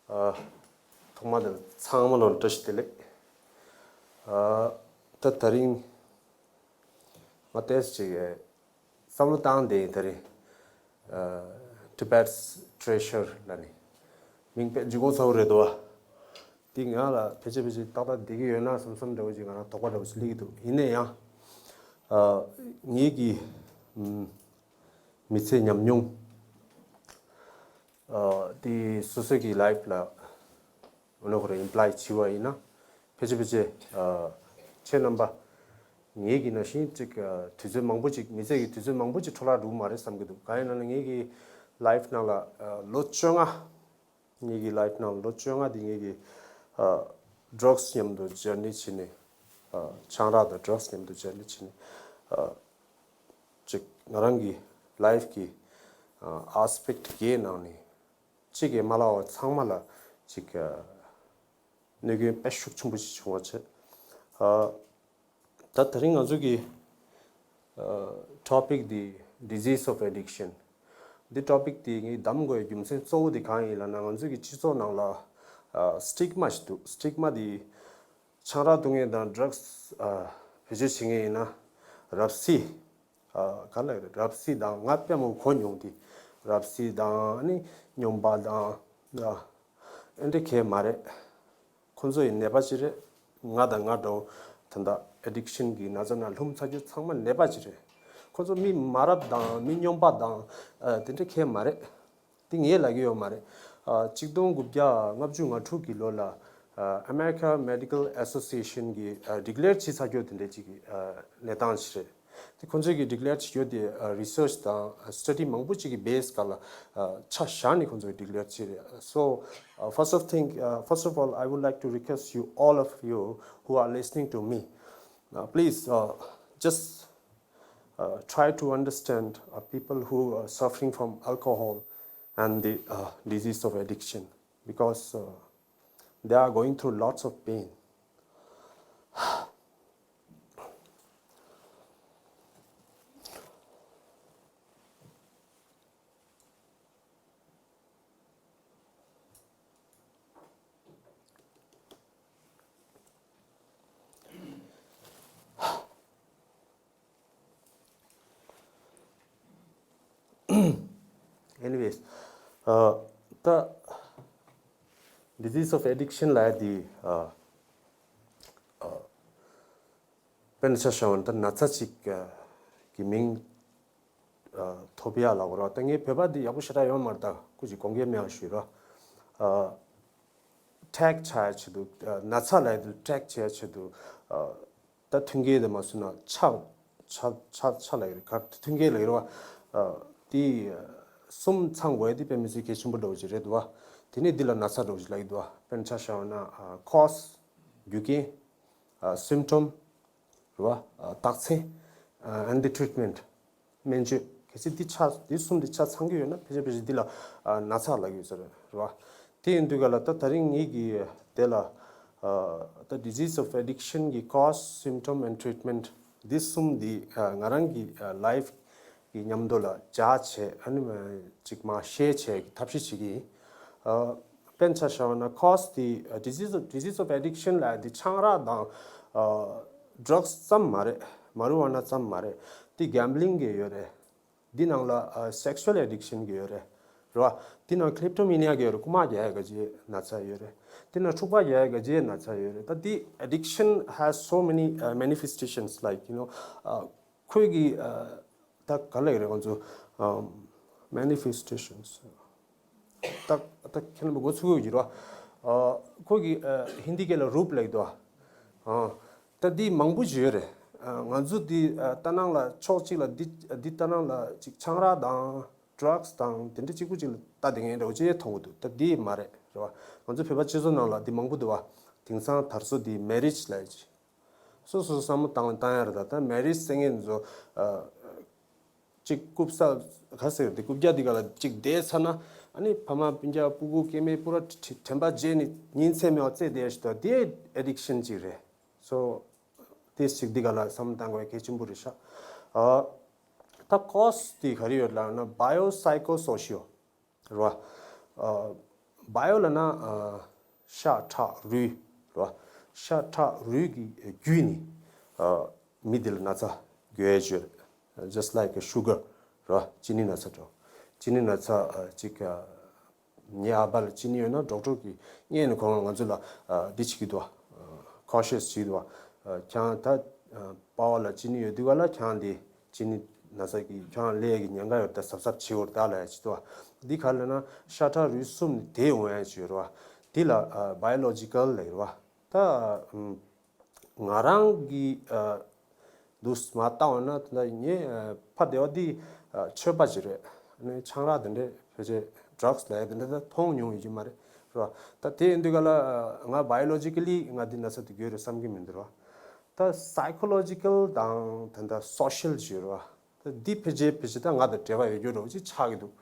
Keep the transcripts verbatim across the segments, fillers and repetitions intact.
ཨ། ཐོག་མ་དང་ཚང་མ་ལ་བཀྲ་ཤིས་བདེ་ལེགས། ཨ། ད་དེ་རིང་ང་ཏོག་ཙམ་ཅིག་བསམ་བློ་བཏང་བསྡད་ཡིན། དེ་རིང་ཨ། Tibet's Treasure ལབ་ནས་མིང་དཔེ་ལྗིད་ཁོག་ཚ་པོ་རེད་འདུག་བ། འདི་ང་ལ་ཕལ་ཆེར་ཕལ་ཆེར་ཏག་ཏག་བསྡད་ཀྱི་ཡོད་ན་བསམ་བསམ་འདྲ་བོ་ཅིག་ང་རང་དོགས་པ་འདྲ་བོ་ཅིག་སླེབས་ཀྱི་འདུག་ཡིན་ན་ཡང་ཨ། ངེད་ཀྱི་ཨམ། མི་ཚེའི་ཉམས་མྱོང་ཨ། དེ་སོ་སོ་གི་ལའིཕ་ལ་འོ་ན་ཁོ་རང་ཨིམ་པ་ལའི་བྱས་པ་ཡིན་ན། ཕལ་ཆེར་ཕལ་ཆེར་ཨ། ཁྱེད་རྣམ་པ་ངེད་ཀྱི་ནང་བཞིན་ཅིག་ཨ། དུས་ཚོད་མང་པོ་ཅིག་མི་ཚེ་གི་དུས་ཚོད་མང་པོ་ཅིག་འཕྲོ་བརླག་འགྲོ་གི་མ་རེད་བསམ་གྱི་འདུག་གང་ཡིན་ན་ངེད་ཀྱི་ལའིཕ་ནང་ལ་ཨ། ལོ་བཅོ་ལྔ། ངེད་ཀྱི་ལའིཕ་ནང་ལོ་བཅོ་ལྔ་འདི་ངེད་ཀྱི་ཨ། ཌྲག་སི་མཉམ་དུ་ཇར་ནི་བྱས་ནས་ཨ། ཆང་རག་དང་ཌྲག་སི་མཉམ་དུ་ཇར་ནི་བྱས་ནས་ཨ། ཅིག་ང་རང་གི་ལའིཕ་གི་ཨ། ཨེ་སི་པེག་ཊི་བརྒྱད་ནང་ནས་གཅིག་གིས་མ་ལབ་པ་ཚང་མ་ལ་ཅིག་ཨ། གནོད་སྐྱོན་དཔེ་ཤུགས་ཆེན་པོ་ཞིག་བྱུང་བ་བྱས། ཨ། ད་དེ་རིང་ང་ཚོ་གི་ཨ། ཊོ་པིག་འདི་Disease of Addiction། འདི་ཊོ་པིག་འདི་ངས་བདམས་དགོས་རྒྱུ་མཚན་གཙོ་བོ་དེ་གང་ཡིན་ལབ་ན། ང་ཚོ་གི་སྤྱི་ཚོགས་ནང་ལ་ཨ། སི་ཊིག་མ་ཞིག་འདུག་སི་ཊིག་མ་འདི་ཆང་རག་འཐུང་མཁན་དང་ཌྲག་སི་ཨ། བེད་སྤྱོད་བྱེད་མཁན་ཡིན་ན་རབ་བསིལ། ཨ། ག་ལ་རེད། རབ་བསིལ་དང་ང་དཔེ་མང་པོ་གོ་མྱོང་། དེ་རབ་བསིལ་དང་ཨ་ནི་སྨྱོན་པ་དང་ཨ། ཨེ་འདྲ་གང་ཡང་མ་རེད། ཁོ་ཚོ་ཡི་ནད་པ་ཅིག་རེད། ང་དང་ང་འདྲ་བོ་ད་ལྟ་ཨེ་ཌིག་ཤན་གྱི་ན་ཚ་ནང་ལྷུང་ཚར་རྒྱུ་ཚང་མ་ནད་པ་ཅིག་རེད། ཁོ་ཚོ་མི་མ་རབས་དང་མི་སྨྱོན་པ་དང་ཨ། དེ་འདྲ་གང་ཡང་མ་རེད། དེ་ངས་ལབ་ཀྱི་ཡོད་མ་རེད། ཨ། གཅིག་སྟོང་དགུ་བརྒྱ་ལྔ་བཅུ་ང་དྲུག་གི་ལོ་ལ་ཨ། American Medical Association གིས་ཨ། ཌིག་ལེར་བྱས་ཚར་རྒྱུ་དེ་འདྲ་ཅིག་གི་ཨ། གནས་སྟངས་ཤིག་རེད། དེ་ཁོང་ཚོས་ཀྱི་ཌིག་ལེར་བྱེད་རྒྱུ་དེ་ཨ། རི་སར་ཆི་དང་ཨ། སི་ཊ་ཌི་མང་པོ་ཅིག་གི་བེ་སི་སྒང་ལ་ཨ། ཆ་བཞག་ནས་ཁོང་ཚོས་ཀྱི་ཌིག་ལེར་བྱས་རེད། So uh, first of thing uh, first of all, I would like to request you, all of you who are listening to me, uh, please uh, just uh, try to understand uh, people who are suffering from alcohol and the uh, disease of addiction, because uh, they are going through lots of pain. Anyways, uh, the disease of addiction ལབ་ཡ་དེ་uh, uh, དཔེར་ན་ཆ་བཞག་པ་ན་ད་ན་ཚ་ཅིག་གི་མིང་ཐོབ་ཡ་ལབ་དགོས་རེད་བ། ད་ངའི་བོད་པ་འདི་ཡག་པོ་ཞེ་དྲག་ཡོད་མ་རེད། ད་སྐུ་མཁྱེན་དགོངས་འགལ་མེད་པ་ཞུ་རོགས། ཊེག་བྱ་ཡ་ཆེད་དུ་ན་ཚ་ལབ་ཡ་དེ་ཊེག་བྱེད་ཡ་ཆེད་དུ་ད་མཐུན་རྐྱེན་དེ་མ་བཟོས་ན་ཆ་ཆ་ཆ་ཆ་ལབ་ཡ་རེད། ག་མཐུན་རྐྱེན་ལབ་ཡ་རེད་བ། དེ་གསུམ་ཚང་དགོས་ཡ་དེ་དཔེ་མི་སྲིད་གལ་ཆེན་པོ་འདྲ་བོ་ཅིག་རེད་འདུག་བ། དེ་ནས་འདི་ལ་ན་ཚ་འདྲ་བོ་ཅིག་ལབ་ཀྱི་འདུག་བ། དཔེར་ན་ཆ་བཞག་པ་ན་ཁོ་སི་རྒྱུ་རྐྱེན། ཨ། སིམ་ཊོམ་རེད་བ། ཨ། རྟགས་མཚན། ཨ། and the treatment སྨན་བཅོས། གལ་སྲིད་འདི་ཆ་འདི་གསུམ་འདི་ཆ་ཚང་གི་ཡོད་ན་ཕལ་ཆེར་ཕལ་ཆེར་འདི་ལ་ཨ། ན་ཚ་ལབ་ཀྱི་ཡོད་ས་རེད་བ། དེ་ཡིན་དུས་ག་ལ་ད་དེ་རིང་ངེད་ཀྱིས་དེ་ལ་ཨ། ད་disease of addiction གི་cause, symptom and treatment འདི་གསུམ་འདི་ཨ། ང་རང་གི་ཨ། ལའིཕ་གི་མཉམ་དུ་ལ་སྦྱར་བྱས་ཨ་ནི་ཅིག་མར་ཤེར་བྱེད་ཀྱི་ཐབས་ཤེས་བྱེད་ཀྱི་ཡིན། ཨ། དཔེར་ན་ཆ་བཞག་པ་ན་ཁོ་སི་དེ་disease of disease of addiction ལབ་ཡ་དེ་ཆང་རག་དང་ཨ། ཌྲག་སི་ཙམ་མ་རེད། མ་རི་ཝ་ན་ཙམ་མ་རེད། དེ་གེམ་བི་ལིང་གི་ཡོད་རེད། དེ་ནང་ལ་ཨ། སེག་ཤུ་ཨལ་ཨེ་ཌིག་ཤན་གི་ཡོད་རེད། རེད་བ། དེ་ནང་ཁི་ལེབ་ཊོ་མི་ནི་ཡ་གི་ཡོད་རེད། རྐུ་མ་རྒྱག་ཡ་ག་ཅིག་ན་ཚ་ཡོད་རེད། དེ་ནང་འཁྲུག་པ་རྒྱག་ཡ་ག་ཅིག་ན་ཚ་ཡོད་རེད། ད་དེ་addiction has so many uh, manifestations, like, you know, uh, ཁོས་ཀྱི་ཨ། ད་ག་ལ་ཡོད་རེད། ང་ཚོ་ཨ། མེ་ནི་ཕེ་སི་ཊེ་ཤན་སི། ད་ད་ཁྱེད་རྣམ་པ་མགོ་ཚོས་ཀྱི་ཡོད་རེད་བ། ཨ། ཁོས་ཀྱི་ཨ། ཧིན་དི་སྐད་ལ་རུབ་ལབ་ཀྱི་འདུག་བ། ཨ། ད་འདི་མང་པོ་ཅིག་ཡོད་རེད། ཨ། ང་ཚོ་འདི་ཨ། ལྟ་སྣང་ལ་ཕྱོགས་གཅིག་ལ་འདི་འདི་ལྟ་སྣང་ལ་ཅིག་ཆང་རག་དང་ཌྲག་སི་དང་དེ་འདྲ་གཅིག་པུ་ཅིག་ལ་ལྟ་བསྡད་མཁན་འདྲ་བོ་ཅིག་མཐོང་གི་འདུག་ད་འདི་མ་རེད། རེད་བ། ང་ཚོ་བོད་པ་སྤྱི་ཚོགས་ནང་ལ་འདི་མང་པོ་འདུག་བ། དེང་སང་དར་སྲོལ་འདི་མེ་རི་ཇི་ལབ་ཡ་ཅིག་སོ་སོ་བསམ་བློ་བཏང་བཏང་ཡ་རེད། ད་ད་མེ་རི་ཇི་ཟེར་མཁན་ཚོ་ཨ། གཅིག་རྐུབ་ས་ག་ཟེར་དེ་རྐུབ་བཀྱག་འདི་ག་ལ་གཅིག་བསྡད་ཚར་ན་ཨ་ནི་ཕ་མ་སྤུན་ཀྱག་སྤུ་གུ་སྐྱེ་དམན་པུ་ར་དྲན་པ་བརྗེད་ནས་ཉིན་མཚན་མེད་པར་རྩེ་བསྡད་ཞིག་ད་དེ་ཨེ་ཌིག་ཤན་གཅིག་རེད། སོ་དེ་གཅིག་འདི་ག་ལ་བསམ་བློ་བཏང་དགོས་གལ་ཆེན་པོ་རེད་ཤག་ཨ། ད་ཁོ་སི་དེ་ག་རེ་ཡོད་ལབ་ན་bio psychosocial རེད་བ། ཨ། bio་ལབ་ན་ཤ་ཁྲག་རུས་རེད་བ། ཤ་ཁྲག་རུས་ཀྱི་བརྒྱུད་ནས་མི་དེ་ལ་ན་ཚ་འགོས་ཡས་བྱེད། Just like sugar་རེད་བ། ཅི་ནི་ན་ཚ་འདྲ་བོ། ཅི་ནི་ན་ཚ་ཅིག་ངའི་ཨ་ཕ་ལ་ཅི་ནི་ཡོད་ན་ཌོག་ཊར་གྱིས་སྔོན་ནས་ཁོ་རང་ང་ཚོ་ལ་འདི་བྱེད་ཀྱི་འདུག་བ། ཁོ་ཤེས་བྱེད་ཀྱི་འདུག་བ། ཁྱེད་རང་ད་པ་ཕ་ལ་ཅི་ནི་ཡོད་དུས་ག་ལ་ཁྱེད་རང་འདི་ཅི་ནི་ན་ཚ་གི་ཁྱེད་རང་ལས་ཀྱི་ཉེན་ཁ་ཡོད་ད་གཟབ་གཟབ་བྱེད་འོར་ད་ལ་ཡ་བྱེད་དུ་བ། འདི་ག་ལ་ན་ཤ་ཁྲག་རུས་གསུམ་ནི་དེ་འོང་ཡ་ཅིག་ཡོད་རེད་བ། འདི་ལ་biological་ལབ་ཡོད་རེད་བ། ད་ང་རང་གི་འདུག་མ་བལྟ་བ་ན་ད་ངས་ཕ་སྡེ་བ་འདི་ཆོས་པ་ཅིག་རེད། ཨ་ནི་ཆང་རག་དེ་འདྲས་ཕལ་ཆེར་ཌག་སི་ལབ་ཡ་དེ་འདྲ་ད་མཐོང་མྱོང་ཡོད་ཀྱི་མ་རེད་རེད་བ། ད་དེ་ཡིན་དུས་ག་ལ་ང་biologically་ང་འདི་ན་ཚ་དེ་འགོས་རེད་བསམ་གྱི་མི་འདུག་རེད་བ། ད་psychological་དང་ད་ད་social་ཅིག་ཡོད་རེད་བ། ད་འདི་ཕལ་ཆེར་ཕལ་ཆེར་ད་ང་དང་འབྲེལ་བ་ཡོད་རྒྱུ་འདྲ་བོ་ཅིག་ཆགས་ཀྱི་འདུག་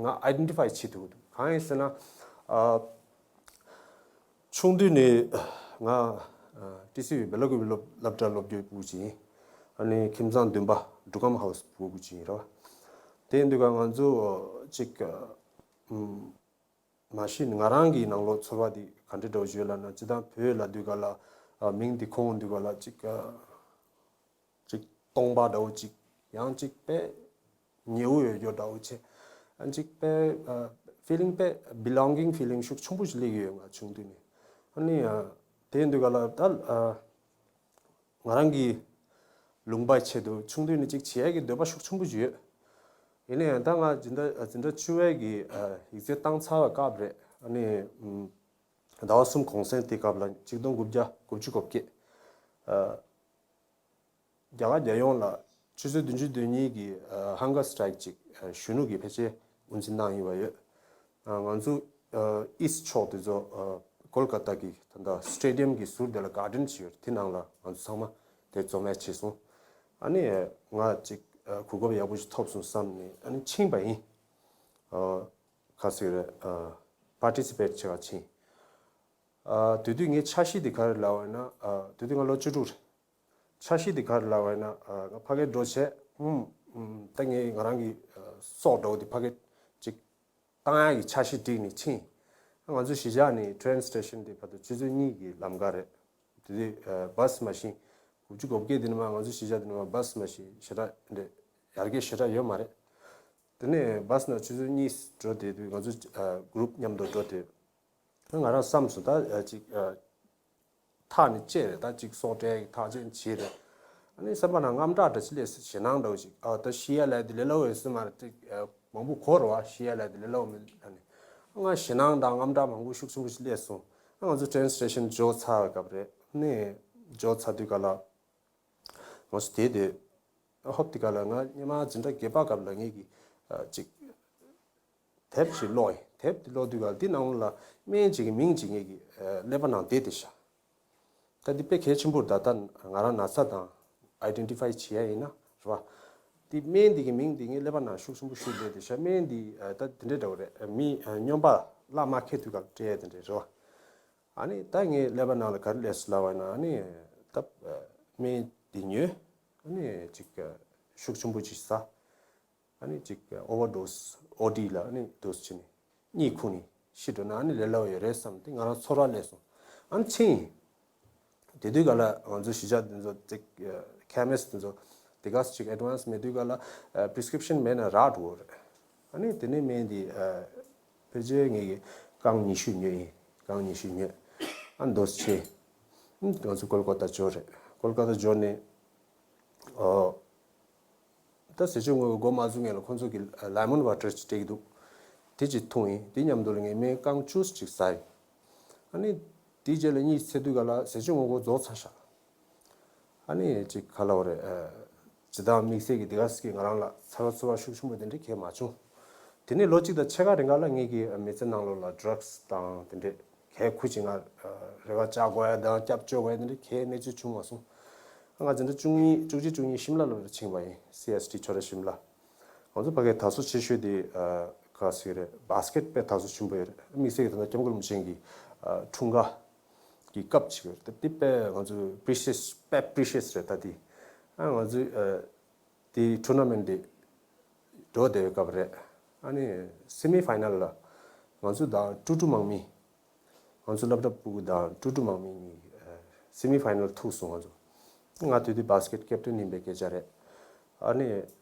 ང་identify་བྱེད་ཐུབ་ཀྱི་འདུག་གང་ཡིན་ཟེར་ན། ཆུང་དུས་ནས་ང་ཊི་སི་ཝི་བེ་ལ་ཀུ་བི་སློབ་སློབ་གྲྭ་སློབ་རྒྱུ་ཕྲུ་གུ་ཅིག་ཡིན། ཨ་ནི་ཁྱིམ་ཚང་བདུན་པ་འབྲུག་སྒམ་ཧའུ་སི་ཕྲུ་གུ་ཅིག་ཡིན་རེད་བ། དེ་ཡིན་དུས་ཀ་ང་ཚོ་ཅིག་མ་གཞི་ང་རང་གི་ནང་ལོགས་ཚོར་བ་འདི་ག་འདྲ་འདྲ་བོ་ཞིག་ཡོད་ལབ་ན་སྤྱིར་བཏང་བོད་ལབ་དུས་ག་ལ་མིང་འདི་གོ་འོང་དུས་ག་ལ་ཅིག་ཅིག་སྟོང་པ་འདྲ་བོ་ཅིག་ཡང་ཅིག་དཔེ་ཉེ་བོ་ཡོད་རྒྱུ་འདྲ་བོ་ཆེ། ཨ་ཅིག་དཔེ་ཕི་ལིང་དཔེ་belonging feeling་ཤུགས་ཆེན་པོ་ཞིག་སླེབས་ཀྱི་ཡོད་ང་ཆུང་དུས་ནས། ཨ་ནི་དེ་ཡིན་དུས་ག་ལ་ད་ང་རང་གི་ལུང་པའི་ཆེད་དུ་ཆུང་དུས་ནས་ཅིག་བྱེད་ཡ་གི་འདོད་པ་ཤུགས་ཆེན་པོ་ཞིག་ཡོད། ཡིན་ན་ཡང་ད་ང་འཛིན་གྲྭ་འཛིན་གྲྭ་བཅུ་པའི་གི་ཡིག་ཚད་བཏང་ཚར་བའི་སྐབས་རེད། ཨ་ནི་ཟླ་བ་གསུམ་གུང་སེང་དེ་སྐབས་ལ་ཆིག་སྟོང་དགུ་བརྒྱ་དགུ་བཅུ་གོ་བརྒྱད། རྒྱ་གར་རྒྱལ་ཡོངས་ལ་ཆུ་ཚོད་བདུན་ཅུ་དོན་གཉིས་ཀྱི་ཨ་hunger strike་ཅིག་ཨ་གཞོན་ནུ་གིས་ཕལ་ཆེར་དབུ་འཛིན་གནང་ཡོད་པ་ཡོད། ཨ་ང་ཚོ་ཨ་ཨིསཊ་ཕྱོགས་དེ་ཚོ་ཨ་ཀོལ་ཀ་ཏ་གི་ད་ལྟ་སི་ཊེ་ཌི་ཡམ་གི་ཟུར་དེ་ལ་གར་ཌེན་ཅིག་ཡོད་རེད། དེ་ནང་ལ་ང་ཚོ་ཚང་མ་དེ་འཛོམས་ཡ་བྱས་སོང་། ཨ་ནི་ང་ཅིག་ཨ་གོ་སྐབས་ཡག་པོ་ཞིག་ཐོབ་སོང་བསམ་ནས་ཨ་ནི་ཕྱིན་པ་ཡིན། ཨ་ག་ཟེར་རེད། ཨ་པར་ཊི་སི་པེཊ་བྱེད་ག་ཕྱིན། ཨ་དེ་དུས་ངའི་འཆར་གཞི་དེ་ག་རེ་ལབ་པ་ཡིན་ན། ཨ་དེ་དུས་ང་ལོ་བཅུ་དྲུག་རེད། འཆར་གཞི་དེ་ག་རེ་ལབ་པ་ཡིན་ན། ཨ་ང་ཕ་གིར་འགྲོ་བྱས། ཨུམ། ཨུམ། ད་ངས་ང་རང་གི་ཨ་སྲོག་འདྲ་བོ་དེ་ཕ་གིར་ཅིག་བཏང་ཡག་གི་འཆར་གཞི་བསྒྲིགས་ནས་ཕྱིན། ང་ཚོ་གཞིས་ཆགས་ནས་ཊེ་རེན་སི་ཊེ་ཤན་དེ་བར་དུ་ཆུ་ཚོད་གཉིས་ཀྱི་ལམ་ཁ་རེད། དེ་དུས་ཨ་བྷ་སི་མ་ཤེས། དགུ་བཅུ་གོ་བརྒྱད་དེ་ནས་མར་ང་ཚོ་གཞིས་ཆགས་དེ་ནས་མར་བྷ་སི་མ་ཤེས་ཞེ་དྲག་འདྲ་ཡར་རྒྱས་ཞེ་དྲག་ཡོད་མ་རེད། དེ་ནས་བྷ་སི་ནང་ཆུ་ཚོད་གཉིས་འགྲོ་བསྡད་དུས་ང་ཚོ་ཨ་གུ་རུབ་མཉམ་དུ་འགྲོ་བསྡད། ང་རང་བསམ་སོང་། ད་ཨ་ཅིག་ཨ་ཐག་ནི་བཅད་རེད། ད་ཅིག་སྲོག་བྲལ་གྱི་ཐག་བཅད་བྱས་རེད། ཨ་ནི་བསམ་པ་ན་དངངས་སྐྲག་འདྲ་ཅིག་སླེབས་སོང་། ཞེད་སྣང་འདྲ་བོ་ཅིག་ཨ་ད་ཤི་ཡ་ལབ་དེ་ལས་སླ་བོ་ཡོད་ས་མ་རེད། ཅིག་ཨ་མང་པོ་གོ་རེད་བ། ཤི་ཡ་ལབ་དེ་ལས་སླ་བོ་མིན་ཨ་ནི། ང་ཞེད་སྣང་དང་དངངས་སྐྲག་མང་པོ་ཤུགས་ཆེན་པོ་ཞིག་སླེབས་སོང་། ཨ་ང་ཚོ་ཊེ་རེན་སི་ཊེ་ཤན་འབྱོར་ཚར་བའི་སྐབས་རེད། ཨ་ནི་འབྱོར་ཚར་དུས་ག་ལ། ང་ཚོ་དེ་དུས་ཧོབ་དེ་ག་ལ་ང་སྔོན་མ་འཛིན་གྲྭ་བརྒྱད་པ་སྐབས་ལ་ངེད་ཀྱི་ཨ་ཅིག་དེབ་ཅིག་ཀློག་ཡིན། དེབ་དེ་ཀློག་དུས་ག་ལ་དེ་ནང་ལ་སྨན་ཅིག་གི་མིང་ཅིག་ངེད་ཀྱི་ཨ་ཀླད་པ་ནང་བསྡད་དེ་ཤག་ད་འདི་དཔེ་གལ་ཆེན་པོ་རེད། ད་ལྟ་ང་རང་ན་ཚ་དང་ཨའི་ཌེན་ཊི་ཕའི་བྱེད་ཡ་ཡིན་ན་རེད་བ། དེ་སྨན་འདི་གི་མིང་འདི་ངའི་ཀླད་པ་ནང་ཤུགས་ཆེན་པོ་ཞིག་བསྡད་དེ་ཤག་སྨན་འདི་ཨ་ད་དེ་འདྲ་འདྲ་བོ་རེད། མི་ཨ་སྨྱོན་པ་གླགས་མ་ཁེལ་དུས་ག་ལ་སྤྲད་ཡ་དེ་འདྲ་རེད་བ། ཨ་ནི་ད་ངའི་ཀླད་པ་ནང་ལ་ག་རེ་སླེབས་སོང་ལབ་པ་ཡིན་ན། ཨ་ནི་ད་སྨན་འདི་ཉོས། ཨ་ནི་ཅིག་ཤུགས་ཆེན་པོ་ཅིག་ཟ། ཨ་ནི་ཅིག་ཨོ་ཝར་ཌོ་སི་ཨོ་ཌི་ལ་ཨ་ནི་ཌོ་སི་བྱས་ནས་གཉིད་ཁུག་ནས་ཤི་འགྲོ་ན་ཨ་ནི་ལས་སླ་བོ་ཡོད་རེད་བསམ་སྟེ་ང་རང་ཚོར་བ་སླེབས་སོང་། ཨ་ནི་ཕྱིན། དེ་དུས་ག་ལ་ང་ཚོ་གཞིས་ཆགས་དེ་ཚོ་ཅིག་ཁེ་མི་སི་དེ་ཚོ་དེ་ག་ཅིག་ཨེ་ཌི་ཝན་སི་མེད་དུས་ག་ལ་པི་རི་སི་ཀི་རིབ་ཤན་མེད་ན་རག་འགྲོ་གི་རེད། ཨ་ནི་དེ་ནས་སྨན་འདི་ཕལ་ཆེར་ངེད་ཀྱིས་རྐང་ཉི་ཤུ་ཉོས་ཡིན། རྐང་ཉི་ཤུ་ཉོས། ཨ་ནི་ཌོ་སི་བྱས། ཨ་ནི་ང་ཚོ་ཀོལ་ཀ་ཏ་འབྱོར་རེད། ཀོལ་ཀ་ཏ་འབྱོར་ནས་ཨོ། ད་ཟས་བཅུད་དངོས་པོ་འགོ་མ་བཙུགས་སྔོན་ལ་ཁོང་ཚོ་གིས་ལེ་མོན་ཝ་ཊར་ཅིག་སྤྲད་ཀྱི་འདུག་དེ་ཅིག་འཐུང་ཡིན། དེ་མཉམ་དུ་ལ་ངས་སྨན་རྐང་བཅུ་ཅིག་ཟ་ཡིན། ཨ་ནི་དེའི་རྗེས་ལ་གཉིད་སད་དུས་ག་ལ་ཟས་བཅུད་དངོས་པོ་རྫོགས་ཚར་ཤག་ཨ་ནི་ཅིག་ག་ལབ་དགོས་རེད། ཨ་ཇི་ལྟར་དམིགས་བསལ་གྱི་དེ་ག་ཟེར་གྱི་ང་རང་ལ་ཚ་བ་ཚོར་བ་ཤུགས་ཆེན་པོ་དེ་འདྲ་གང་ཡང་མ་བྱུང་། དེ་ནས་ལོ་གཅིག་དང་ཕྱེད་ཀ་རིང་ག་ལ་ངེད་ཀྱི་མི་ཚེ་ནང་ལོགས་ལ་ཌྲག་སི་དང་དེ་འདྲ་གང་ཡང་ཁུར་ཅིག་ང་རེ་བ་བཅག་དགོས་ཡ་དང་སྐྱབས་བཅོལ་དགོས་ཡ་དེ་འདྲ་གང་ཡང་གནས་ཚུལ་བྱུང་མ་སོང་། ང་འཛིན་གྲྭ་བཅུ་གཉིས་བཅུ་གཅིག་བཅུ་གཉིས་ཤིམ་ལ་ལ་ཕྱིན་པ་ཡིན། སི་ཨེས་ཊི་ཆོས་ར་ཤིམ་ལ། ང་ཚོ་ཕ་གིའི་དར་སོ་ཆེ་ཤོས་དེ་ཨ་ག་ཟེར་གྱི་རེད། བྷ་སི་ཀེ་ཊི་དཔེ་དར་སོ་ཆེན་པོ་ཡོད་རེད། དམིགས་བསལ་གྱི་ད་ལྟ་སྐྱབས་མགོན་རིན་པོ་ཆེ་གི་ཨ་འཁྲུངས་སྐར་གྱི་སྐབས་ཅིག་ཡོད་རེད། དེ་དཔེ་ང་ཚོ་པི་རི་ཤི་ཡས་དཔེ་པི་རི་ཤི་ཡས་རེད། ད་དེ་ཨ་ང་ཚོ་ཨ་དེ་ཊུར་ན་མེན་ཊི་དེ་འགྲོ་བསྡད་པའི་སྐབས་རེད། ཨ་ནི་སེ་མི་ཕའི་ནལ་ལ་ ང་ཚོ་དང་ཀྲུ་ཀྲུ་མང་མི། ང་ཚོ་སློབ་གྲྭ་ཕྲུ་གུ་དང་ཀྲུ་ཀྲུ་མང་མི་གཉིས་སེ་མི་ཕའི་ནལ་ཐུག་སོང་། ང་ཚོ། ང་དེ་དུས་བཱ་སི་ཀེཊ་ཀེབ་ཊན་ཡིན་པའི་སྐད་ཆ་རེད། ཨ་ནི་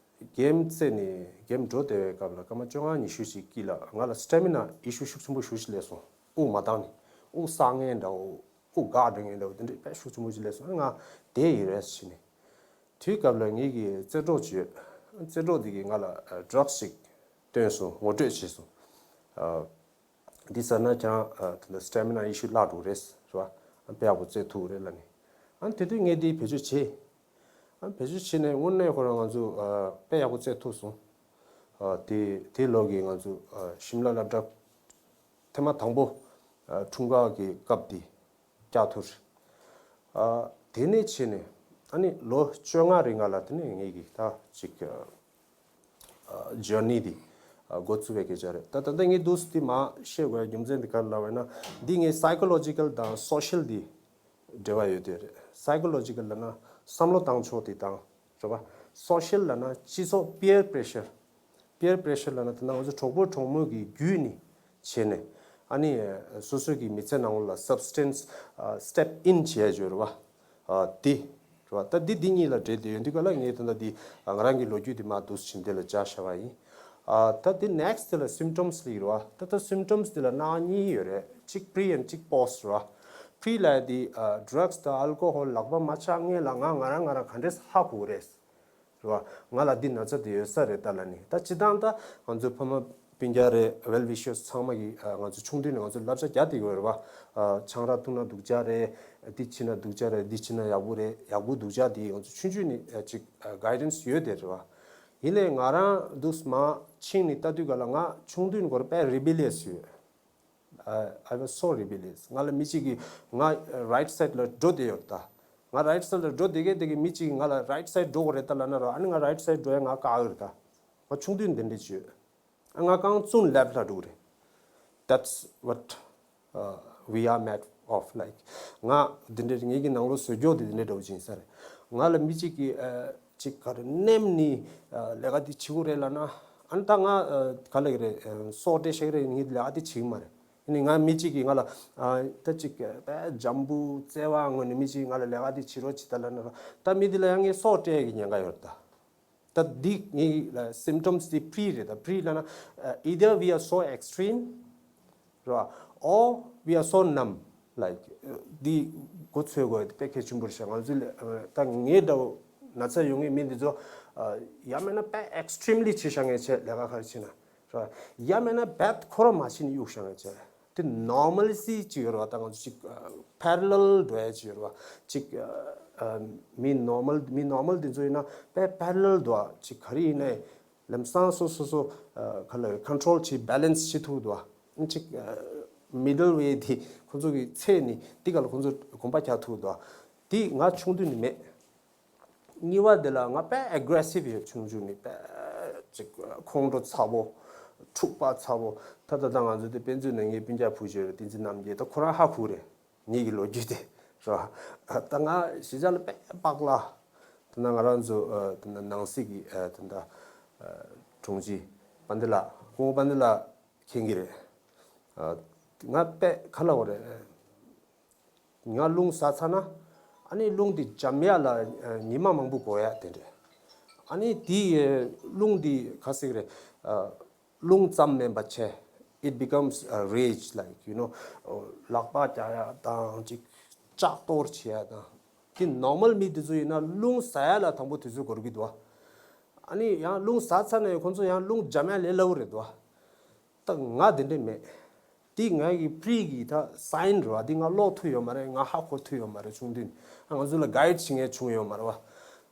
གེམ་རྩེ་ནས་གེམ་འགྲོ་བསྡད་པའི་སྐབས་ལ་སྐར་མ་བཅོ་ལྔ་ཉི་ཤུ་ཞིག་དཀྱིལ་ལ་ང་ལ་སི་ཊེ་མི་ན་ཨི་ཤུ་ཤུགས་ཆེན་པོ་ཞེ་པོ་ཅིག་སླེབས་སོང་། དབུགས་མ་འདང་ནས། དབུགས་བསགས་མཁན་འདྲ་བོ། དབུགས་འགག་འགྲོ་མཁན་འདྲ་བོ་དེ་འདྲའི་དཔེ་ཤུགས་ཆེན་པོ་ཅིག་སླེབས་སོང་། ཨ་ནི་ང་བསྡད་ཡིན་རེད་ཟེར་ནས། དེའི་སྐབས་ལ་ངེད་ཀྱི་རྩེད་གྲོགས་ཅིག་ཡོད། རྩེད་གྲོགས་དེ་གིས་ང་ལ་ཌྲག་སི་ཞིག་སྟོན་སོང་། ངོ་སྤྲོད་བྱས་སོང་། ཨ། འདི་ཟ་ན་ཁྱེད་རང་ཨ་དེ་འདྲ་སི་ཊེ་མི་ན་ཨི་ཤུ་བརླག་འགྲོ་གི་རེད་ཟེར་བ། ཨ་དཔེ་ཡག་པོ་རྩེད་ཐུབ་ཀྱི་རེད་ལབ་ནས། ཨ་དེ་དུས་ངས་འདི་བེད་སྤྱོད་བྱས། ཨ་བེད་སྤྱོད་བྱས་ནས་དངོས་གནས་ཁོ་རང་ང་ཚོ་ཨ་དཔེ་ཡག་པོ་རྩེད་ཐུབ་སོང་། ཨ་དེ་དེ་ལོ་གི་ང་ཚོ་ཨ་ཤིམ་ལ་སློབ་གྲྭ་ཐེངས་མ་དང་པོ་ཨ་འཁྲུངས་སྐར་གྱི་སྐབས་དེ་བཀྱག་ཐུབ་རེད། ཨ་དེ་ནས་བྱས་ནས་ཨ་ནི་ལོ་བཅོ་ལྔ་རིང་ང་ལ་དེ་ནས་ངེད་ཀྱི་ད་ཅིག་ཨ་ཇར་ནི་འདི་ཨ་འགོ་བཙུགས་པའི་སྐད་ཆ་རེད། ད་ད་ལྟ་ངས་འདུག་སེ་འདི་མར་བཤད་དགོས་རྒྱུ་མཚན་འདི་ག་རེ་ལབ་པ་ཡིན་ན། འདི་ངས་སའི་ཀོ་ལོ་ཇི་ཀལ་དང་སོ་ཤལ་འདི་འབྲེལ་བ་ཡོད་དེ་རེད། སའི་ཀོ་ལོ་ཇི་ཀལ་ལབ་ན་བསམ་བློ་བཏང་ཕྱོགས་དེ་དང་རེད་པ། སོ་ཤལ་ལབ་ན་སྤྱི་ཚོགས་པི་ཡར་པི་རེ་ཤར། པི་ཡར་པི་རེ་ཤར་ལབ་ན་ད་ང་ཚོ་གྲོགས་པོ་གྲོགས་མོ་གི་བརྒྱུད་ནས་བྱས་ནས་ཨ་ནི་སོ་སོ་གི་མི་ཚེ་ནང་ལ་སབ་སི་ཊེན་སི་སི་ཊེབ་ཨིན་བྱས་ཡ་ཅིག་ཡོད་རེད་པ། ཨ་དེ་རེད་པ། ད་འདི་འདི་གཉིས་ལ་འབྲེལ་བསྡད་ཡོད། འདི་ག་ལ་ངས་ད་ལྟ་འདི་ང་རང་གི་ལོ་རྒྱུས་འདི་མར་འདུག་སེ་བྱས་འདི་ལ་སྦྱར་བཞག་པ་ཡིན། ཨ་ད་འདི་ནེག་སི་ཊི་དེ་ལ་སིམ་ཊོམ་སི་ལབ་ཀྱི་རེད་པ། ད་ད་སིམ་ཊོམ་སི་འདི་ལ་སྣ་ཁ་གཉིས་ཡོད་རེད། གཅིག་པི་རི་ཨེན་གཅིག་པོ་སི་ཊི་རེད་པ། པི་རི་ལབ་ཡ་འདི་ཨ་ཌྲག་སི་དང་ཨལ་ཀོ་ཧོལ་ལག་པ་མ་འཆང་སྔོན་ལ་ང་ང་རང་ང་རང་ག་འདྲས་ཧ་གོ་གི་རེད། རེད་པ། ང་ལ་འདི་ན་ཚ་དེ་ཡོད་ས་རེད་ད་ལབ་ནས། ད་སྤྱིར་བཏང་ད་ང་ཚོའི་ཕ་མ་སྤུན་ཀྱག་རེད། ཝེལ་ཝི་ཤར་སི་ཚང་མ་གིས་ཨ་ང་ཚོ་ཆུང་དུས་ནས་ང་ཚོ་བསླབ་བྱ་རྒྱག་བསྡད་ཡོད་རེད་པ། ཨ་ཆང་རག་འཐུང་ན་སྡུག་ཅག་རེད། འདི་བྱས་ན་སྡུག་ཅག་རེད། འདི་བྱས་ན་ཡག་པོ་རེད། ཡག་པོ་སྡུག་ཅག་འདི་ང་ཚོ་ཆུང་ཆུང་ནས་ཨ་ཅིག་ཨ་གའི་ཌེན་སི་ཡོད་དེ་རེད་པ། ཡིན་ནའི་ང་རང་འདུག་སེ་མར་ཕྱིན་ནས་ལྟ་དུས་ག་ལ་ང་ཆུང་དུས་ནས་ཁོ་རང་དཔེ་རི་བི་ལི་ཡས་ཡོད། I, I was so rebellious. ང་ལ་མི་གཅིག་གིས་ང་རའིཊ་སའིཌ་ལ་འགྲོ་བསྡད་ཡོད་ད། ང་རའིཊ་སའིཌ་ལ་འགྲོ་བསྡད་མཁན་དེ་གིས་མི་གཅིག་གིས་ང་ལ་རའིཊ་སའིཌ་འགྲོ་དགོས་རེད་ད་ལབ་ན་ར། ཨ་ནི་ང་རའིཊ་སའིཌ་འགྲོ་ཡ་ང་བཀག་ཡོད་ད། ང་ཆུང་དུས་འདི་འདྲ་བྱས་ཡོད། ཨ་ང་རྐང་བཙུགས་ལེབ་ལ་འགྲོ་གི་རེད། That's what uh, we are made of. Like, ང་འདི་འདྲའི་ངེད་ཀྱི་ནང་ལོགས་བཟོ་རྒྱུ་དེ་འདི་འདྲ་འདྲ་བོ་ཅིག་ཡིན་ས་རེད། ང་ལ་མི་གཅིག་གིས་ཨ་ཅིག་ག་རེ་ནེམ་ནི་ཨ་ལས་ཀ་འདི་བྱེད་དགོས་རེད་ལབ་ན། ཨ་ནི་ད་ང་ཨ་ག་ལབ་ཀྱི་རེད། ཨ་སོ་སྤྲད་ཤེས་ཀྱི་རེད། ངས་འདི་ལས་ཀ་འདི་བྱེད་ཀྱི་མ་རེད། ཨ་ནི་ང་མི་གཅིག་གིས་ང་ལ་ཨ་ད་ཅིག་དཔེ་འཇམ་པོ་བརྩེ་བ་ངོས་ནས་མི་གཅིག་གིས་ང་ལ་ལས་ཀ་འདི་བྱེད་རོགས་བྱེད་ད་ལབ་ན་ར། ད་མི་འདི་ལ་ཡང་ངས་སོ་སྤྲད་ཀྱི་ཉེན་ཁ་ཡོད་རེད་ད། ད་འདི་ངའི་ལ་སིམ་ཊོམ་སི་འདི་པི་རི་རེད། ད་པི་རི་ལབ་ན་ཨ་either we are so extreme རེད་པ། Or we are so numb. Like, འདི་གོ་ཚོད་དགོས་དཔེ་གལ་ཆེན་པོ་རེད་ཤག་ང་ཚོའི་ལ་ད་ངའི་འདྲ་བོ་ན་ཚ་ཡོད་མཁན་མི་འདི་ཚོ་ཡང་མིན་ན་དཔེ་ཨེག་སི་ཊི་རིམ་ལི་བྱེད་བཞག་མཁན་བྱས་ལས་ཀ་ག་རེ་བྱེད་ན་རེད་པ། ཡང་མིན་ན་རྦད་ཁོ་རང་མ་བྱེད་ནས་གཡུག་བཞག་མཁན་བྱས། དེ་ནོར་མལ་སི་ཅིག་ཡོད་རེད་པ། ད་ང་ཚོ་ཅིག་པེ་རེ་ལལ་འགྲོ་ཡ་ཅིག་ཡོད་རེད་པ། ཅིག་ཨ་མི་ནོར་མལ་མི་ནོར་མལ་དེ་ཚོ་ཡིན་ན་དཔེ་པེ་རེ་ལལ་འགྲོ་བ་ཅིག་ག་རེ་ཡིན་ནའི་ལམ་སང་སོ་སོ་སོ་ཨ་ག་ལ་ཀོན་ཊོལ་བྱེད་བྷེ་ལེན་སི་བྱེད་ཐུབ་འདུག་པ། ཅིག་མི་ཌལ་ཝེ་དེ་ཁོ་ཚོ་གི་ཚད་ནི་དེ་ག་ལ་ཁོ་ཚོ་གོམ་པ་རྒྱག་ཐུབ་འདུག་པ། དེ་ང་ཆུང་དུས་ནས་མེད། གཉིས་པ་དེ་ལ་ང་དཔེ་ཨེག་རེ་སིབ་ཡོད། ཆུང་ཆུང་ནས་དཔེ་ཅིག་ཁོང་ཁྲོ་ཚ་པོ། འཁྲུག་པ་ཚ་པོ། ད་ད་ལྟ་ང་ཚོ་དེ་དཔེ་མཛོད་ནང་ངའི་སྤུན་ཀྱག་བུ་ཅིག་ཡོད་རེད། བསྟན་འཛིན་རྣམ་རྒྱལ། ད་ཁོ་རང་ཧ་གོ་རེད། ངེད་ཀྱི་ལོ་རྒྱུས་དེ་རེད་པ། ད་ང་གཞིས་ཆགས་ལ་དཔེ་སྤགས་ལ། ད་ན་ང་རང་ཚོ་ཨ་ད་ན་ནང་སྲིད་ཀྱི་ཨ་ད་ད་ཨ་དྲུང་ཆེ་དཔལ་ལྡན་ལགས། སྐུ་ངོ་དཔལ་ལྡན་ལགས་མཁྱེན་གྱི་རེད། ཨ་ང་དཔེ་ག་ལབ་དགོས་རེད། ང་རླུང་ཟ་ཚར་ན་ཨ་ནི་རླུང་དེ་འཇམ་ཡ་ལ་ཨ་ཉི་མ་མང་པོ་འགོར་ཡ་དེ་འདྲ། ཨ་ནི་དེ་ཨ་རླུང་དེ་ག་ཟེར་གྱི་རེད། ཨ་རླུང་ཙམ་མིན་པ་བྱས། It becomes a rage, like, you know, ལག་པ་རྒྱག་ཡ་དང་ཅིག་ལྕགས་གཏོར་བྱེད་ཡ་དང་། དེ་ནོར་མལ་མི་དེ་ཚོ་ཡིན་ན་རླུང་ཟ་ཡ་ལ་དང་པོ་དུས་ཚོད་འགོར་གྱི་འདུག་པ། ཨ་ནི་ཡང་རླུང་ཟ་ཚར་ནས་ཁོང་ཚོ་ཡང་རླུང་འཇམ་ཡ་ལས་སླ་པོ་རེད་འདུག་པ། ད་ང་དེ་འདྲ་མེད། དེ་ང་གི་པི་རི་གི་ད་སའིན་རེད་པ། དེ་ང་ཀློག་ཐུབ་ཡོད་མ་རེད། ང་ཧ་གོ་ཐུབ་ཡོད་མ་རེད། ཆུང་དུས་ནས་ང་ཚོ་ལ་གའིཌ་བྱེད་མཁན་བྱུང་ཡོད་མ་རེད་པ།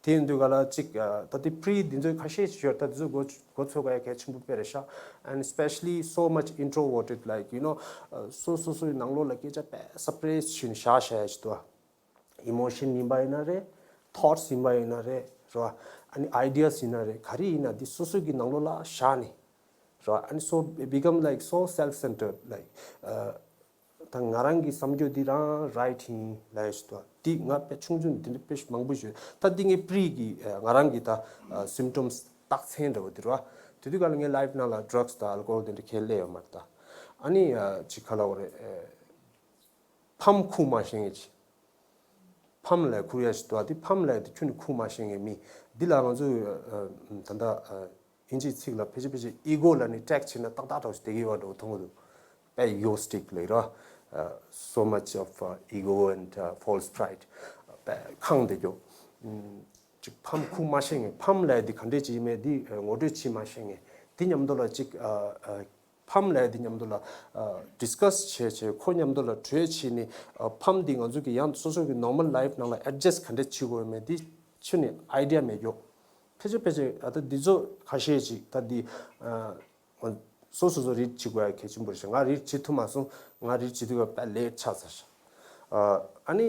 དེ་ཡིན་དུས་ག་ལ་ཅིག་ཨ་ད་དེ་པི་རི་དེ་ཚོ་ཁ་ཤས་ཤིག་ཡོད། ད་དེ་ཚོ་གོ་གོ་ཚོད་དགོས་ཡ་གལ་ཆེན་པོ་དཔེ་རེད་ཤག And especially so much introverted, like, you know, ཨ་སོ་སོ་སོའི་ནང་ལོགས་ལ་སྐད་ཆ་དཔེ་སབ་པི་རེ་སི་བྱས་ནས་བཞག་བཞག་ཡ་ཞིག་འདུག་པ། ཨི་མོ་ཤན་ཡིན་པ་ཡིན་ན་རེད། ཐོཊ་སི་ཡིན་པ་ཡིན་ན་རེད། རེད་པ། ཨ་ནི་ཨའི་ཌི་ཡ་སི་ཡིན་ན་རེད། ག་རེ་ཡིན་ན་དེ་སོ་སོ་གི་ནང་ལོགས་ལ་བཞག་ནས། རེད་པ། ཨ་ནི་so become like so self centered, like, ཨ་ད་ང་རང་གི་བསམ་རྒྱུ་འདི་རང་རའིཊ་ཡིན་ལབ་ཡ་ཞིག་འདུག་པ། དེ་ང་དཔེ་ཆུང་ཆུང་དེ་འདྲ་དཔེ་མང་པོ་ཞིག་ད་དེ་ངའི་པི་རི་གི་ཨ་ང་རང་གི་ད་ཨ་སིམ་ཊོམ་སི་རྟགས་མཚན་འདྲ་བོ་དེ་རེད་པ། དེ་དུས་ག་ལ་ངའི་ལའིཕ་ནང་ལ་ཌྲག་སི་དང་ཨལ་ཀོ་ཧོལ་དེ་འདྲ་ཁས་ལེན་ཡོད་མ་རེད་ད། ཨ་ནི་ཅིག་ག་ལབ་དགོས་རེད། ཕམ་ཁུག་མ་ཤེས་མཁན་ཅིག་ཕམ་ལབ་ཁུག་ཡ་ཞིག་འདུག་ཨ། དེ་ཕམ་ལབ་དེ་ཁྱོན་ནས་ཁུག་མ་ཤེས་མཁན་མི་འདི་ལ་ང་ཚོས་ད་ལྟ་ཨིན་ཇིའི་ཚིག་ལ་ཕལ་ཆེར་ཕལ་ཆེར་ego ལབ་ནས་ཊེག་བྱས་ན་ཏག་ཏག་འདྲ་བོ་ཞིག་བསྡད་ཀྱི་ཡོད་པ་འདྲ་བོ་མཐོང་གི་འདུག་དཔེ་egoistic ལབ་ཡོད་ར། So much of ego and false pride དཔེ་ཁེངས་བསྡད་རྒྱུ། ཅིག་ཕམ་ཁུག་མ་ཤེས་མཁན། ཕམ་ལབ་དེ་ག་འདྲས་ཅིག་ཡིན་མིན་དེ་ངོ་སྤྲོད་བྱེད་མ་ཤེས་མཁན། དེ་མཉམ་དུ་ལ་ཅིག་ཕམ་ལབ་དེ་མཉམ་དུ་ལ་ཌིས་ཀ་སི་བྱས་བྱས། ཁོ་མཉམ་དུ་ལ་གྲོས་བྱས་ནས་ཕམ་དེ་ང་ཚོ་གི་ཡང་སོ་སོ་གི་ནོར་མལ་ལའིཕ་ནང་ལ་ཨེ་ཌི་ཇ་སི་ག་འདྲས་བྱེད་དགོས་ཡོད་མེད་དེ་ཁྱོན་ནས་ཨའི་ཌི་ཡ་མེད་རྒྱུ། ཕལ་ཆེར་ཕལ་ཆེར་ད་འདི་ཚོ་ཁ་ཤས་ཅིག་ད་འདི་སོ་སོ་སོ་རིད་བྱེད་དགོས་ཡ་གལ་ཆེན་པོ་རེད་ཤག་ང་རིད་བྱེད་ཐུབ་མ་སོང་། ང་རིད་བྱེད་དུས་ཀ་དཔེ་ལེ་ཊི་ཆགས་ཚར་ཤག་ཨ་ནི།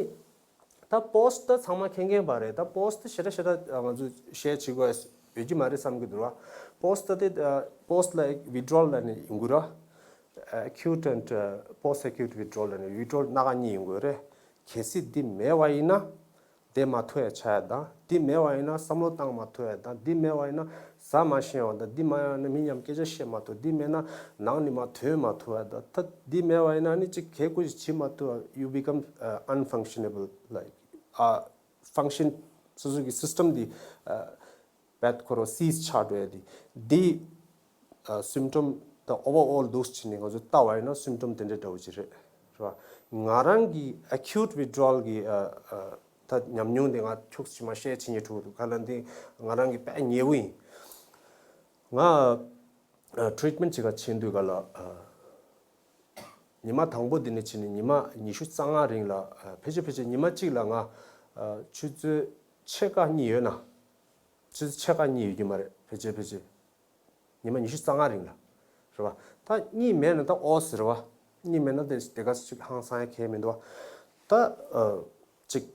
ད་པོ་སི་ཊི་ད་ཚང་མ་མཁྱེན་མཁྱེན་པ་རེད། ད་པོ་སི་ཊི་ད་ཞེ་དྲག་ཞེ་དྲག་ང་ཚོས་ཤེར་བྱེད་དགོས་ཡོད་ཀྱི་མ་རེད་བསམ་གྱི་འདུག་ར། པོ་སི་ཊི་ད་དེ་པོ་སི་ཊི་ལ་ཝི་ཌི་རོལ་ལབ་ནས་ཡོང་གི་ར། Acute and post acute withdrawal ལབ་ནས་ཝི་ཌི་རོལ་སྣ་ཁ་གཉིས་ཡོང་གི་རེད། གལ་སྲིད་འདི་མེད་པ་ཡིན་ན་བསྡད་མ་ཐུབ་ཡ་ཆགས་ཡ་དང་། འདི་མེད་པ་ཡིན་ན་བསམ་བློ་བཏང་མ་ཐུབ་ཡ་དང་། འདི་མེད་པ་ཡིན་ན་ཟ་མ་ཤེས་པ་དང་། འདི་མ་ཡོང་ན་མི་མཉམ་སྐད་ཆ་བཤད་མ་ཐུབ། འདི་མེད་ན་ནང་ནས་མ་ཐོན་མ་ཐུབ་ཡ་དང་། ད་འདི་མེད་པ་ཡིན་ན་ནི་ཅིག་གལ་ཁུ་ཞིག་བྱེད་མ་ཐུབ་ཡ། You become uh, unfunctionable. Like uh, function སོ་སོ་གི་སི་སི་ཊམ་འདི་uh, བད་ཁོ་རང་སིས་ཆགས་འགྲོ་ཡ་དེ། འདི་སིམ་ཊོམ་དང་ཨོ་ཝར་ཨོལ་འདུག་བྱས་ནས་ང་ཚོ་ལྟ་བ་ཡིན་ན་སིམ་ཊོམ་དེ་འདྲ་འདྲ་བོ་ཅིག་རེད། རེད་བ། ང་རང་གི་ཨེ་ཁིའུ་ཊི་ཝི་ཌི་རོལ་གི་ད་ཉམས་མྱོང་དེ་ང་ཁྱུག་ཙམ་མ་ཤེར་བྱེད་སྙིང་བྲོ་འདུག་ག་ལ་འདི་ང་རང་གི་དཔེ་ཉེ་བོ་ཡིན། ང་ཊི་རིཊ་མེན་ཊི་ཅིག་ག་ཕྱིན་དུས་ག་ལ། ཉི་མ་དང་པོ་འདི་ནས་བྱས་ནས་ཉི་མ་ཉི་ཤུ་རྩ་ལྔ་རིང་ལ་ཕལ་ཆེར་ཕལ་ཆེར་ཉི་མ་གཅིག་ལ་ང་ཆུ་ཚོད་ཕྱེད་ཀ་གཉིད་ཡོད་ན། ཆུ་ཚོད་ཕྱེད་ཀ་གཉིད་ཡོད་ཀྱི་མ་རེད། ཕལ་ཆེར་ཕལ་ཆེར་ཉི་མ་ཉི་ཤུ་རྩ་ལྔ་རིང་ལ། རེད་བ། ད་གཉིད་མེད་ན་ད་ཨོ་ཟེར་བ། གཉིད་མེད་ན་དེ་དེ་ག་ཅིག་ཧང་སང་ཡ་གལ་མི་འདུག་བ། ད་ཅིག་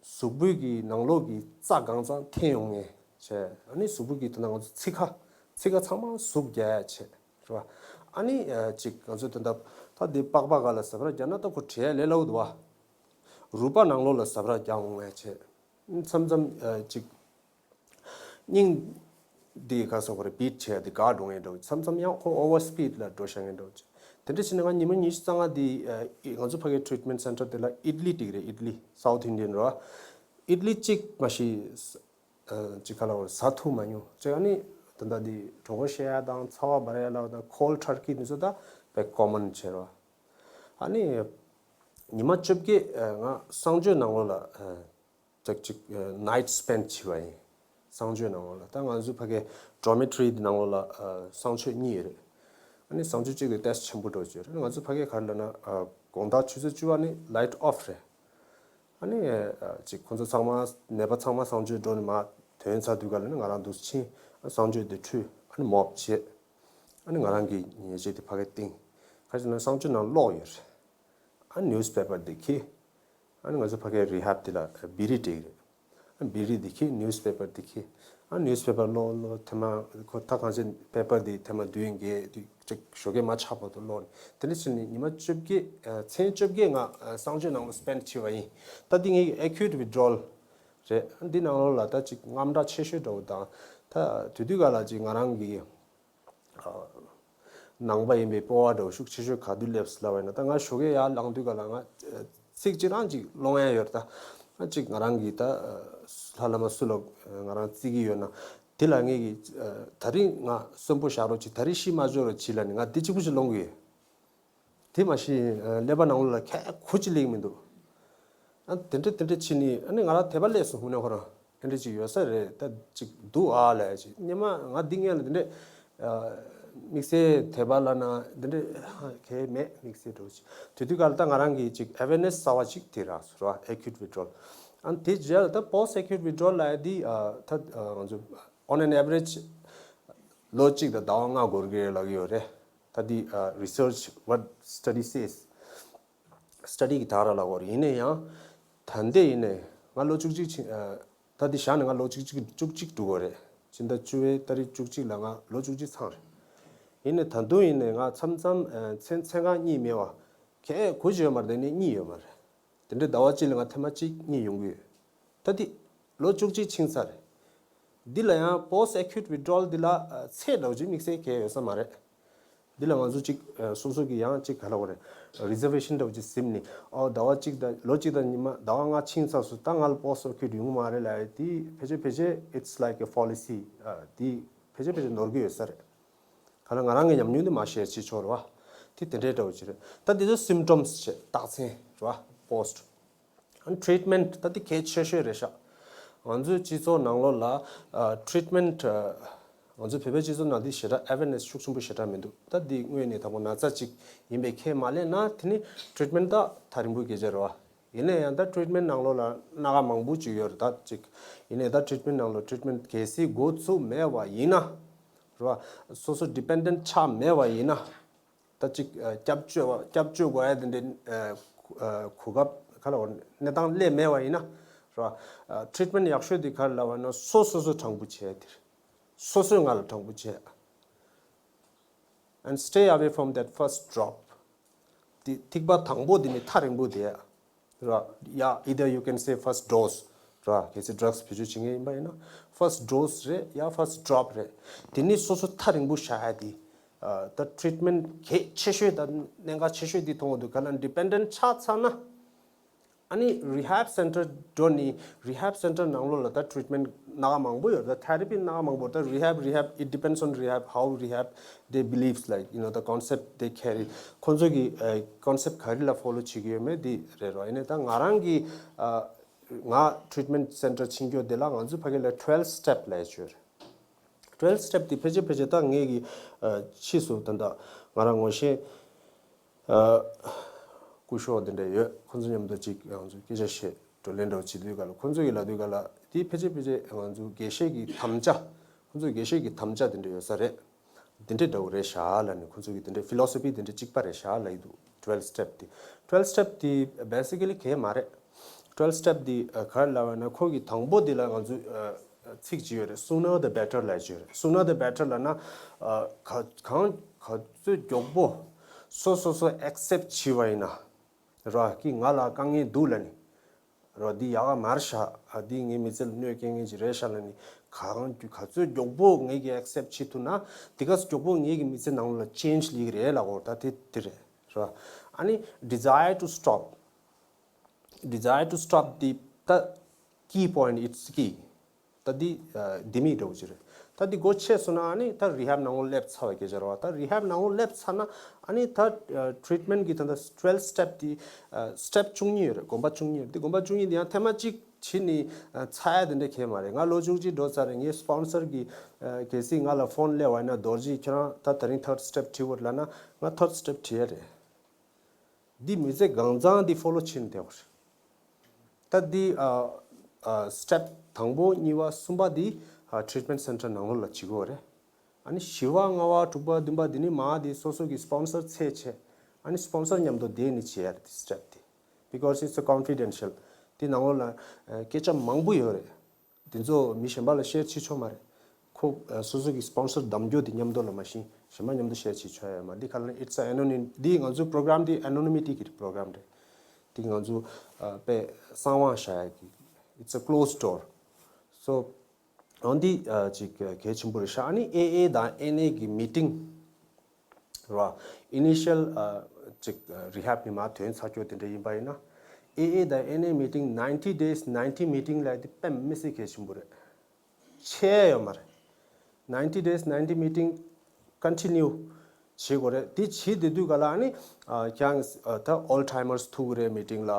གཟུགས་པོའི་གི་ནང་ལོགས་ཀྱི་རྩ་གང་ཚང་འཐེན་ཡོང་ངེས་བྱས། ཨ་ནི་གཟུགས་པོའི་གི་དེ་ན་ང་ཚོ་ཚིགས་ཁ་ཚིགས་ཁ་ཚང་མ་ཟུག་རྒྱག་ཡ་བྱས། རེད་བ། ཨ་ནི་ཅིག་ང་ཚོ་དེ་འདྲ་ད་འདི་པགས་པ་ག་ལ་ཟ་བར་རྒྱག་ན་ད་ཁོ་བྲེལ་ཡ་ལས་སླ་བོ་འདུག་བ། རུས་པ་ནང་ལོགས་ལ་ཟ་བར་རྒྱག་འོང་ངེས་བྱས། མཚམས་མཚམས་ཅིག་སྙིང་འདི་ག་སོགས་པར་བིཊ་བྱས་ཏེ་འགག་འགྲོ་ངེས་འགྲོ། མཚམས་མཚམས་ཡང་ཁོ་ཨོ་ཝར་སི་པིཌ་ལ་འགྲོ་ཤག་ངེས་འགྲོ། དེ་འདྲ་བྱས་ནས་ང་ཉི་མ་ཉི་ཤུ་རྩ་ལྔ་འདི་ང་ཚོ་ཕ་གིའི་ཊི་རིཊ་མེན་ཊི་སེན་ཊར་དེ་ལ་ཨིཌ་ལི་སྒྲིག་རེད། ཨིཌ་ལི་སའུཐ་ཨིན་ཌི་ཡན་རེད་བ། ཨིཌ་ལི་གཅིག་མ་གཞི་ཅིག་ག་ལ་བར་ཟ་ཐུབ་མ་མྱོང་། ཅིག་ཨ་ནི་ད་ལྟ་འདི་གྲོད་ཁོག་བཤལ་ཡ་དང་ཚ་བ་འབར་ཡ་ལ་དང་ཁོལ་ཊར་ཀི་འདི་ཚོ་ད་དཔེ་ཀོ་མན་བྱས་རེད་བ། ཨ་ནི་ཉི་མ་བཅོ་བརྒྱད་ང་གསང་སྤྱོད་ནང་ལོགས་ལ་ཅིག་ཅིག་ནའིཊ་སི་པེན་ཌི་བྱས་པ་ཡིན། གསང་སྤྱོད་ནང་ལོགས་ལ། ད་ང་ཚོའི་ཕ་གའི་ཌོ་མི་ཊོ་རི་འདི་ནང་ལོགས་ལ་གསང་སྤྱོད་གཉིས་ཡོད་རེད། ཨ་ནི་གསང་སྤྱོད་གཅིག་གི་ཊེ་སི་ཊི་ཆེན་པོ་འདྲ་བོ་ཅིག་ཡོད་རེད། ང་ཚོའི་ཕ་གའི་ག་རེ་ལབ་ན་དགོང་དག་ཆུ་ཚོད་བཅུ་པ་ནི་ལའིཊ་ཨོཕ་རེད། ཨ་ནི་ཅིག་ཁོང་ཚོ་ཚང་མ་ནད་པ་ཚང་མ་གསང་སྤྱོད་འགྲོ་ནས་མར་ཐོན་ཚར་དུས་ག་ལ་ནི་ང་རང་འདུག་ཕྱིན། གསང་སྤྱོད་དེ་འཁྲུད། ཨ་ནི་མོབ་བྱས། ཨ་ནི་ང་རང་གི་ཉལ་ཆས་དེ་ཕ་གའི་བཏིང་། ག་རེ་ཟེར་ན་གསང་སྤྱོད་ནང་གློག་ཡོད་རེད། ཨ་ནི་ནིའུ་སི་པེ་པར་དེ་འཁྱེར། ཨ་ནི་ང་ཚོ་ཕ་གའི་རི་ཧབ་དེ་ལ་བི་རི་སྒྲིག་རེད། ཨ་བི་རི་དེ་འཁྱེར། ནིའུ་སི་པེ་པར་དེ་འཁྱེར། ཨ་ནིའུ་སི་པེ་པར་ཀློག་ཀློག་ཐེངས་མ་ཁོ་ད་གང་ཅི་པེ་པར་དེ་ཐེངས་མ་བསྡུས་ཡིན་གྱི་དུས་ཅིག་ཞོགས་ཀས་མ་ཆགས་བར་དུ་ཀློག་ནས། དེ་འདྲ་བྱས་ནས་ཉི་མ་བཅོ་བརྒྱད་མཚན་བཅོ་བརྒྱད་ང་གསང་སྤྱོད་ནང་ལ་སི་པེན་ཌི་བྱས་པ་ཡིན། ད་འདི་ངའི་ཨེ་ཁིའུ་ཊི་ཝི་ཌི་རོལ་རེད། འདི་ནང་ལོགས་ལ་ད་ཅིག་དངངས་སྐྲག་ཆེ་ཤོས་འདྲ་བོ་དང་། ད་དེ་དུས་ག་ལ་ཅིག་ང་རང་གི་ནང་པ་ཡིན་པའི་སྤོབས་པ་འདྲ་བོ་ཤུགས་ཆེ་ཤོས་ག་དུས་སླེབས་སོང་ལབ་པ་ཡིན་ན། ད་ང་ཞོགས་ཀས་ཡར་ལངས་དུས་ག་ལ་ང་ཚིག་གཅིག་རང་ཅིག་སློང་ཡ་ཡོད་རེད། ད་ང་ཅིག་ང་རང་གི་ད་ལྷ་བླ་མ་སུ་ལ་ང་རང་བརྩི་གི་ཡོད་ན་དེ་ལ་ངས་ཀྱི་ད་རིང་ང་གསོན་པོ་བཞག་རོགས་གྱིས། ད་རིང་ཤི་མ་འཇོག་རོགས་གྱིས་ལབ་ནས་ང་དེ་གཅིག་པུ་ཞིག་སློང་གི་ཡོད། དེ་མ་གཞི་ཀླད་པ་ནང་ལོགས་ལ་ཁྱད་ཁུ་ཅི་ལེགས་མི་འདུག་ཨ་དེ་འདྲ་དེ་འདྲ་བྱས་ནས་ཨ་ནི་ང་རང་དད་པ་སླེབས་སོང་། དངོས་གནས་ཁོ་རང་དེ་འདྲ་ཅིག་ཡོད་ས་རེད། ད་ཅིག་འདུག་ཨ་ལབ་ཡ་ཅིག་སྔོན་མ་ང་འདི་སྔོན་ལ་དེ་འདྲ་དམིགས་བསལ་དད་པ་ལབ་ན་དེ་འདྲ་གང་ཡང་མེད། དམིགས་བསལ་འདྲ་བོ་ཅིག་དེ་དུས་ག་ལ་ད་ང་རང་གིས་ཅིག་ཨ་ཝེར་ནེ་སི་གསར་པ་ཅིག་དེ་རག་སོང་ར། ཨེ་ཁིའུ་ཊི་ཝི་ཌི་རོལ། ཨ་ནི་དེ་རྗེས་ལ་ད་པོ་སི་ཊི་ཨེ་ཁིའུ་ཊི་ཝི་ཌི་རོལ་ལབ་ཡ་དེ་ད་ང་ཚོ་on an average ལོ་གཅིག་དང་ཟླ་བ་ལྔ་འགོར་གི་རེད་ལབ་ཀྱི་ཡོད་རེད། ད་འདི་research what study says. སི་ཊ་ཌི་གི་དག་ར་ལ་གོ་རེད། ཡིན་ན་ཡང་ད་ལྟ་ཡིན་ནའི་ང་ལོ་བཅུ་གཅིག་ཕྱིན། ད་འདི་བཞག་ནས་ང་ལོ་བཅུ་གཅིག་བཅུ་གཅིག་འགྲོ་གི་རེད། ཕྱི་ཟླ་བཅུ་པའི་ཏ་རིག་བཅུ་གཅིག་ལ་ང་ལོ་བཅུ་གཅིག་ཚང་རེད། ཡིན་ནའི་ད་དུང་ཡིན་ནའི་ང་མཚམས་མཚམས་མཚན་མཚན་གང་གཉིད་མེད་པ་གལ་གོ་ཅི་ཡོད་མ་རེད། དེ་ནས་གཉིད་ཡོད་མ་རེད། དེ་འདྲའི་ཟླ་བ་གཅིག་ལ་ང་ཐེངས་མ་གཅིག་གཉིད་ཡོང་གི་ཡོད། ད་འདི་ལོ་བཅུ་གཅིག་ཕྱིན་ཚར་རེད། འདི་ལ་ཡང་པོ་སི་ཊི་ཨེ་ཁིའུ་ཊི་ཝི་ཌི་རོལ་འདི་ལ་ཚད་འདྲ་བོ་ཅིག་དམིགས་བསལ་གལ་ཡོད་ས་མ་རེད། འདི་ལ་ང་ཚོ་གཅིག་ཨ་སོ་སོ་གི་ཡང་གཅིག་ག་ལ་བ་རེད། རི་ཛར་ཝེ་ཤན་འདྲ་བོ་ཅིག་ཟིན་ནས། ཨོ་ཟླ་བ་གཅིག་དང་ལོ་གཅིག་དང་ཉི་མ་ཟླ་བ་ལྔ་ཕྱིན་ཚར་སོང་། ད་ང་ལ་པོ་སི་ཊི་ཨོ་ཁུལ་ཡོང་གི་མ་རེད་ལབ་ཡ་དེ་ཕལ་ཆེར་ཕལ་ཆེར་it's like a fallacy. ཨ་དེ་ཕལ་ཆེར་ཕལ་ཆེར་ནོར་གྱི་ཡོད་ས་རེད། ག་ལ་ང་རང་གི་ཉམས་མྱོང་དེ་མ་ཤེར་བྱེད་ཆོག་རེད་བ། དེ་དེ་འདྲའི་འདྲ་བོ་ཅིག་རེད། ད་དེ་ཚོ་སིམ་ཊོམ་སི་བྱས་རྟགས་མཚན་རེད་བ། པོ་སི་ཊི་ཨ་ནི་ཊི་རིཊ་མེན་ཊི་ད་དེ་གལ་ཆེ་ཤོས་རེད་ཤག་ང་ཚོའི་སྤྱི་ཚོགས་ནང་ལོགས་ལ་ཨ་ཊི་རིཊ་མེན་ཊི་ཨ་ང་ཚོའི་བོད་པའི་སྤྱི་ཚོགས་ནང་དེ་ཞེ་དྲག་ཨ་ཝེར་ནེ་སི་ཤུགས་ཆེན་པོ་ཞེ་དྲག་མི་འདུག་ད་དེ་དངོས་གནས་དང་པོ་ན་ཚ་གཅིག་ཡིན་པའི་ཁས་མ་ལེན་ན། དེ་ནི་ཊི་རིཊ་མེན་ཊི་ད་ཐག་རིང་པོའི་སྐད་ཆ་རེད་བ། ཡིན་ན་ཡང་ད་ཊི་རིཊ་མེན་ཊི་ནང་ལོགས་ལ་སྣ་ཁ་མང་པོ་ཅིག་ཡོད་རེད། ད་ཅིག་ཡིན་ནའི་ད་ཊི་རིཊ་མེན་ཊི་ནང་ལོགས་ཊི་རིཊ་མེན་ཊི་གལ་སྲིད་འགོ་ཚུགས་མེད་པ་ཡིན་ན་རེད་བ། སོ་སོ་ཌི་པེན་ཌེན་ཊི་ཆགས་མེད་པ་ཡིན་ན། ད་ཅིག་ཨ་སྐྱབས་བཅོལ་བ་སྐྱབས་བཅོལ་དགོས་ཡ་དེ་འདྲའི་ཨ་གོ་སྐབས་ག་ལ་བ་གནས་སྟངས་སླེབས་མེད་པ་ཡིན་ན་རེད་བ། ཨ་ཊི་རིཊ་མེན་ཊི་ཡག་ཤོས་དེ་ག་རེ་ལབ་པ་ན། སོ་སོ་སོ་དྲང་པོ་བྱས་དེ་རེད། སོ་སོས་ང་ལ་དྲང་པོ་བྱས། And stay away from that first drop. དེ་ཐིགས་པ་དང་པོ་དེ་ནི་ཐག་རིང་པོ་དེ་ར། Yeah, either you can say first dose ར། གལ་སྲིད་ཌྲག་སི་བེད་སྤྱོད་བྱེད་མཁན་ཡིན་པ་ཡིན་ན། first dose རེད་ཡ་first drop རེད། དེ་ནི་སོ་སོ་ཐག་རིང་པོ་བཞག་ཡ་དེ། ཨ་ད་ཊི་རིཊ་མེན་ཊི་གལ་ཆེ་ཤོས་དང་གནད་འགག་ཆེ་ཤོས་དེ་མཐོང་གི་འདུག་ག་ལ་ཌི་པེན་ཌེན་ཊི་ཆགས་ཚར་ན། ཨ་ནི་རི་ཧེབ་སེན་ཊར་འགྲོ་ནི། རི་ཧེབ་སེན་ཊར་ནང་ལོགས་ལ་ད་ཊི་རིཊ་མེན་ཊི་སྣ་ཁ་མང་པོ་ཡོད། ད་ཐེ་ར་པི་སྣ་ཁ་མང་པོ། ད་རི་ཧེབ་རི་ཧེབ། It depends on rehab, how rehab they believes, like, you know, the concept they carry. ཁོང་ཚོ་གི་ཨ་ཀོན་སེབ་ག་རེ་ལ་ཕོ་ལོ་བྱེད་ཀྱི་ཡོད་མེད་དེ་རེད་རོ། ཡིན་ནའི་ད་ང་རང་གི་ཨ་ང་ཊི་རིཊ་མེན་ཊི་སེན་ཊར་ཕྱིན་རྒྱུ་དེ་ལ་ང་ཚོ་ཕ་གི་ལ་ཊུ་ཝེལ་སི་སི་ཊེབ་ལབ་ཡ་ཅིག་ཡོད་རེད། ཊུ་ཝེལ་སི་སི་ཊེབ་དེ་ཕལ་ཆེར་ཕལ་ཆེར་ད་ངེད་ཀྱི་ཨ་ཕྱིས་སུ་ད་ལྟ་ང་རང་ངོ་ཤེས་ཨ་སྐུ་ཞབས་དེ་འདྲ་ཡོད། ཁོང་ཚོ་མཉམ་དུ་ཅིག་ང་ཚོ་སྐད་ཆ་བཤད་བགྲོ་གླེང་འདྲ་བོ་བྱེད་དུས་ག་ལ། ཁོང་ཚོ་ཡིས་ལབ་དུས་ག་ལ་དེ་ཕལ་ཆེར་ཕལ་ཆེར་ང་ཚོ་དགེ་བཤེས་ཀྱི་དམ་བཅའ། ཁོང་ཚོ་དགེ་བཤེས་ཀྱི་དམ་བཅའ་དེ་འདྲ་ཡོད་ས་རེད། དེ་འདྲ་འདྲ་བོ་རེད་ཤག་ལབ་ནས། ཁོང་ཚོ་གི་དེ་འདྲའི་ཕི་ལོ་སོ་ཕི་དེ་འདྲ་གཅིག་པ་རེད་ཤག་ལབ་ཀྱི་འདུག་ཊུ་ཝེལ་སི་སི་ཊེབ་དེ། ཊུ་ཝེལ་སི་སི་ཊེབ་དེ་བེ་སི་ཀ་ལི་གལ་མ་རེད། ཊུ་ཝེལ་སི་སི་ཊེབ་དེ་ཨ་ག་རེ་ལབ་པ་ན། ཁོ་གི་དང་པོ་དེ་ལ་ང་ཚོས་ཨ་ཚིག་ཅིག་ཡོད་རེད། Sooner the better ལབ་ཅིག་ཡོད་རེད། Sooner the better ལབ་ན་ཨ་ག་གང་ག་ཚོད་མགྱོགས་པོ་སོ་སོ་སོ་ཨེག་སེབ་བྱས་པ་ཡིན་ན་ར། ཀི་ང་ལ་དཀའ་ངལ་འདུག་ལབ་ནི་ར། འདི་ཡག་ག་མ་རེད་ཤག་ཨ་འདི་ངའི་མི་ཚེ་ལ་གནོད་སྐྱེལ་མཁན་ཅིག་རེད་ཤག་ལབ་ནི། གང་ག་ཚོད་མགྱོགས་པོ་ངེད་ཀྱིས་ཨེག་སེབ་བྱེད་ཐུབ་ན་དེ་ག་ཚོད་མགྱོགས་པོ་ངེད་ཀྱི་མི་ཚེ་ནང་ལ་ཅེན་ཇི་སླེབས་ཀྱི་རེད་ལབ་དགོས་རེད། ད་དེ་དེ་རེད་ར། ཨ་ནི་desire to stop, desire to stop འདི་ད་ཀི་པོ་ཡིན་ཊི། It's key. ད་འདི་ཨ་ལྡེ་མིག་འདྲ་བོ་ཅིག་རེད། ད་འདི་སྒོ་ཕྱེ་སོང་ན་ཨ་ནི་ད་རི་ཧེབ་ནང་ལོགས་སླེབས་ཚར་བའི་སྐད་ཆ་རེད་བ། ད་རི་ཧེབ་ནང་ལོགས་སླེབས་ཚར་ན་ཨ་ནི་ད་ཨ་ཊི་རིཊ་མེན་ཊི་གི་ད་ལྟ་ཊུ་ཝེལ་སི་སི་ཊེབ་དེ་ཨ་སི་ཊེབ་བཅུ་གཉིས་ཡོད་རེད། གོམ་པ་བཅུ་གཉིས་རེད། འདི་གོམ་པ་བཅུ་གཉིས་འདི་ཡང་ཐེངས་མ་གཅིག་བྱས་ནས་ཨ་ཚར་ཡ་དེ་འདྲ་གང་ཡང་མ་རེད། ང་ལོ་བཅུ་གཅིག་འགྲོ་ཚར་རེད། ངའི་སི་པོན་སར་གིས་ཨ་གལ་སྲིད་ང་ལ་ཕོན་སླེབས་པ་ཡིན་ན། རྡོ་རྗེ་ཁྱེད་རང་ད་དེ་རིང་ཐར་ཌི་སི་ཊེབ་བྲིས་པ་ལབ་ན་ང་ཐར་ཌི་སི་ཊེབ་བྲིས་ཡ་རེད། འདི་མི་ཚེ་གང་ཚང་འདི་ཕོ་ལོ་བྱེད་ནས་བསྡད་པ་རེད། ད་འདི་ཨ་ཨ་སི་ཊེབ་དང་པོ་གཉིས་པ་གསུམ་པ་འདི་ཨ་ཊི་རིཊ་མེན་ཊི་སེན་ཊར་ནང་ལོགས་ལ་བྱེད་དགོས་རེད། ཨ་ནི་བཞི་པ་ལྔ་པ་དྲུག་པ་བདུན་པ་འདི་ནི་མ་འདི་སོ་སོ་གི་སི་པོན་སར་འཚོལ་བྱས། ཨ་ནི་སི་པོན་སར་མཉམ་དུ་བསྡད་ནས་བྱེད་ཡ་རེད། འདི་སི་ཊེབ་འདི། Because it's a confidential. འདི་ནང་ལོགས་ལ་ཨ་སྐད་ཆ་མང་པོ་ཡོད་རེད། དེ་ཚོ་མི་གཞན་པ་ལ་ཤེར་བྱེད་ཆོག་མ་རེད། ཁོ་ཨ་སོ་སོ་གི་སི་པོན་སར་གདམ་རྒྱུ་དེ་མཉམ་དུ་ལ་མ་གཞི་གཞན་པ་མཉམ་དུ་ཤེར་བྱེད་ཆོག་ཡ་མ་རེད། འདི་ག་ལ་ཨིཊ་ཨ་ཨེ་ནོ་ནིམ། འདི་ང་ཚོའི་པོ་རོ་གྷ་རམ་འདི་ཨེ་ནོ་ནི་མི་ཊི་གི་པོ་རོ་གྷ་རམ་རེད། འདི་ང་ཚོ་ཨ་དཔེ་གསང་བ་བཞག་ཡ་གི། It's a closed door. So འོན་ཏེ་ཨ་ཅིག་གལ་ཆེན་པོ་རེད་ཤག་ཨ་ནི་ཨེ་ཨེ་དང་ཨེན་ཨེ་གི་མི་ཊིང་ར། ཨི་ནི་ཤལ་ཨ་ཅིག་རི་ཧེབ་ནས་མར་ཐོན་ཚར་རྒྱུ་དེ་འདྲ་ཡིན་པ་ཡིན་ན། ཨེ་ཨེ་དང་ཨེན་ཨེ་མི་ཊིང་ninety days ninety meeting ལབ་དེ་དཔེ་མི་སྲིད་གལ་ཆེན་པོ་རེད། ཆད་ཡོད་མ་རེད། Ninety days ninety meeting continue བྱེད་དགོས་རེད། དེ་བྱེད་བསྡད་དུས་ག་ལ་ཨ་ནི་ཨ་ཀྱང་ཨ་ད་ཨོལ་ཊི་མར་སི་ཐུག་གི་རེད་མི་ཊིང་ལ།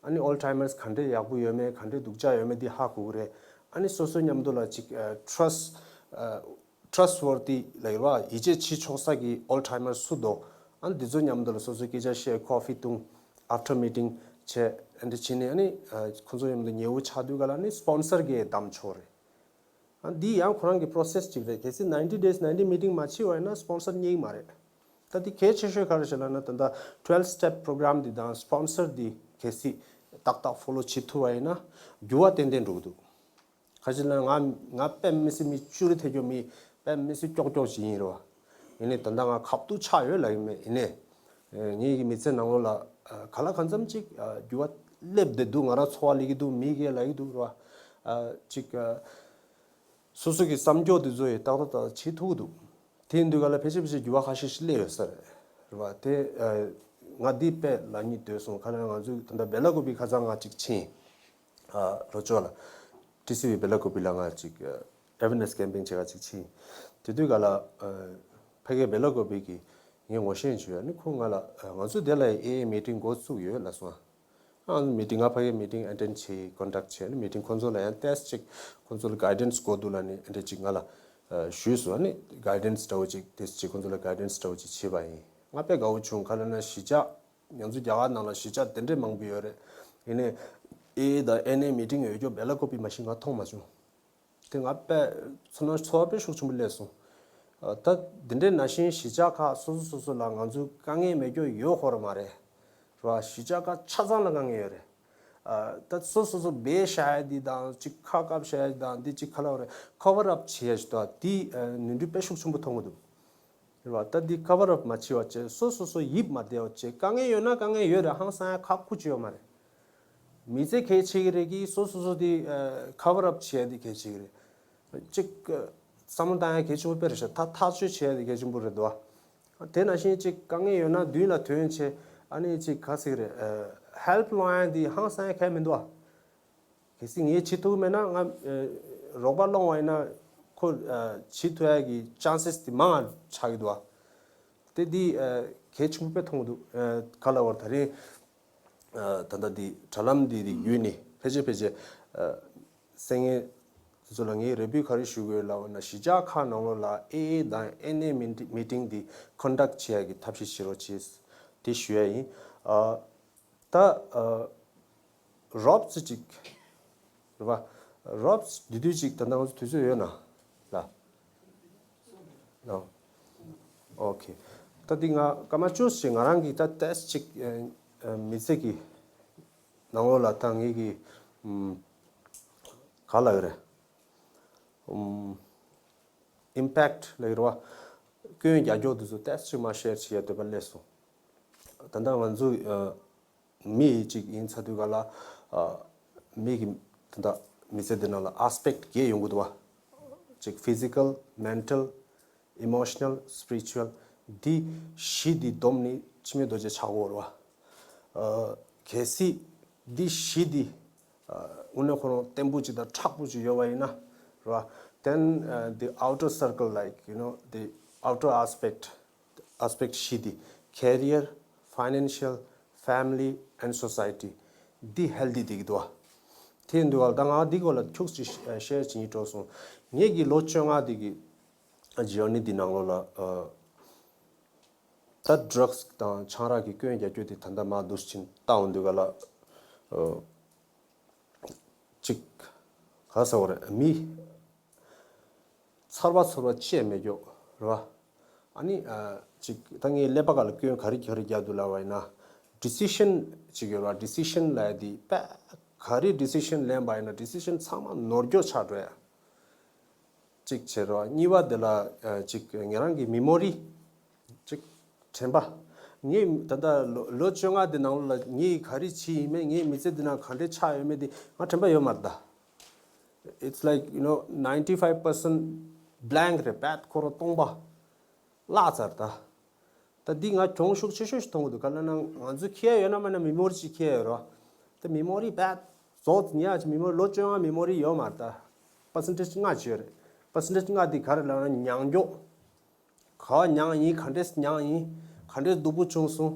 ཨ་ནི་ཨོལ་ཊི་མར་སི་ག་འདྲས་ཡག་པོ་ཡོད་མེད་ག་འདྲས་སྡུག་ཅག་ཡོད་མེད་དེ་ཧ་གོ་གི་རེད། ཨ་ནི་སོ་སོ་མཉམ་དུ་ལ་ཅིག་ཨ་ཊ་ར་སི་ཊི་ཨ་ཊ་ར་སི་ཊི་ཝོར་ཐི་ལབ་ཡོད་པ། ཡིད་ཆེས་བྱེད་ཆོག་ས་གི་ཨོལ་ཊི་མར་སི་སུ་འདུག་ཨ་ནི་འདི་ཚོ་མཉམ་དུ་ལ་སོ་སོ་སྐད་ཆ་བཤད། ཀོ་ཕི་བཏུང་། ཨབ་ཊར་མི་ཊིང་བྱས། ཨ་འདི་བྱས་ནས་ཨ་ནི་ཨ་ཁོང་ཚོ་མཉམ་དུ་ཉེ་བོ་ཆགས་དུས་ག་ལ་ཨ་ནི་སི་པོན་སར་གིས་གདམ་ཆོག་རེད། ཨ་འདི་ཡང་ཁོ་རང་གི་པོ་རོ་སེ་སི་ཅིག་རེད། གལ་སྲིད་ninety days ninety meeting མ་བྱས་པ་ཡིན་ན་སི་པོན་སར་རྙེད་ཀྱི་མ་རེད། ད་འདི་གལ་ཆེ་ཤོས་ག་རེ་ཞིག་ལབ་ན། ད་ལྟ་ཊུ་ཝེལ་སི་སི་ཊེབ་པོ་རོ་གྷ་རམ་འདི་དང་སི་པོན་སར་འདི་གལ་སྲིད་ཏག་ཏག་ཕོ་ལོ་བྱེད་ཐུབ་པ་ཡིན་ན་འགྱུར་བ་ཏན་ཏན་འགྲོ་གི་འདུག་ཁ་ཅིག་ལ་ང་ང་དཔེ་མི་སྲིད་མི་ཅུ་རེ་ཐེ་གྱོ་མི་དཔེ་མི་སྲིད་ཀྱོག་ཀྱོག་ཅིག་ཡིན་རེད་བ། ཡིན་ནའི་ད་ལྟ་ང་ཁ་ཐུག་ཆགས་ཡོད་ལབ་ཀྱི་མེད། ཡིན་ནའི་ངེད་ཀྱི་མི་ཚེ་ནང་ལོགས་ལ་ག་ལ་གང་འཚམ་ཅིག་འགྱུར་བ་སླེབས་བསྡད་འདུག་ང་རང་ཚོར་བ་སླེབས་ཀྱི་འདུག་མི་གིས་ལབ་ཀྱི་འདུག་རེད་བ། ཅིག་སོ་སོ་གི་བསམ་སྐྱོ་དེ་ཚོ་ཡི་ཏག་ཏག་ཏག་བྱེད་ཐུབ་ཀྱི་འདུག་དེ་ཡིན་དུས་ག་ལ་ཕལ་ཆེར་ཕལ་ཆེར་འགྱུར་བ་ཁ་ཤས་ཤིག་སླེབས་ཡོད་ས་རེད། རེད་བ། དེ་ང་འདི་དཔེ་ལབ་སྙིང་འདོད་སོང་། ག་ལ་ང་ཚོས་ད་ལྟ་སྦེ་ལ་ཀོ་པི་ཁ་སང་ང་གཅིག་ཕྱིན། ལྷོ་ཕྱོགས་ལ་ཊི་སི་ཝི་སྦེ་ལ་ཀོ་པི་ལ་ང་གཅིག་awareness campaign བྱེད་ག་གཅིག་ཕྱིན། དེ་དུས་ག་ལ་ཕ་གི་སྦེ་ལ་ཀོ་པི་གི་ངས་ངོ་ཤེས་བྱུང་ཡ་ནི་ཁོ་ང་ལ་ང་ཚོ་དེ་ལ་ཨེ་ཨེ་མི་ཊིང་འགོ་བཙུགས་ཡོད་ལབ་སོང་། ཨ་མི་ཊིང་ང་ཕ་གི་མི་ཊིང་ཨེ་ཊེན་ཌི་བྱེད་ཀོན་ཌག་བྱེད་ནི་མི་ཊིང་ཁོང་ཚོ་ལ་ཡང་ཏེས་ཅིག་ཁོང་ཚོ་ལ་གའི་ཌན་སི་དགོས་འདུག་ལབ་ནི་ཨེ་འདྲ་ཅིག་ང་ལ་ཞུས་སོང་། ཨ་ནི་གའི་ཌན་སི་འདྲ་བོ་ཅིག་ཏེས་ཅིག་ཁོང་ཚོ་ལ་གའི་ཌན་སི་འདྲ་བོ་ཅིག་བྱས་པ་ཡིན། ང་དཔེ་དགའ་བོ་བྱུང་། ག་ལ་ན་གཞིས་ཆགས་ང་ཚོ་རྒྱ་གར་ནང་ལ་གཞིས་ཆགས་དེ་འདྲས་མང་པོ་ཡོད་རེད། ཡིན་ནའི་ཨེ་ཨེ་དང་ཨེན་ཨེ་མི་ཊིང་ཡོད་རྒྱུ་སྦེ་ལ་ཀོ་པི་མ་གཞི་ང་མཐོང་མ་བྱུང་། དེ་ང་དཔེ་ཚོར་སྣང་ཚོར་བ་དཔེ་ཤུགས་ཆེན་པོ་སླེབས་སོང་། ད་འདི་འདྲའི་ནང་བཞིན་གཞིས་ཆགས་ཁག་སོ་སོ་སོ་སོ་ལ་ང་ཚོའི་དཀའ་ངལ་མེད་རྒྱུ་ཡོད་ཁོ་ར་མ་རེད། རེད་བ། གཞིས་ཆགས་ཁག་ཆ་ཚང་ལ་དཀའ་ངལ་ཡོད་རེད། ད་སོ་སོ་སོ་སྦས་བཞག་ཡ་འདི་དང་གཅིག་ཁ་བཀབ་བཞག་ཡ་འདི་དང་འདི་གཅིག་ག་ལ་བ་རེད། ཁ་བར་ཨབ་བྱེད་ཡ་ཞིག་འདུག་བ། འདི་ནོར་འཁྲུལ་དཔེ་ཤུགས་ཆེན་པོ་མཐོང་གི་འདུག། རེད་བ། ད་འདི་ཁ་བར་ཨབ་མ་བྱེད་པ་བྱས། སོ་སོ་སོ་ཡིད་མ་བདེ་བ་བྱས། དཀའ་ངལ་ཡོད་ན་དཀའ་ངལ་ཡོད་རེད། ཧང་སང་ཡ་ཁག་ཁུ་ཅི་ཡོད་མ་རེད། མི་ཚེ་གལ་ཆེ་གི་རེད་གི་སོ་སོ་སོ་དེ་ཁ་བར་ཨབ་བྱེད་ཡ་དེ་གལ་ཆེ་གི་རེད། གཅིག་བསམ་བློ་བཏང་ཡ་གལ་ཆེན་པོ་དཔེ་རེད་ཤག། ད་ཐག་གཅོད་བྱེད་ཡ་དེ་གལ་ཆེན་པོ་རེད་འདུག་བ། དེ་ནང་བཞིན་གཅིག་དཀའ་ངལ་ཡོད་ན་མདུན་ལ་ཐོན་བྱས། ཨ་ནི་གཅིག་ག་ཟེར་གི་རེད། ཧེལ་པ་སློང་ཡ་དེ་ཧང་སང་ཡ་གལ་མི་འདུག་བ། གལ་སྲིད་ངས་བྱེད་ཐུབ་མེད་ན་ང་རོགས་པ་སློང་བ་ཡིན་ན་ཁོ་བྱེད་ཐུབ་ཡ་གི་ཅན་སེས་དེ་མང་ང་ཆགས་ཀྱི་འདུག་བ། དེ་འདི་གལ་ཆེན་པོ་དཔེ་མཐོང་གི་འདུག། ག་ལ་བར་ད་རེས། ད་ལྟ་འདི་དྲ་ལམ་འདི་རིགས་བརྒྱུད་ནས་ཕལ་ཆེར་ཕལ་ཆེར་གསན་མཁན་ཚོ་ལ་ངས་རེ་འབོད་ག་རེ་ཞུ་དགོས་ལབ་ན། གཞིས་ཆགས་ཁག་ནང་ལོགས་ལ་ཨེ་ཨེ་དང་ཨེན་ཨེ་མི་ཊིང་འདི་ཀོན་ཌག་བྱེད་ཡ་གི་ཐབས་ཤེས་བྱེད་རོགས་བྱེད། དེ་ཞུ་ཡ་ཡིན། ད་རོབ་ཙི་ཅིག་རེད་བ། རོབ་ཙི་དེ་དུས་ཅིག་ད་ལྟ་ང་ཚོ་དུས་ཚོད་ཡོད་ན་ལ། ཨོ། ཨོ་ཁེ། ད་འདི་ང་སྐར་མ་བཅུ་ཞིག་ང་རང་གི་ད་ཏེས་ཅིག་མི་ཚེ་གི་ནང་ལོགས་ལ་ད་ངེད་ཀྱི་ག་ལ་ཡོད་རེད། ཨིམ་པེག་ལ་ཡོད་རེད་བ། སྐྱོན་རྒྱག་རྒྱུ་དེ་ཚོ་ཏེས་ཅིག་མ་ཤེར་བྱེད་ཡ་འདོད་པ་སླེབས་སོང་། ད་ལྟ་ང་ཚོ་མི་གཅིག་ཡིན་ཚར་དུས་ག་ལ། མི་གི་ད་ལྟ་མི་ཚེ་འདི་ནང་ལ་ཨེ་སི་པེག་བརྒྱད་ཡོང་གི་འདུག་བ། གཅིག་ཕི་ཛི་ཀལ། མེན་ཊལ། ཨི་མོ་ཤི་ནལ། སི་པི་རི་ཅུ་ཨལ། འདི་བཞི་འདི་བསྡོམས་ནས་འཆི་མེད་རྡོ་རྗེ་ཆགས་ཀྱི་ཡོད་རེད་བ། གལ་སྲིད་འདི་བཞི་འདི་དངོས་གནས་ཁོ་རང་བརྟན་པོ་ཅིག་དང་མཁྲེགས་པོ་ཅིག་ཡོད་པ་ཡིན་ན་རེད་བ། Then the outer circle, like, you know, the outer aspect, aspect བཞི་འདི། Career, financial, family and society. འདི་ཧེལ་ཐི་འདི་གི་འདུག་བ། དེ་འདུག་བ། ད་ང་འདི་སྐོར་ལ་ཁྱུག་ཅིག་ཤེར་བྱེད་སྙིང་འདོད་སོང་། ངེད་ཀྱི་ལོ་བཅོ་ལྔ་འདི་གི་ཇར་ནི་འདི་ནང་ལོགས་ལ། ད་ཌྲག་སི་དང་ཆང་རག་གི་སྐྱོན་རྒྱག་རྒྱུ་དེ་ད་ལྟ་མར་འདུག་ཕྱིན་བཏང་འདུག་ག་ལ། གཅིག་ག་ཟེར་བ་རེད། མི་ཚར་བ་ཚར་བ་བཅད་མེད་རྒྱུ་རེད་བ། ཨ་ནི་གཅིག་ད་ངས་ཀླད་པ་ག་ལ་སྐྱོན་ག་རེ་ག་རེ་རྒྱག་འདུག་ལབ་པ་ཡིན་ན། ཌི་སི་ཤན་ཅིག་ཡོད་རེད་བ། ཌི་སི་ཤན་ལབ་ཡ་དེ་དཔེ་ག་རེ་ཌི་སི་ཤན་ལེན་པ་ཡིན་ན་ཌི་སི་ཤན་ཚང་མ་ནོར་འཁྱོག་ཆགས་འགྲོ་ཡ། གཅིག་བྱེད་རོགས། གཉིས་པ་དེ་ལ་ཨ་གཅིག་ཉེ་རང་གི་མི་མོ་རི། གཅིག་དྲན་པ། ངས་ད་ལྟ་ལོ་ལོ་བཅོ་ལྔ་དེ་ནང་ལ་ངས་ག་རེ་བྱས་ཡིན་མིན། ངའི་མི་ཚེ་འདི་ནང་ག་འདྲས་ཆགས་ཡོད་མེད་དེ་ང་དྲན་པ་ཡོད་མ་རེད་ད། It's like, you know, ninety five percent blank རེད། པད་ཁོ་རང་སྟོང་པ་བརླག་ཚར་ད། ད་འདི་ང་གྱོང་ཤུགས་ཆེ་ཤོས་ཤིག་མཐོང་གི་འདུག། ག་ལ་ན་ང་ཚོ་ཁྱེར་ཡོད་ན་མིན་ན་མི་མོ་རི་ཅིག་ཁྱེར་ཡོད་རོ། ད་མི་མོ་རི་བད་རྫོགས་ཉག་ཅིག་མི་མོ་རི་ལོ་བཅོ་ལྔ་མི་མོ་རི་ཡོད་མ་རེད་ད། པར་སེན་ཊེ་ཇི་ལྔ་ཅིག་ཡོད་རེད། པར་སེན་ཊེ་ཇི་ལྔ་འདི་ག་རེ་ལབ་ན་མྱང་རྒྱུ། ག་པར་མྱངས་ཡིན། ག་འདྲས་མྱངས་ཡིན། ག་འདྲས་སྡུག་པོ་བྱུང་སོང་།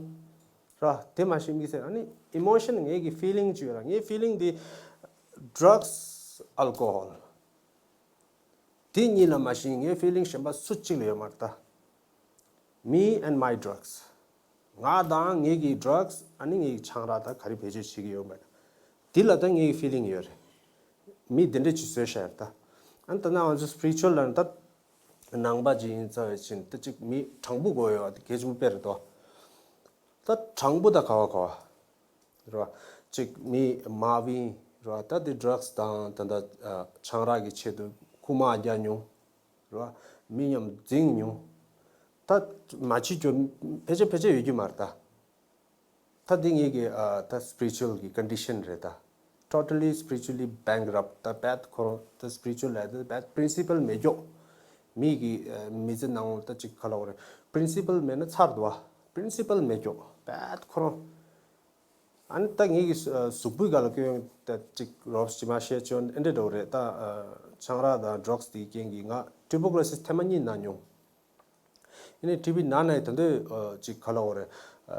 ར་དེ་མ་གཞི་དམིགས་བསལ་ཨ་ནི་ཨི་མོ་ཤན། ངེད་ཀྱི་ཕི་ལིང་ཅིག་ཡོད་ར། ངའི་ཕི་ལིང་འདི་ཌྲག་སི་ཨལ་ཀོ་ཧོལ། དེ་གཉིས་ལ་མ་གཞི་ངའི་ཕི་ལིང་གཞན་པ་སུ་གཅིག་ལ་ཡོད་མ་རེད་ད། Me and my drugs. ང་དང་ངེད་ཀྱི་ཌྲག་སི་ཨ་ནི་ངེད་ཀྱི་ཆང་རག་ད་ག་རེ་བེད་སྤྱོད་བྱེད་ཀྱི་ཡོད་མེད། འདི་ལ་ད་ངེད་ཀྱི་ཕི་ལིང་ཡོད་རེད། མི་འདི་འདྲ་ཅིག་བཟོས་བཞག་ཡོད་ད། ཨ་ནི་ད་ནང་ང་ཚོ་སི་པི་རི་ཅུ་ཨལ་ལ་ད་ནང་པ་ཅིག་ཡིན་ཚར་བའི་ཕྱིན་ད་ཅིག་མི་དྲང་པོ་དགོས་ཡོད་པ་དེ་གལ་ཆེན་པོ་དཔེ་རེད་དོ། ད་དྲང་པོ་ད་ག་བ་ག་བ། རེད་བ། གཅིག་མི་མ་བིན་རེད་བ། ད་དེ་ཌྲག་སི་དང་ད་ལྟ་ཆང་རག་གི་ཆེད་དུ་རྐུ་མ་རྒྱག་མྱོང་། རེད་བ། མི་མཉམ་འཛིང་མྱོང་། ད་མ་བྱེད་རྒྱུ་ཕལ་ཆེར་ཕལ་ཆེར་ཡོད་རྒྱུ་མ་རེད་ད། ད་འདི་ངེད་ཀྱི་ཨ་ད་སི་པི་རི་ཅུ་ཨལ་གྱི་ཀོན་ཌི་ཤན་རེད་ད། Totally spiritually bankrupt. ད་བད་ཁོ་རང་ད་སི་པི་རི་ཅུ་ཨལ་ལ་ད་བད་པི་རིན་སི་པལ་མེད་རྒྱུ། མི་གི་ཨ་མི་ཚེ་ནང་ལ་ད་ཅིག་ག་ལབ་དགོས་རེད། པི་རིན་སི་པལ་མེད་ན་ཚར་འདུག་བ། པི་རིན་སི་པལ་མེད་ཀྱོག་བད་ཁོ་རང་། ཨ་ནི་ད་ངེད་ཀྱི་ཨ་གཟུགས་པོའི་སྒང་ལ་སྐྱོན་ད་ཅིག་རོབ་ཅིག་མ་བཤད་ཆོག་ཨེ་འདྲ་འགྲོ་རེད། ད་ཨ་ཆང་རག་དང་ཌྲག་སི་དེའི་རྐྱེན་གྱིས་ང་ཊུ་བར་ཀུ་ལོ་སི་སི་ཐེངས་མ་གཉིས་ན་མྱོང་། ཨ་ནི་ཊི་བི་ན་ནས་ད་དུང་ཨ་ཅིག་ག་ལབ་དགོས་རེད། ཨ་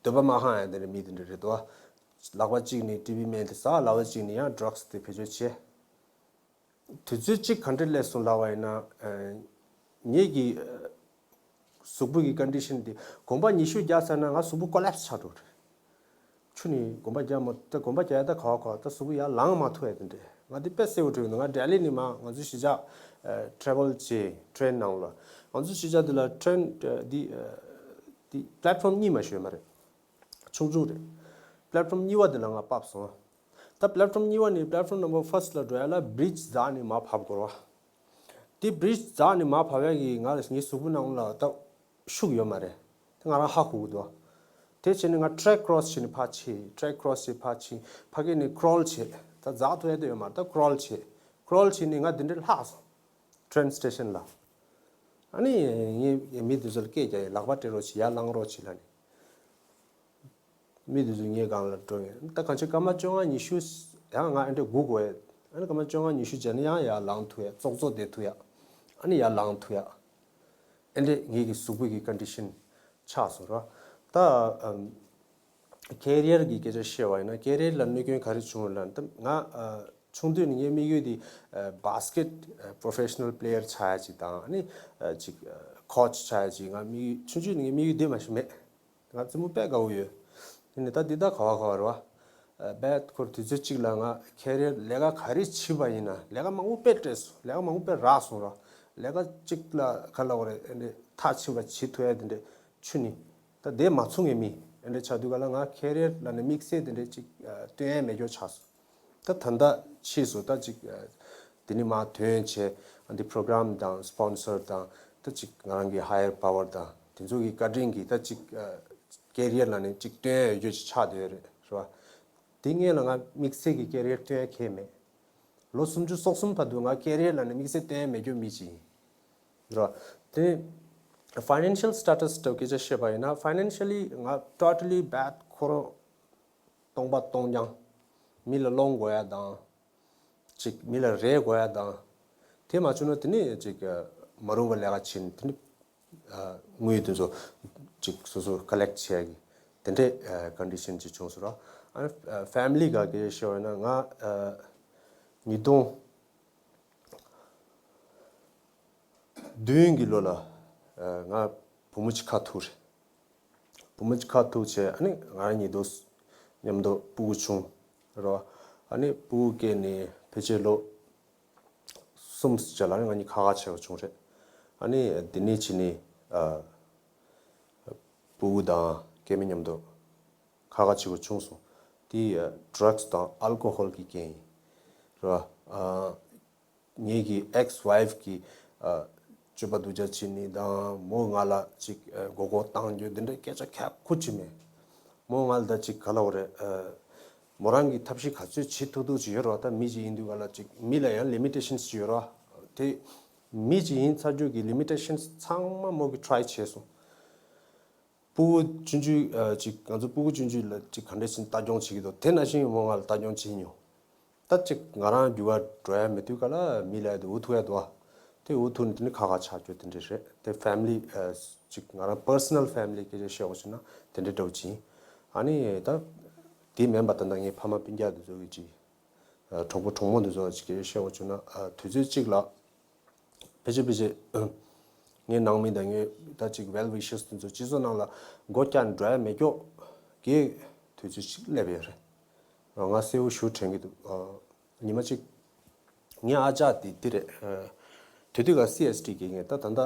འདོད་པ་མ་ཁེངས་ཡ་དེ་འདྲ་མི་དེ་འདྲ་རེད་དོ། ལག་པ་གཅིག་ནས་ཊི་བི་སྨན་དེ་ཟ། ལག་པ་གཅིག་ནས་ཡང་ཌྲག་སི་དེ་བེད་སྤྱོད་བྱས། དུས་ཚོད་གཅིག་ག་འདྲ་སླེབས་སོང་ལབ་པ་ཡིན་ན། ཨ་ངེད་ཀྱི་ཨ་གཟུགས་པོ་གི་ཀོན་ཌི་ཤན་དེ་གོམ་པ་ཉི་ཤུ་བརྒྱབ་ཚར་ན་ང་གཟུགས་པོ་ཀོ་ལེབ་སི་ཆགས་འགྲོ་རེད། ཆུ་ནི་གོམ་པ་རྒྱག་མ་ད་གོམ་པ་རྒྱག་ཡ་ད་ག་བ་ག་བ་ད་གཟུགས་པོ་ཡར་ལངས་མ་ཐུབ་ཡ་དེ་འདྲ། ང་དེ་དཔེ་གསལ་པོ་བྲིས་འདུག་ང་ལྡི་ལི་ནས་མར་ང་ཚོ་གཞིས་ཆགས་ཨ་ཊེ་རེ་ཝལ་བྱས་ཊེན་ནང་ལ། ང་ཚོ་གཞིས་ཆགས་དེ་ལ་ཊེན་ཨ་འདི་ཨ་འདི་པི་ལེཊ་ཕོམ་གཉིས་མ་ཞོན་མ་རེད། ཆུང་ཆུང་རེད། པི་ལེཊ་ཕོམ་གཉིས་པ་དེ་ལ་ང་བབས་སོང་། ད་པི་ལེཊ་ཕོམ་གཉིས་པ་ནས་པི་ལེཊ་ཕོམ་ནམ་བར་ཕར་སི་ཊི་ལ་འགྲོ་ཡ་ལ་བི་རིཇ་འཛེགས་ནས་མར་བབས་དགོས་རེད་བ། དེ་བི་རིཇ་འཛེགས་ནས་མར་བབས་ཡ་གིས་ང་ལ་ངའི་གཟུགས་པོ་ནང་ལ་ད་ཤུགས་ཡོད་མ་རེད། དེ་ང་རང་ཧ་གོ་གི་འདུག་དེ་བྱས་ནས་ང་ཊེ་རེག་ཀོ་རོ་སི་བྱས་ནས་ཕར་ཕྱིན། ཊེ་རེག་ཀོ་རོ་སི་བྱས་ཕར་ཕྱིན། ཕ་གི་ནས་ཀོ་རོལ་བྱས། ད་འཛེགས་ཐུབ་ཡ་དེ་ཡོད་མ་རེད། ད་ཀོ་རོལ་བྱས། ཀོ་རོལ་བྱས་ནས་ང་འདི་འདྲ་ལྷག་སོང་། ཊེན་སི་ཊེ་ཤན་ལ། ཨ་ནི་ངས་མི་དེ་ཚོ་ལ་སྐད་རྒྱག་ཡ། ལག་པ་སྤྲད་རོགས་བྱེད། ཡར་ལངས་རོགས་བྱེད་ལབ་ནས། མི་དེ་ཚོ་ངའི་སྒང་ལ་འགྲོ་ངེས། ད་གང་ཅི་སྐར་མ་བཅོ་ལྔ་ཉི་ཤུ་ཡང་ང་ཨེ་འདྲ་སྒུག་དགོས་ཡ། ཨ་ནི་སྐར་མ་བཅོ་ལྔ་ཉི་ཤུ་རྗེས་ནས་ཡང་ཡར་ལངས་ཐུབ་ཡ། ཙོག་ཙོག་བསྡད་ཐུབ་ཡ། ཨ་ནི་ཡར་ལངས་ཐུབ་ཡ། ཨེ་འདྲ་ངེད་ཀྱི་གཟུགས་པོ་གི་ཀོན་ཌི་ཤན་ཆགས་སོང་ར། ད་ཨམ་ཀེ་རི་ཡར་གྱི་སྐད་ཆ་བཤད་པ་ཡིན་ན། ཀེ་རི་ཡར་ལ་གནོད་སྐྱོན་ག་རེ་བྱུང་ལབ་ན། ད་ང་ཨ་ཆུང་དུས་ནས་ངའི་དམིགས་ཡུལ་དེ་ཨ་བྷ་སི་ཀེ་ཊི་ཨ་པོ་རོ་ཕེ་ཤི་ནལ་པི་ལེ་ཡར་ཆགས་ཡ་ཅིག་དང་། ཨ་ནི་ཨ་ཅིག་ཨ་ཀོ་ཆི་ཆགས་ཡ་ཅིག་ང་དམིགས་ཡུལ་ཆུང་ཆུང་ནས་ངའི་དམིགས་ཡུལ་དེ་མ་ཞིག་མེད། ང་རྩེད་མོ་དཔེ་དགའ་བོ་ཡོད། དེ་ནས་ད་འདི་ད་ག་བ་ག་བ་རེད་བ། ཨ་བད་ཁོ་ར་དུས་ཚོད་གཅིག་ལ་ང་ཀེ་རི་ཡར་ལས་ཀ་ག་རེ་བྱས་པ་ཡིན་ན། ལས་ཀ་མང་པོ་དཔེ་སྤྲད་སོང་། ལས་ཀ་མང་པོ་དཔེ་རག་སོང་ར། ལས་ཀ་གཅིག་ལ་ག་ལབ་དགོས་རེད། ཨེ་འདྲ་མཐར་ཕྱིན་པ་བྱེད་ཐུབ་ཡ་དེ་འདྲ་ཆུ་ནི། ད་དེ་མ་ཚུགས་ངེས་མི་ཨེ་འདྲ་ཆགས་དུས་ག་ལ་ང་ཀེ་རི་ཡར་ལབ་ནས་དམིགས་བསལ་དེ་འདྲ་ཅིག་ཨ་སྟོན་ཡ་མེད་སྐྱོ་ཆགས་སོང་། ད་ད་ལྟ་ཕྱིས་སུ་ད་ཅིག་ཨ་དེ་ནི་མར་ཐོན་བྱས། ཨ་འདི་པོ་རོ་གྷ་རམ་དང་སི་པོན་སར་དང་། ད་ཅིག་ང་རང་གི་ཧ་ཡར་པ་ཝར་དང་དེ་ཚོ་གི་བཀའ་དྲིན་གྱིས་ད་ཅིག་ཨ་ཀེ་རི་ཡར་ལབ་ནས་ཅིག་སྟོན་ཡ་ཡོད་རྒྱུ་ཅིག་ཆགས་བསྡད་ཡོད་རེད། རེད་བ། དེ་སྔོན་ལ་ང་དམིགས་བསལ་གྱི་ཀེ་རི་ཡར་སྟོན་ཡ་གང་ཡང་མེད། ལོ་སུམ་ཅུ་སོ་གསུམ་བར་དུ་ང་ཀེ་རི་ཡར་ལབ་ནས་དམིགས་བསལ་སྟོན་ཡ་མེད་རྒྱུ་མི་ཅིག་ཡིན། རེད་བ། དེ་ནས་ཕའི་ནན་ཤལ་སི་ཊེ་ཊས་སྐད་ཆ་བཤད་པ་ཡིན་ན། ཕའི་ནན་ཤལ་ལི་ང་ཊོ་ཊལ་ལི་བད་ཁོ་རང་སྟོང་པ་སྟོང་རྐྱང་། མི་ལ་སློང་དགོས་ཡ་དང་། ཅིག་མི་ལ་རེ་དགོས་ཡ་དང་། དེ་མ་བྱུང་ན་དེ་ནི་ཅིག་མ་རུང་བ་ལས་ཀ་བྱེད་ནི། དེ་ནི་ཨ་དངུལ་དེ་ཚོ་ཅིག་སོ་སོ་ཀོ་ལེག་བྱེད་ཡ་གི་དེ་འདྲའི་ཨ་ཀོན་ཌི་ཤན་ཅིག་བྱུང་སོང་ར། ཨ་ཕེ་མི་ལི་སྒང་སྐད་ཆ་བཤད་པ་ཡིན་ན། ང་ཨ་ཉིས་སྟོང་བདུན་གྱི་ལོ་ལ་ཨ་ང་བུ་མོ་གཅིག་ཁ་ཐུག་རེད། བུ་མོ་གཅིག་ཁ་ཐུག་བྱས། ཨ་ནི་ང་རང་གཉིས་དུས་མཉམ་དུ་སྤུ་གུ་བྱུང་ར། ཨ་ནི་སྤུ་གུ་སྐྱེས་ནས་ཕལ་ཆེར་ལོ་གསུམ་ཙམ་ལ་ང་གཉིས་ཁ་ཁ་བྱེད་པ་བྱུང་རེད། ཨ་ནི་དེ་ནས་ཕྱིན་ནས་ཨ་སྤུ་གུ་དང་སྐྱེ་དམན་མཉམ་དུ་ཁ་ཁ་བྱེད་པ་བྱུང་སོང་། དེ་ཨ་ཌྲག་སི་དང་ཨལ་ཀོ་ཧོལ་གྱི་རྐྱེན་ཡིན་ར། ཨ་ངེད་ཀྱི་ཨེག་སི་ཝའི་ཕི་གིས་ཨ་སྤྱོད་པ་སྡུག་ཅག་བྱེད་ནི་དང་། མོ་ང་ལ་ཅིག་ཨ་མགོ་སྐོར་བཏང་རྒྱུ་འདི་འདྲའི་སྐད་ཆ་ཁ་ཁུ་ཅིག་མེད། མོ་ང་ལ་ད་ཅིག་ག་ལབ་དགོས་རེད། ཨ་མོ་རང་གིས་ཐབས་ཤེས་ག་ཚོད་བྱེད་ཐུབ་ཐུབ་ཅིག་ཡོད་རེད་བ། ད་མི་ཅིག་ཡིན་དུས་ག་ལ་ཅིག་མི་ལ་ཡང་ལི་མི་ཊེ་ཤན་ཅིག་ཡོད་རེད་བ། དེ་མི་ཅིག་ཡིན་ཚར་རྒྱུ་གི་ལི་མི་ཊེ་ཤན་ཚང་མ་མོ་གིས་ཊ་རའི་བྱས་སོང་། སྤུ་གུ་ཆུང་ཆུང་ཨ་ཅིག་ང་ཚོ་སྤུ་གུ་ཆུང་ཆུང་ལ་ཅིག་ག་འདྲ་བྱས་ནས་ལྟ་སྐྱོང་བྱེད་ཀྱི་འདུག་དེ་ནང་བཞིན་མོ་ང་ལ་ལྟ་སྐྱོང་བྱེད་མྱོང་། ད་ཅིག་ང་རང་རྒྱུག་ག་འགྲོ་ཡ་མེད་དུས་ག་ལ་མི་ལ་ཡ་དེ་འུ་ཐུག་ཡ་འདུག་ཨ། དེ་འུ་ཐུག་ནས་དེ་ནི་ཁ་ཁ་ཆགས་རྒྱུ་དེ་འདྲ་རེད། དེ་ཕེ་མི་ལི་ཨ་ཅིག་ང་རང་པར་སོ་ནལ་ཕེ་མི་ལི་སྐད་ཆ་བཤད་དགོས་བྱུང་ན་དེ་འདྲ་འདྲ་བོ་ཅིག་ཡིན། ཨ་ནི་ད་དེ་མིན་པ་ད་ལྟ་ངའི་ཕ་མ་སྤུན་ཀྱག་དེ་ཚོ་གི་ཅིག་ཨ་གྲོགས་པོ་གྲོགས་མོ་དེ་ཚོ་ཅིག་སྐད་ཆ་བཤད་དགོས་བྱུང་ན། ཨ་དུས་ཚོད་གཅིག་ལ་ཕལ་ཆེར་ཕལ་ཆེར་ངའི་ནང་མི་དང་ངའི་ད་ཅིག་ཝེལ་ཝི་ཤར་སི་དེ་ཚོ་སྤྱི་ཚོགས་ནང་ལ་སྒོ་བརྒྱབ་འགྲོ་ཡ་མེད་ཀྱོག་གི་དུས་ཚོད་ཅིག་སླེབས་ཡོད་རེད། ང་གསལ་པོ་ཞེ་དྲན་གྱི་འདུག་ཨ་ཉི་མ་གཅིག་ངའི་ཨ་ཅག་དེ་དེ་རེད། ཨ་དེ་དུས་ཀ་སི་ཨེས་ཊི་གི་ངས་ད་ད་ལྟ་ཨ་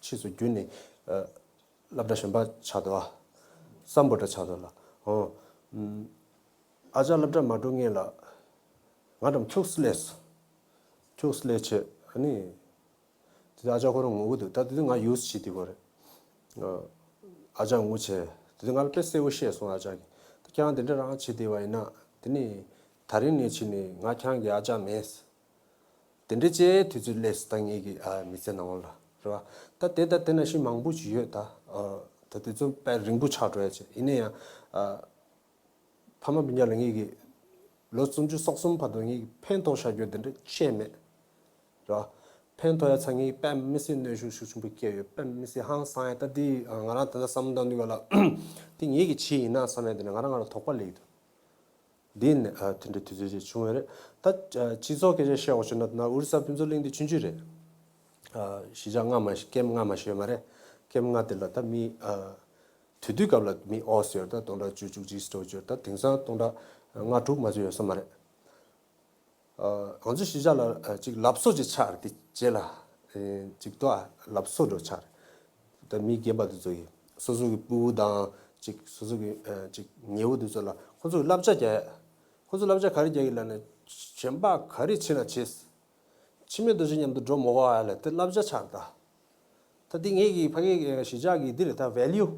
ཕྱིས་སུ་བརྒྱུད་ནས་ཨ་སློབ་གྲྭ་གཞན་པ་ཆགས་འདུག་ཨ། སམ་བྷོ་ཊ་ཆགས་འདུག་ལ། ཨོ། ཨམ། ཨ་ཅག་སློབ་གྲྭ་མ་འགྲོ་སྔོན་ལ་ང་འགྲམ་ཁྱུག་ཙམ་སླེབས་སོང་། ཁྱུག་ཙམ་སླེབས་བྱས། ཨ་ནི་དེ་དུས་ཨ་ཅག་ཁོ་རང་ངུ་གི་འདུག་ད་དེ་དུས་ང་ཡུ་སི་བྱེད་དེ་གོ་རེད། ཨ་ཅག་ངུ་བྱས། དེ་དུས་ང་ལ་དཔེ་གསལ་པོ་བཤད་སོང་ཨ་ཅག་གིས། ད་ཁྱེད་རང་དེ་འདྲ་རང་བྱེད་བསྡད་པ་ཡིན་ན། དེ་ནི་ད་རིང་ནས་ཕྱིན་ནས་ང་ཁྱེད་རང་གི་ཨ་ཅག་མིན། དེ་འདྲ་བྱས་དུས་ཚོད་སླེབས་སོང་ད་ངེད་ཀྱི་ཨ་མི་ཚེ་ནང་ལ་རེད་བ། ད་དེ་ད་དེ་ནང་བཞིན་མང་པོ་ཅིག་ཡོད་ད། ཨ་ད་དུས་ཚོད་དཔེ་རིང་པོ་ཆགས་འགྲོ་ཡ་བྱས། ཡིན་ན་ཡང་ཨ་ཕ་མ་སྤུན་ཀྱག་ལ་ངེད་ཀྱི་ལོ་སུམ་ཅུ་སོ་གསུམ་བར་དུ་ངེད་ཀྱི་ཕན་ཐོགས་བཞག་རྒྱུ་དེ་འདྲ་ཅིག་མེད་རེད་བ། ཕན་ཐོགས་ཡ་ཚ་ངེད་ཀྱི་དཔེ་མི་སྲིད་གནོན་ཤུགས་ཤུགས་ཆེན་པོ་བསྐྱལ་ཡོད། དཔེ་མི་སྲིད་ཧང་སང་ཡ། ད་དེ་ང་རང་ད་ལྟ་བསམ་བློ་བཏང་དུས་ག་ལ་དེ་ངེད་ཀྱི་ཆེད་ཡིན་ན་བསམ་ཡ་དེ་འདྲ་ང་རང་ང་ལ་དོགས་པ་སླེབས་འདུག་འདི་ནི་ཨ་དེ་འདྲའི་དུས་ཚོད་ཅིག་བྱུང་བ་རེད། ད་ཨ་སྤྱི་ཚོགས་སྐད་ཆ་བཤད་འོ་བྱས་ན་ད་ཨོ་རི་ས་ཕུན་ཚོགས་གླིང་འདི་ཆུང་ཆུང་རེད། ཨ་གཞིས་ཆགས་ལྔ་མ་ཞིག་ཀེམ་ལྔ་མ་ཞིག་ཡོད་མ་རེད། ཀེམ་ལྔ་དེ་ལ་ད་མི་ཨ་དུས་དུས་སྐབས་ལ་མི་ཨོ་ཟེར་ད་སྟོང་ཕྲག་བཅུ་བཅུ་གཅིག་སྤྲོ་བཅུ་ད་དེང་སང་སྟོང་ཕྲག་ལྔ་དྲུག་མ་ཚོད་ཡོད་ས་མ་རེད། ཨ་ང་ཚོ་གཞིས་ཆགས་ལ་ཨ་ཅིག་ལབ་གསོ་ཅིག་ཆགས་རེད། དེ་རྗེས་ལ་ཨེ་ཅིག་ཏོ་ཨ་ལབ་གསོ་འགྲོ་ཆགས་རེད། ད་མི་རྒན་པ་དེ་ཚོ་ཡིན། སོ་སོ་གི་སྤུ་གུ་དང་ཅིག་སོ་སོ་གི་ཨ་ཅིག་ཉེ་བོ་དེ་ཚོ་ལ་ཁོ་ཚོ་གི་བསླབ་བྱ་རྒྱག་ཡ། ཁོ་ཚོ་བསླབ་བྱ་ག་རེ་རྒྱག་གི་ལབ་ན་གཞན་པ་ག་རེ་བྱེད་ན་བྱེད། འཆི་མེད་རྡོ་རྗེ་མཉམ་དུ་འགྲོ་མི་དགོས་ཨ་ལ་དེ་བསླབ་བྱ་ཆགས་རེད་ད། ད་འདི་ངེད་ཀྱི་ཕ་གི་གཞིས་ཆགས་ཀྱི་འདི་རེད་ད། ཝེ་ལིའུ།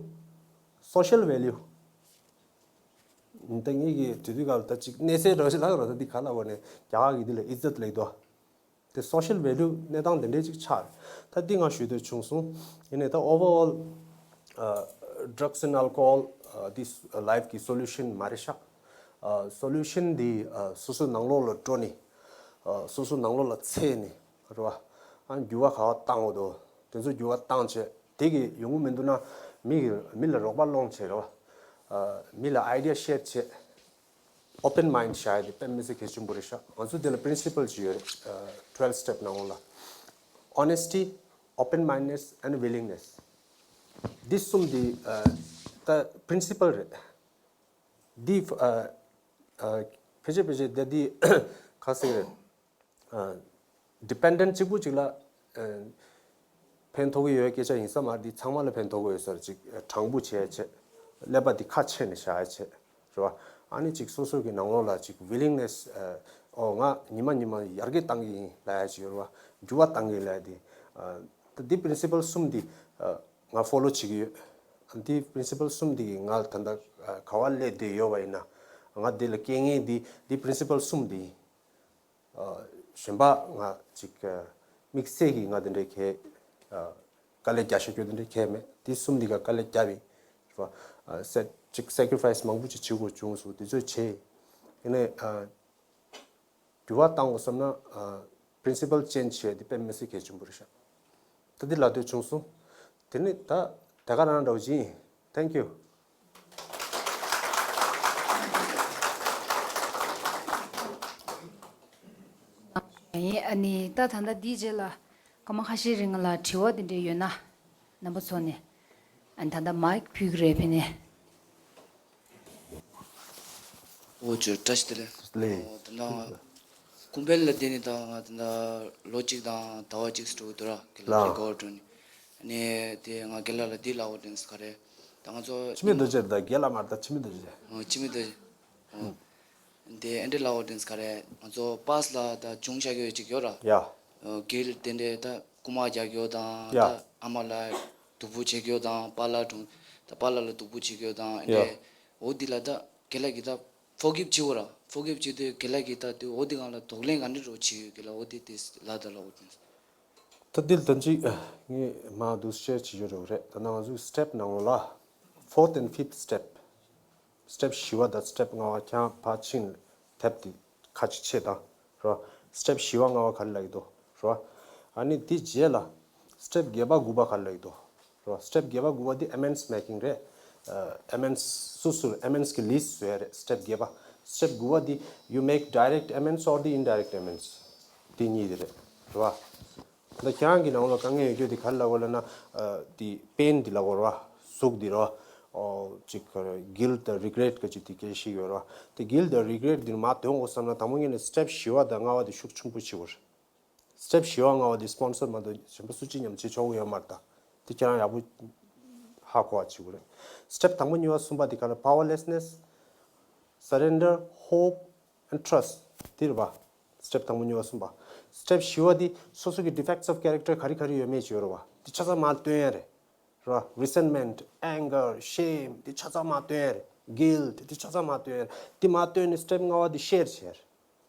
སོ་ཤལ་ཝེ་ལིའུ། ད་ངེད་ཀྱི་དུས་དུས་སྐབས་ལ་ད་ཅིག་གནས་སའི་འདྲ་བོ་ཞིག་ལབ་རོགས། ད་འདི་ག་ལབ་དགོས་ནས་རྒྱ་གར་གྱི་འདི་ལ་ཨི་ཛད་ལབ་འདུག་དེ་སོ་ཤལ་ཝེ་ལིའུ་གནས་སྟངས་དེ་འདྲའི་ཅིག་ཆགས་རེད། ད་འདི་ང་ཞུ་འདོད་བྱུང་སོང་། ཡིན་ནའི་ད་ཨོ་ཝར་ཨོལ་ཨ་ཌག་སི་ཨེན་ཌ་ཨལ་ཀོ་ཧོལ་ཨ་འདི་ལའིབ་ཀྱི་སོ་ལུ་ཤན་མ་རེད་ཤག་ཨ་སོ་ལུ་ཤན་འདི་ཨ་སོ་སོའི་ནང་ལོགས་ལ་འགྲོ་ནས་ཨ་སོ་སོའི་ནང་ལོགས་ལ་ཚད་ནས་རེད་བ། ཨ་འགྱུར་བ་ག་བ་བཏང་དགོས་འདུག་དེ་ཚོ་འགྱུར་བ་བཏང་བྱས་དེ་གི་ཡོང་གི་མི་འདུག་ན་མི་གི་མི་ལ་རོགས་པ་སློང་བྱས་རེད་བ། ཨ་མི་ལ་ཨའི་ཌི་ཡ་ཤེར་བྱས། ཨོ་པན་མའིན་ཌི་བྱ་ཡ་དེ་དཔེ་མི་སྲིད་གལ་ཆེན་པོ་རེད་ཤག་ང་ཚོ་དེ་ལ་པི་རིན་སི་པལ་ཅིག་ཡོད་རེད། ཨ་ཊུ་ཝེལ་སི་སི་ཊེབ་ནང་ལོགས་ལ། Honesty, open mindedness and willingness. འདི་གསུམ་འདི་ཨ་ད་པི་རིན་སི་པལ་རེད། འདི་ཨ་ཨ་ཕལ་ཆེར་ཕལ་ཆེར་ད་འདི་ག་ཟེར་རེད། ཨ་ཌི་པེན་ཌེན་ཊི་གཅིག་པུ་གཅིག་ལ་ཨ་ཕན་ཐོགས་ཀྱི་ཡོད་སྐད་ཆ་ཡིན་ས་མ་རེད། འདི་ཚང་མ་ལ་ཕན་ཐོགས་ཀྱི་ཡོད་ས་རེད། ཅིག་དྲང་པོ་བྱས་བྱས་ཀླད་པ་འདི་ཁ་ཕྱེ་ནས་བཞག་ཡ་བྱས་རེད་བ། ཨ་ནི་ཅིག་སོ་སོ་གི་ནང་ལོགས་ལ་ཅིག་ཝི་ལིང་ནེ་སི་ཨ་ཨོ་ང་ཉི་མ་ཉི་མ་ཡར་རྒྱས་གཏང་གི་ཡིན་ལབ་ཡ་ཅིག་ཡོད་རེད་བ། འགྱུར་བ་གཏང་གི་ཡིན་ལབ་ཡ་འདི་ཨ་ད་འདི་པི་རིན་སི་པལ་གསུམ་འདི་ཨ་ང་ཕོ་ལོ་བྱེད་ཀྱི་ཡོད། འདི་པི་རིན་སི་པལ་གསུམ་འདི་གིས་ང་ད་ལྟ་ཨ་ག་བ་སླེབས་བསྡད་ཡོད་པ་ཡིན་ན་ང་འདི་ལ་རྐྱེན་ངན་འདི་འདི་པི་རིན་སི་པལ་གསུམ་འདི་ཡིན། ཨ་གཞན་པ་ང་ཅིག་ཨ་དམིགས་བསལ་གྱི་ང་དེ་འདྲའི་གས་ཨ་དཀའ་ལས་རྒྱག་ཤེས་རྒྱུ་དེ་འདྲའི་གས་མེད། དེ་གསུམ་འདི་ག་དཀའ་ལས་རྒྱབ་པའི་རེད་བ། ཨ་སེ་ཅིག་སེ་ཀི་རི་ཕའི་སི་མང་པོ་ཅིག་བྱེད་དགོས་བྱུང་སོང་། དེ་ཚོ་བྱས། ཡིན་ནའི་ཨ་འགྱུར་བ་གཏང་དགོས་བསམ་ན་ཨ་པི་རིན་སི་པལ་ཅེན་ཇི་བྱས་དེ་དཔེ་མི་སྲིད་གལ་ཆེན་པོ་རེད་ཤག་ད་འདི་ལབ་འདོད་བྱུང་སོང་། དེ་ནི་ད་དེ་ག་རང་འདྲ་བོ་ཅིག་ཡིན། Thank you. ཡིན། ཨ་ནི་ད་ད་ལྟ་འདིའི་རྗེས་ལ་སྐར་མ་ཁ་ཤས་རིང་ལ་དྲི་བ་དེ་འདྲ་ཡོད་ན་རྣམ་པ་ཚོ་ནས་ཨ་ནི་ད་ལྟ་མའིག་ཕུལ་གི་རེད། ཕེབས་ནས། འོ་ཅོ་བཀྲ་ཤིས་བདེ་ལེགས། ལེགས། ཨོ་ད་ང་ཀུན་ཕན་ལ་བསྡད་ནས་ད་ང་ད་ལོ་གཅིག་དང་ཟླ་བ་གཅིག་ཙམ་འགྲོ་གི་འདུག་ར། དགེ་ལགས་ལ་རི་ཀ་བར་འགྲོ་ནས། ཨ་ནི་དེ་ང་རྒན་ལགས་ལ་འདི་ལབ་དགོས་དྲན་སོང་། ག་རེ་ད་ང་ཚོ་འཆི་མེད་རྡོ་རྗེ་རེད། ད་རྒན་ལགས་མ་རེད། ད་འཆི་མེད་རྡོ་རྗེ། ཨོ་འཆི་མེད་རྡོ་རྗེ། ཨོ་དེ་ཨེ་འདྲ་ལབ་དགོས་དྲན་སོང་། ག་རེ་ང་ཚོ་པཱ་སི་ལ་ད་བྱུང་བཞག་གི་ཡོད་ཅིག་ཡོད་ར། ཡ། ཨོ་དགེ་ལགས་དེ་འདྲ་ད་རྐུ་མ་རྒྱག་གི་ཡོད་དང་། ཡ། ད་ཨ་མ་ལ་སྡུག་པོ་བྱེད་ཀྱི་ཡོད་དང་། པཱ་ལགས་དང་ད་པཱ་ལགས་ལ་སྡུག་པོ་བྱེད་ཀྱི་ཡོད་དང་། ཨེ་ཡ། འདྲ་འོ་འདི་ལ་ད་དགེ་ལགས་ཀྱིས་ད་ཕོར་གིབ་བྱེད་དགོས་ར། ཕོར་གིབ་བྱེད་དུས་དགེ་ལགས་ཀྱིས་ད་དེ་འོ་དེ་སྒང་ལ་གདོང་ལེན་ག་འདྲ་འདྲ་བོ་བྱེད་ཡོད་གི་ལ། འོ་དེ་དེ་ལབ་དང་ལབ་དགོས་དྲན་སོང་། ད་འདི་ལ་ད་ཅིག་ངས་མར་འདུག་ཤེར་བྱེད་རྒྱུ་རེད་རེད། ད་ནང་ང་ཚོའི་སི་ཊེབ་ནང་ལོགས་ལ་fourth and fifth step. སི་ཊེབ་བཞི་པ་དང་སི་ཊེབ་ལྔ་པ་ཁྱེད་རང་ཕར་ཕྱིན་དེབ་དེ་ཁ་ཅིག་ཕྱེ་དང་རོ། སི་ཊེབ་བཞི་པ་ལྔ་པ་ག་རེ་ལབ་ཀྱི་འདུག་རོ། ཨ་ནི་དེ་རྗེས་ལ་སི་ཊེབ་བརྒྱད་པ་དགུ་པ་ག་རེ་ལབ་ཀྱི་འདུག་རོ། སི་ཊེབ་བརྒྱད་པ་དགུ་པ་དེ་ཨ་མེན་ཌི་མེ་ཀིང་རེད། ཨ་ཨ་མེན་ཌི་སོ་སོར་ཨ་མེན་ཌི་གི་ལི་སི་ཊི་བཟོ་ཡ་རེད། སི་ཊེབ་བརྒྱད་པ། སི་ཊེབ་དགུ་པ་དེ་you make direct amends or the indirect amends. དེ་གཉིས་དེ་རེད། རེད་བ། ད་ཁྱེད་རང་གི་ནང་ལ་དཀའ་ངལ་ཡོད་རྒྱུ་དེ་ག་རེ་ལབ་དགོས་ལབ་ན། ཨ་དེ་པེན་དེ་ལབ་དགོས་རེད་བ། ཟུག་དེ་རེད་བ། ཨོ་ཅིག་གིལ་དང་རི་གི་རེ་ཊི་ག་ཅིག་དེ་སྐད་ཤིག་ཡོད་རེད་བ། དེ་གིལ་དང་རི་གི་རེ་ཊི་དེ་མར་འདོན་དགོས་བསམ་ན་དང་པོ་ཉིད་ནས་སི་ཊེབ་བཞི་པ་དང་ལྔ་པ་དེ་ཤུགས་ཆེན་པོ་བྱེད་དགོས་རེད། སི་ཊེབ་བཞི་པ་ལྔ་པ་དེ་སི་པོན་སར་མ་གཏོགས་གཞན་པ་སུ་གཅིག་མཉམ་བྱེད་ཆོག་གི་ཡོད་མ་རེད་ད། དེ་ཁྱེད་རང་ཡག་པོ་ཧ་གོ་བ་བྱེད་དགོས་རེད། སི་ཊེབ་དང་པོ་གཉིས་པ་གསུམ་པ་དེ་ག་ལ་powerlessness, surrender, hope and trust. དེ་རེད་བ། སི་ཊེབ་དང་པོ་གཉིས་པ་གསུམ་པ། སི་ཊེབ་བཞི་པ་དེ་སོ་སོ་གི་ཌི་ཕེག་ཊི་ཨོཕ་ཁེ་རེག་ཊར་ག་རེ་ག་རེ་ཡོད་མེད་ཅིག་ཡོད་རེད་བ། དེ་ཆ་ཚང་མར་སྟོན་ཡ་རེད། རེད་བ། རི་སེན་མེན་ཊི། ཨེང་གར། ཤེམ། དེ་ཆ་ཚང་མར་སྟོན་ཡ་རེད། གིལ་ཊི། དེ་ཆ་ཚང་མར་སྟོན་ཡ་རེད། དེ་མར་སྟོན་ནས་སི་ཊེབ་ལྔ་པ་དེ་ཤེར་བྱས་རེད།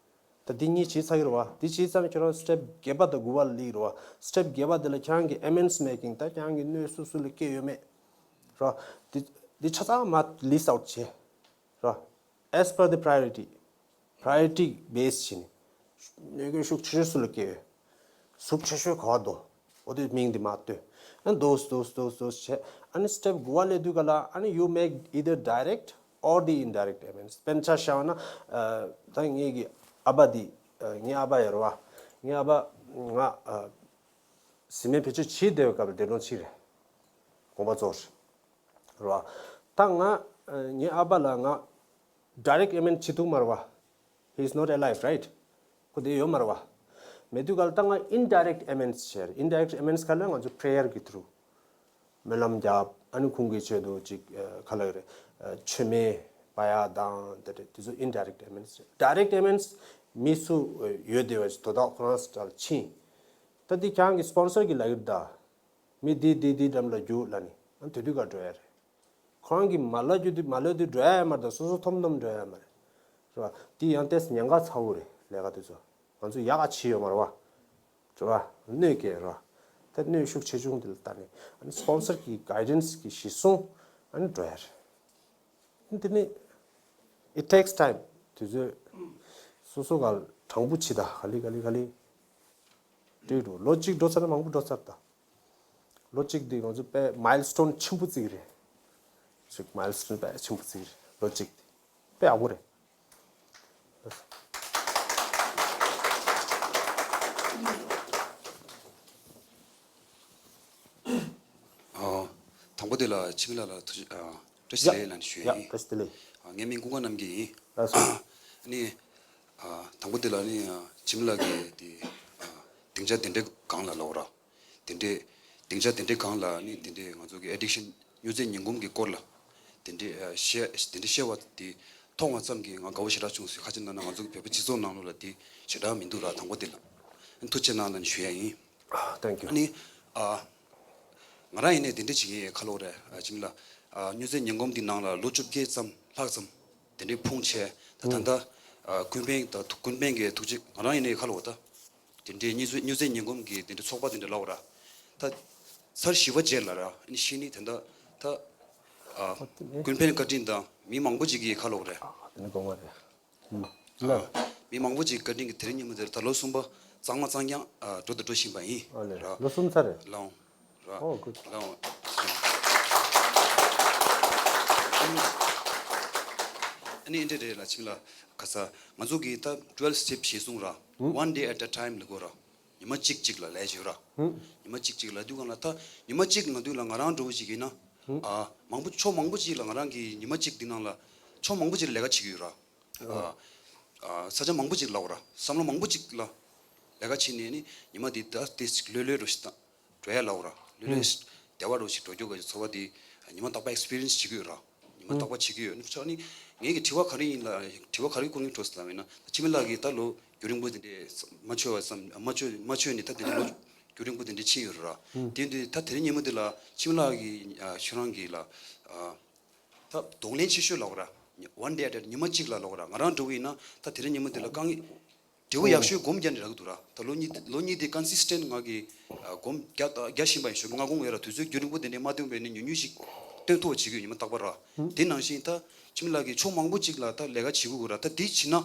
ད་འདི་གཉིས་བྱས་ཚར་གྱི་རེད་བ། འདི་བྱས་ཙང་ཁྱེད་རང་སི་ཊེབ་བརྒྱད་པ་དང་དགུ་པ་ལ་སླེབས་རེད་བ། སི་ཊེབ་བརྒྱད་པ་དེ་ལ་ཁྱེད་རང་གི་ཨེམ་ཨེན་སི་མེ་ཀིང་ད་ཁྱེད་རང་གི་སྣོད་སོ་སོ་ལ་སྐྱེས་ཡོད་མེད་རེད་བ། འདི་འདི་ཆ་ཚང་མ་ལིསི་ཊི་ཨའུཊ་བྱས་རེད་བ། As per the priority, priority base བྱས་ནས་གནོད་སྐྱོན་ཤུགས་ཆེ་ཤོས་སུ་ལ་སྐྱེས་ཡོད། ཟུག་ཆེ་ཤོས་ག་བ་འདུག་འོ་དེ་མིང་དེ་མར་བཏོན། ཨ་ནི་those those those those བྱས། ཨ་ནི་སི་ཊེབ་དགུ་པ་སླེབས་དུས་ག་ལ་ཨ་ནི་you make either direct or the indirect amends. དཔེར་ན་ཆ་བཞག་ན། ཨ་ད་ངེད་ཀྱི་ཨ་ཕ་འདི། ཨ་ངའི་ཨ་ཕ་ཡོད་རེད་བ། ངའི་ཨ་ཕ་ང་ཨ་བཟི་སྨན་བེད་སྤྱོད་བྱེད་བསྡད་པའི་སྐབས་ལ་འདས་གྲོངས་ཕྱིན་རེད། དགོངས་པ་རྫོགས་རེད་བ། ད་ང་ཨ་ངའི་ཨ་ཕ་ལ་ང་direct amend བྱེད་ཐུབ་མ་རེད་བ། He is not alive, right? ཁོ་དེ་ཡོད་མ་རེད་བ། མེད་དུས་ག་ལ་ད་ང་indirect amends བྱས་རེད། Indirect amends ག་ལ་ང་ཚོ་prayer གི་through སྨོན་ལམ་རྒྱབ། ཨ་ནི་ཁོང་གི་ཆེད་དུ་ཅིག་ཨ་ག་ལ་རེད། ཨ་མཆོད་མེ་སྤར་ཡག་དང་དེ་རེད། དེ་ཚོ་indirect amends རེད། Direct amends མི་སུ་ཡོད་བསྡད་པ་ཞིག་དོ་བདག་ཁོ་རང་སི་ཊལ་ཕྱིན། ད་འདི་ཁྱེད་རང་གི་སི་པོན་སར་གི་ལབ་ཀྱི་རེད་ད། མི་འདི་འདི་འདི་འགྲམ་ལ་རྒྱུགས་ལབ་ནས་ཨ་དེ་དུས་ག་འགྲོ་ཡ་རེད། ཁོ་རང་གིས་མ་ལབ་རྒྱུ་དེ་མ་ལབ་དུས་འགྲོ་ཡ་ཡོད་མ་རེད་ད། སོ་སོ་འཐོམ་འཐོམ་འགྲོ་ཡ་ཡོད་མ་རེད། རེད་བ། དེ་ཡང་ཏོག་ཙམ་ཉེན་ཁ་ཚ་བོ་རེད། ལས་ཀ་དེ་ཚོ་ང་ཚོ་ཡག་ག་བྱས་ཡོད་མ་རེད་བ། རེད་བ། གནོད་སྐྱེལ་རེད་བ། ད་གནོད་ཤུགས་ཆེ་ཆུང་དེ་ལ་ལྟ་ནས་ཨ་ནི་སི་པོན་སར་གི་གའི་ཌེན་སི་གི་གཞི་བཟུང་ཨ་ནི་འགྲོ་ཡ་རེད། དེ་ནི་it takes time. དུས་ཚོད་སོ་སོ་ག་དྲང་པོ་བྱེད་ད། ག་ལེ་ག་ལེ་ག་ལེ་འགྲིག་འགྲོ། ལོ་གཅིག་འགྲོ་ཚར་ན་མང་པོ་འགྲོ་ཚར་ད། ལོ་གཅིག་འདི་ང་ཚོ་དཔེ་མའིལ་སི་ཊོན་ཆེན་པོ་བརྩི་གི་རེད། ཅིག་མའིལ་སི་ཊོན་དཔེ་ཆེན་པོ་བརྩི་གི་རེད། ལོ་གཅིག་འདི་དཔེ་ཡག་པོ་རེད། ཨ། དང་པོ་དེ་ལ་འཆི་མེད་ལགས་ལ་ཐུགས་རྗེ་ཨ་བཀྲ་ཤིས་བདེ་ལེགས་ལབ་ནས་ཞུ་ཡ་ཡ་ཡིན། བཀྲ་ཤིས་བདེ་ལེགས། ཨ། ངའི་མིང་ཀུན་དགའ་རྣམ་རྒྱལ་ཡིན། ལགས་སོ། ཨ་ནི། ཨ། དང་པོ་དེ་ལ་ནི་ཨ་འཆི་མེད་ལགས་ཀྱིས་དེ་ཨ་སྡིངས་ཆ་དེ་འདྲའི་སྒང་ལ་ལབ་ར། དེ་འདྲའི་སྡིངས་ཆ་དེ་འདྲའི་སྒང་ལ་ནི་དེ་འདྲའི་ང་ཚོ་གི་ཨེ་ཌིག་ཤན་སྨྱོ་རྫས་ངན་གོམས་ཀྱི་སྐོར་ལ་དེ་འདྲའི་ཨ་བཤད་དེ་འདྲའི་བཤད་པ་དེ་མཐོང་བ་ཙམ་གྱིས་ང་དགའ་བོ་ཞེ་དྲག་བྱུང་སོང་། ཁ་ཅིག་ན་ན་ང་ཚོ་གི་བོད་པའི་སྤྱི་ཚོགས་ནང་ལོགས་ལ་དེ་ཞེ་དྲག་མི་འདུག་ར། དང་པོ་དེ་ལ་ཐུགས་རྗེ་གནང་ལབ་ནས་ཞུ་ཡ་ཡིན། Thank you. ཨ་ནི། ཨ། ང་རང་ཡིན་ནའི་དེ་འདྲ་བྱེད་ཀྱི་ཡོད་ཁ་ལོ་རེད། ཨ། འཆི་མེད་ལགས། ཨ། སྨྱོ་རྫས་ངན་གོམས་འདི་ནང་ལ་ལོ་བཅོ་བརྒྱད་ཙམ་ལྷག་ཙམ་དེ་འདྲའི་ཕུང་བྱས། ད་ད་ལྟ་ཨ་ཀུན་ཕན་དང་ཐུགས་ཀུན་ཕན་གྱི་ཐུགས་རྗེ། ང་རང་ཡིན་ནའི་ཁ་ལོ་ད་དེ་འདྲའི་སྨྱོ་རྫས་སྨྱོ་རྫས་ངན་གོམས་ཀྱི་དེ་འདྲའི་ཚོགས་པ་དེ་འདྲ་ལབ་ར། ད་ཚར་བཞི་པ་རྗེས་ལ་ར་ཨ་ནི་ཤི་ནི་དེ་འདྲ་ད་ཨ་ཨོ་དེ་ནས་ཀུན་ཕན་བཀའ་དྲིན་དང་མི་མང་པོ་ཅིག་གིས་ཁ་ལོ་རེད། ཨ་དེ་ནས་དགོངས་པ་རེད། ལགས། མི་མང་པོ་ཅིག་བཀའ་དྲིན་གྱིས་དེ་རིང་ཉིན་མོ་འདིར་ད་ལོ་གསུམ་པ་གཙང་མ་གཙང་རྐྱང་ཨ་འགྲོ་དང་འགྲོ་བཞིན་པ་ཡིན། ཨ་ལས། ར། ལོ་གསུམ་ཚར་རེད། ལགས་འོང་། ར། ཨོ་གུཌ། ལགས་འོང་། ཨ་ནི་འདི་འདྲ་རེད་ལ་འཆི་མེད་ལགས། ཁ་ས་ང་ཚོ་གིས་ད་ཊུ་ཝེལ་སི་ཊེབ་ཞེས་གསུངས་ར། ཧུམ། One day at a time ལབ་དགོས་ར། ཉི་མ་གཅིག་གཅིག་ལ་ལས་བྱེད་ར། ཧུམ། ཉི་མ་གཅིག་གཅིག་ལ་དུས་གང་ལ་ད་ཉི་མ་གཅིག་ལ་དུས་ལ་ང་རང་འདྲ་བོ་ཞིག་ཡིན་ན། ཧུམ། ཨ་མང་པོ་ཕྱོགས་མང་པོ་ཅིག་ལ་ང་རང་གིས་ཉི་མ་གཅིག་འདི་ནང་ལ་ཕྱོགས་མང་པོ་ཅིག་ལ་ལས་ཀ་བྱེད་ཀྱི་ཡོད་ར། ཨ། ཨ། ས་ཆ་མང་པོ་ཅིག་ལ་འོ་ར། བསམ་བློ་མང་པོ་ཅིག་ལ་ལས་ཀ་བྱེད་ནས་ནི་ཉི་མ་འདི་ད་ཏིས་ཅིག་ལྷོད་ལྷོད་འགྲོ་ཞིག་དང་འགྲོ་ཡ་ལ་འོ་ར། ལྷོད་ལྷོད་ཞིག་བདེ་བ་འགྲོ་ཞིག་འགྲོ་རྒྱུ་ག་ཚོར་བ་འདི་ཉི་མ་རྟག་པར་ཨེག་སི་པི་རི་ཡན་སི་བྱེད་ཀྱི་ཡོད་ར། ཉི་མ་རྟག་པར་བྱེད་ཀྱི་ཡོད། ནི་ཆ་ནི་ངེད་ཀྱི་དྲི་བ་ག་རེ་ཡིན་ལ་དྲི་བ་ག་རེ་བསྐུར་གྱི་འགྲོ་ཟེར་ལ་མིན་ན་ད་འཆི་མེད་ལགས་ཀྱིས་ད་ལོ་རྒྱུན་རིང་པོ་དེ་འདྲས་མ་འཆོལ་བ་བསམ་མ་འཆོལ་མ་འཆོལ་ནས་ད་དེ་འདྲས་ལོ་རྒྱུན་རིང་པོ་དེ་འདྲས་ཕྱིན་ཡོད་ར། དེ་འདི་ད་དེ་རིང་ཉིན་མོ་འདི་ལ་འཆི་མེད་ལགས་ཀྱིས་ཨ་ཁྱོད་རང་གིས་ལ་ཨ། ད་གདོང་ལེན་ཆེ་ཤོས་ལབ་དགོས་ར། One day at a time ཉི་མ་གཅིག་ལ་ལབ་དགོས་ར། ང་རང་འདྲ་བོ་ཡིན་ན་ད་དེ་རིང་ཉིན་མོ་འདི་ལ་དཀའ་ངལ་འབྲས་བུ་ཡག་ཤོས་སྒོམ་རྒྱག་ནས་རག་གི་འདུག་ར། ད་ལོ་གཉིས་ལོ་གཉིས་དེ་ཀོན་སིས་ཊེན་ཊི་ང་གིས་ཨ་སྒོམ་རྒྱག་རྒྱག་བཞིན་པ་ཡིན་ཞོག་ང་དགོངས་ཡོད་ར། དུས་ཚོད་རྒྱུན་རིང་པོ་དེ་འདྲས་མ་བཏོན་པས་ནི་ཉུང་ཉུང་ཞིག་བཏོན་ཐུབ་པ་བྱེད་ཀྱི་ཡོད་ཉི་མ་རྟག་པར་ར། དེ་ནང་བཞིན་ད་འཆི་མེད་ལགས་ཀྱིས་ཕྱོགས་མང་པོ་ཅིག་ལ་ད་ལས་ཀ་བྱེད་དགོས་དགོས་ར། ད་དེ་བྱེད་ན་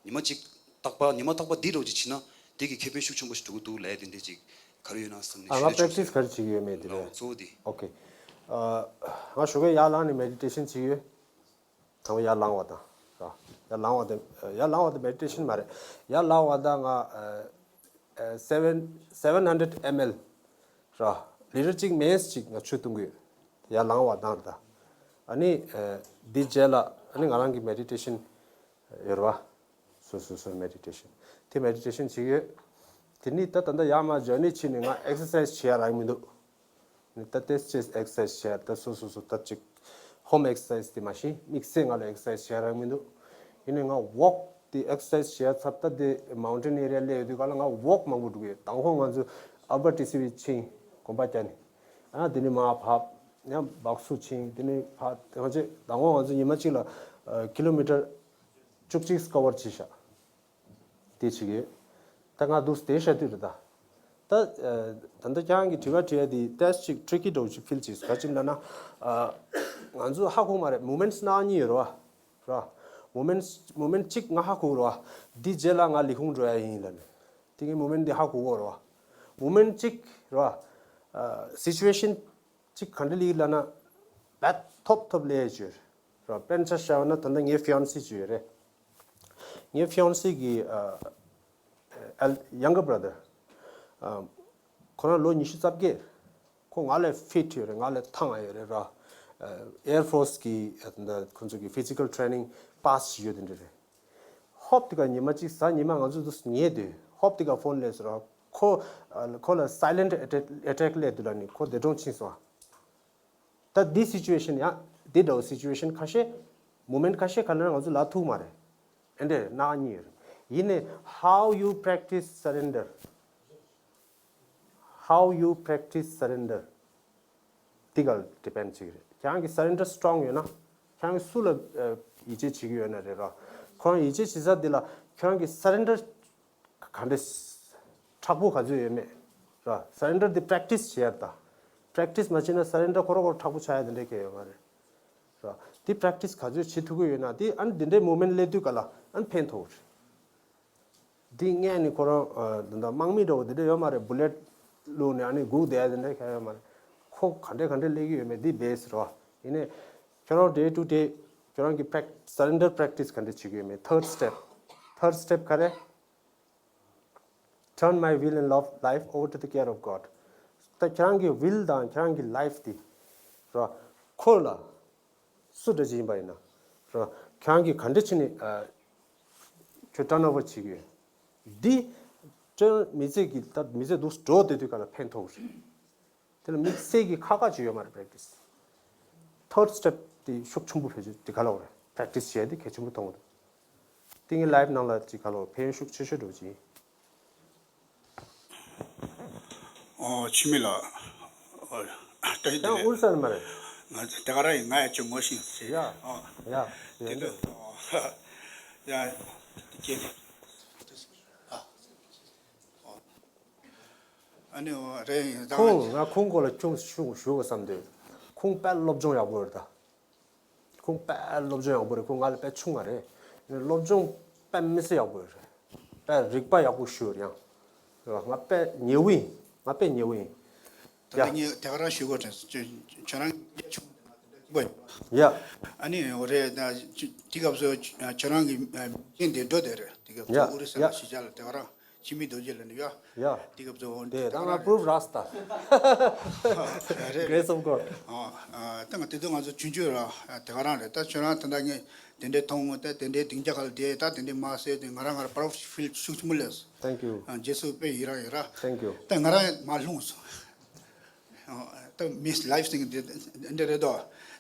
ཉི་མ་གཅིག་རྟག་པ་ཉི་མ་རྟག་པ་འདི་འདྲ་བོ་ཅིག་བྱེད་ན་དེ་གི་ཁེ་ཕན་ཤུགས་ཆེན་པོ་ཞིག་འགྲོ་གི་འདུག་ལབ་ཡ་དེ་འདྲས་ཅིག་ག་རེ་ཡོད་ན་བསམ་ནས། ཨ་ཞུ་ང་ཡ་ཆོག་པྲེག་ཊིས་ག་རེ་བྱེད་ཀྱི་ཡོད་མེད་དེ་རེད། གཙོ་བོ་དེ། ཨོ་ཁེ། ཨ་ང་ཞོགས་ཀས་ཡར་ལངས་ནས་མེ་ཌི་ཊེ་ཤན་བྱེད་ཀྱི་ཡོད། དང་པོ་ཡར་ལངས་པ་དང་། ར། ཡར་ལངས་པ་དེ་ཡར་ལངས་པ་དེ་མེ་ཌི་ཊེ་ཤན་མ་རེད། ཡར་ལངས་པ་དང་ང་ཨ་ཨ་སེ་བེན་སེ་བེན་ཧན་ཌེ་རེཌ་ཨེམ་ཨེལ་ར། ལི་ཊར་གཅིག་མེས་གཅིག་ང་ཆུ་བཏུང་གི་ཡོད། ཡར་ལངས་པ་དང་རེད་ད། ཨ་ནི་ཨ་འདི་རྗེས་ལ་ཨ་ནི་ང་རང་གི་མེ་ཌི་ཊེ་ཤན་ཡོད་རེད་བ། སོ་སོ་སོ་མེ་ཌི་ཊེ་ཤན། དེ་མེ་ཌི་ཊེ་ཤན་བྱེད་ཀྱི་ཡོད། དེ་ནི་ད་ད་ལྟ་ཡར་མར་ཇར་ནི་བྱས་ནས་ང་ཨེག་སར་སའི་ཛི་བྱེད་ཡ་རག་གི་མི་འདུག་ནི་ད་ཏེས་ཅེས་ཨེག་སར་སའི་ཛི་བྱས་ད་སོ་སོ་སོ་ད་ཅིག་ཧོམ་ཨེག་སར་སའི་ཛི་དེ་མ་གཞི་དམིགས་བསལ་ང་ལ་ཨེག་སར་སའི་ཛི་བྱེད་ཡ་རག་གི་མི་འདུག་ཡིན་ནའི་ང་ཝོག་དེ་ཨེག་སར་སའི་ཛི་བྱེད་ཡ་ཚར་ད་དེ་མའུན་ཊེན་ཨེ་རི་ཡ་སླེབས་ཡོད་དུས་ག་ལ་ང་ཝོག་མང་པོ་འགྲོ་གི་ཡོད། དང་ཧོང་ང་ཚོ་ཨ་པར་ཊི་སི་ཝི་ཕྱིན་གོམ་པ་བརྒྱབ་ནས། ཨ་དེ་ནི་མར་བབས་ཡང་སྦག་སུ་ཕྱིན་དེ་ནི་ཕར་དེ་ང་ཚོས་དང་ཧོང་ང་ཚོ་ཉི་མ་གཅིག་ལ་ཨ་ཀི་ལོ་མི་ཊར་བཅུ་གཅིག་ཀ་བར་བྱས་ཤག་དེ་བྱེད་ཀྱི་ཡོད། ད་ང་འདུག་དེ་བཤད་དུས་རེད་ད། ད་ད་ལྟ་ཁྱེད་རང་གི་དྲི་བ་དྲི་ཡ་དེ་ཏོག་ཙམ་ཅིག་ཊི་རི་ཀི་འདྲ་བོ་ཅིག་ཕིལ་བྱེད། ག་ཅིག་ལབ་ན། ང་ཚོ་ཧ་གོ་མ་རེད། མུ་མེན་ཊི་སྣ་གཉིས་ཡོད་རེད་བ། རེད་བ། མུ་མེན་ཊི་མུ་མེན་ཊི་གཅིག་ང་ཧ་གོ་རེད་བ། འདི་རྗེས་ལ་ང་ལས་ཁུངས་འགྲོ་ཡ་ཡིན་ལབ་ནས། དེ་གི་མུ་མེན་ཊི་འདི་ཧ་གོ་གོ་རེད་བ། མུ་མེན་ཊི་གཅིག་རེད་བ། སི་ཅུ་ཨེ་ཤན་གཅིག་ག་འདྲ་ལི་ལབ་ན། བད་ཐོབ་ཐོབ་ལས་བྱོས། རེད་བ། དཔེར་ན་ཆ་བཞག་ན་ད་ལྟ་ངའི་ཕི་ཡོན་སི་ཅིག་ཡོད་རེད། ངའི་ཕི་ཡོན་སི་གི་ཨ་ཨ་ཡང་གར་བྷ་ར་དར། ཨ་ཁོ་རང་ལོ་ཉི་ཤུ་རྩ་བརྒྱད། ཁོ་ང་ལས་ཕིཊ་ཡོད་རེད། ང་ལས་ཐང་ང་ཡོད་རེད་ར། ཨེར་ཕོར་སི་གི་ཨ་ད་ཁོ་ཚོ་གི་ཕི་ཛི་ཀལ་ཊེ་རེ་ནིང་པཱ་སི་བྱས་ཡོད་དེ་འདྲ་རེད། ཧོབ་དེ་ག་ཉི་མ་གཅིག་གཟའ་ཉི་མ་ང་ཚོ་དུ་ཉལ་དུས་ཧོབ་དེ་ག་ཕོན་སླེབས་སོང་ར། ཁོ་ཨ་ཁོ་ལ་སའི་ལེན་ཊི་ཨེ་ཊེག་ཨེ་ཊེག་སླེབས་དུས་ལ་ནི་ཁོ་འདས་གྲོངས་ཕྱིན་སོང་། ད་འདི་སི་ཅུ་ཨེ་ཤན་ཡང་འདི་འདྲ་བོ་སི་ཅུ་ཨེ་ཤན་ཁ་ཤས་མུ་མེན་ཊི་ཁ་ཤས་ག་ལ་ང་ཚོ་ལ་ཐུག་མ་རེད། ཨེ་འདྲས་སྣ་གཉིས་ཡོད་རེད། ཡིན་ནའི་how you practice surrender, how you practice surrender དེ་ག་ལ་ཌི་པེན་ཌི་བྱེད་ཀྱི་རེད། ཁྱེད་རང་གི་སར་རེན་ཌར་སི་ཊོང་ཡོད་ན། ཁྱེད་རང་གི་སུ་ལ་ཨ་ཡིད་ཆེས་བྱེད་ཀྱི་ཡོད་ན་རེད་ར། ཁོ་རང་ཡིད་ཆེས་བྱེད་ས་འདི་ལ་ཁྱེད་རང་གི་སར་རེན་ཌར་ག་འདྲས་མཁྲེགས་པོ་ག་ཚོད་ཡོད་མེད་ར། སར་རེན་ཌར་འདི་པེ་རེག་ཊི་སི་བྱེད་ཡ་ད། པེ་རེག་ཊི་སི་མ་བྱེད་ན་སར་རེན་ཌར་ཁོ་རང་ཁོ་རང་མཁྲེགས་པོ་ཆགས་ཡ་དེ་འདྲས་གང་ཡོད་མ་རེད་ར། འདི་པེ་རེག་ཊི་སི་ག་ཚོད་བྱེད་ཐུབ་ཀྱི་ཡོད་ན་འདི་ཨ་ནི་འདི་འདྲའི་མུ་མེན་ཊི་སླེབས་དུས་ག་ལ་ཨ་ནི་ཕན་ཐོགས་རེད། འདི་སྔོན་ནས་ཁོ་རང་ཨ་འདི་འདྲ་དམག་མི་འདྲ་བོ་འདི་འདྲ་ཡོད་མ་རེད། བུ་ལེཊ་བླུགས་ནས་ཨ་ནི་སྒུག་བསྡད་ཡ་དེ་འདྲ་གང་ཡོད་མ་རེད། ཁོ་ག་འདྲས་ག་འདྲས་སླེབས་ཀྱི་ཡོད་མེད་འདི་བེ་སི་རེད་བ། ཡིན་ནའི་ཁྱོད་རང་ཌེ་ཊུ་ཌེ་ཁྱོད་རང་གི་པེ་རེག་སར་རེན་ཌར་པེ་རེག་ཊི་སི་ག་འདྲས་བྱེད་ཀྱི་ཡོད་མེད། ཐརཌ་སི་ཊེབ། ཐརཌ་སི་ཊེབ་ག་རེ། Turn my will and love life over to the care of God. ད་ཁྱེད་རང་གི་ཝིལ་དང་ཁྱེད་རང་གི་ལའིཕ་དེ་ར་ཁོ་ལ་སུ་འདྲ་ཅིག་ཡིན་པ་ཡིན་ན་ར། ཁྱེད་རང་གིས་ག་འདྲ་བྱས་ནས་ཨ་ཁྱོད་ཊརན་ཨོ་ཝར་བྱེད་ཀྱི་ཡོད། འདི་ཁྱོད་མི་ཚེ་གི་ད་མི་ཚེ་འདུག་འགྲོ་བསྡད་དུས་ག་ལ་ཕན་ཐོགས་རེད། དེ་ལ་དམིགས་བསལ་གྱི་ཁག་ཁག་ཅིག་ཡོད་མ་རེད། པེ་རེག་ཊི་སི། ཐརཌ་སི་ཊེབ་དེ་ཤུགས་ཆེན་པོ་བེད་སྤྱོད་དེ་ག་ལ་འོ་རེད། པེ་རེག་ཊི་སི་བྱས་ཏེ་གལ་ཆེན་པོ་མཐོང་གི་འདུག་དེ་ངའི་ལའིཕ་ནང་ལ་ཅིག་ག་ལ་འོ་ཕན་ཡོན་ཤུགས་ཆེ་ཤོས་འདྲ་བོ་ཅིག་ཡིན། ཨོ་འཆི་མེད་ལགས། ཨོ་ལྟ་ཡི་ད་དེ་ཨུར་ས་ནི་མ་རེད། ང་དེ་ག་ར་ཡིན། ང་ཡ་ཅིག་ངོ་ཤེས་ཟེར། ཡ་ཨོ་ཡ་དེ་ཡ་འདི་ཨོ་ཡ་དེ་སྐྱེས་ཏེ། ཨ་ནི་འོ་རེད་ཡིན་ད། ཁོང་ང་ཁོང་སྐོར་ལ་ཅུང་ཞུ་ཞུ་དགོས་བསམ་འདུག་ཁོང་དཔེ་སློབ་སྦྱོང་ཡག་པོ་ཡོད་ད། ཁོང་དཔེ་སློབ་སྦྱོང་ཡག་པོ་རེད། ཁོང་ང་ལ་དཔེ་ཆུང་ང་རེད། སློབ་སྦྱོང་དཔེ་མི་སྲིད་ཡག་པོ་རེད། དཔེ་རིག་པ་ཡག་པོ་ཞུ་ཡང་། ང་དཔེ་ཉེ་བོ་ཡིན། ང་དཔེ་ཉེ་བོ་ཡིན། ད་ལྟ་ངས་དེ་ག་རང་ཞུ་དགོས་དྲན་སོང་། ཁྱོད་རང་ཆུང་བོ་ཡ། ཨ་ནི་འོ་རེད་ད། དེ་སྐབས་སུ་ཁྱོད་རང་གི་མིང་དེ་འགྲོ་བསྡད་རེད། དེ་སྐབས་ཡ་སུ་ཨོ་རི་ས་ཡ་ལ་གཞིས་ཆགས་ལ་དེ་ག་རང་འཆི་མེད་རྡོ་རྗེ་ལ་ནི་ཡ། ཡ། དེ་སྐབས་སུ་འོ་དེ་ད་ང་པུ་རུབ་རག་སོང་ད། རེད། Grace of God. ཨ་ད་ང་དེ་དུས་ང་ཚོ་ཆུང་ཆུང་ར་དེ་ག་རང་རེད། ད་ཁྱོད་རང་ད་ལྟ་ངས་དེ་འདྲའི་མཐོང་ད་དེ་འདྲའི་སྡིངས་ཆ་ཁ་ལ་བསྡད་ད་དེ་འདྲའི་མ་ཟེར་དེ་ང་རང་ང་རང་པ་རའུཌ་ཕིལ་ཤུགས་ཆེན་པོ་སླེབས་སོང་། Thank you. ཨ་རྗེས་སུ་དཔེ་ཡི་རང་ཡི་ར། Thank you. ད་ང་རང་མར་ལྷུང་སོང་། ད་མིས་ལའིཕ་སྟེང་འདི་འདི་རེད་དོ།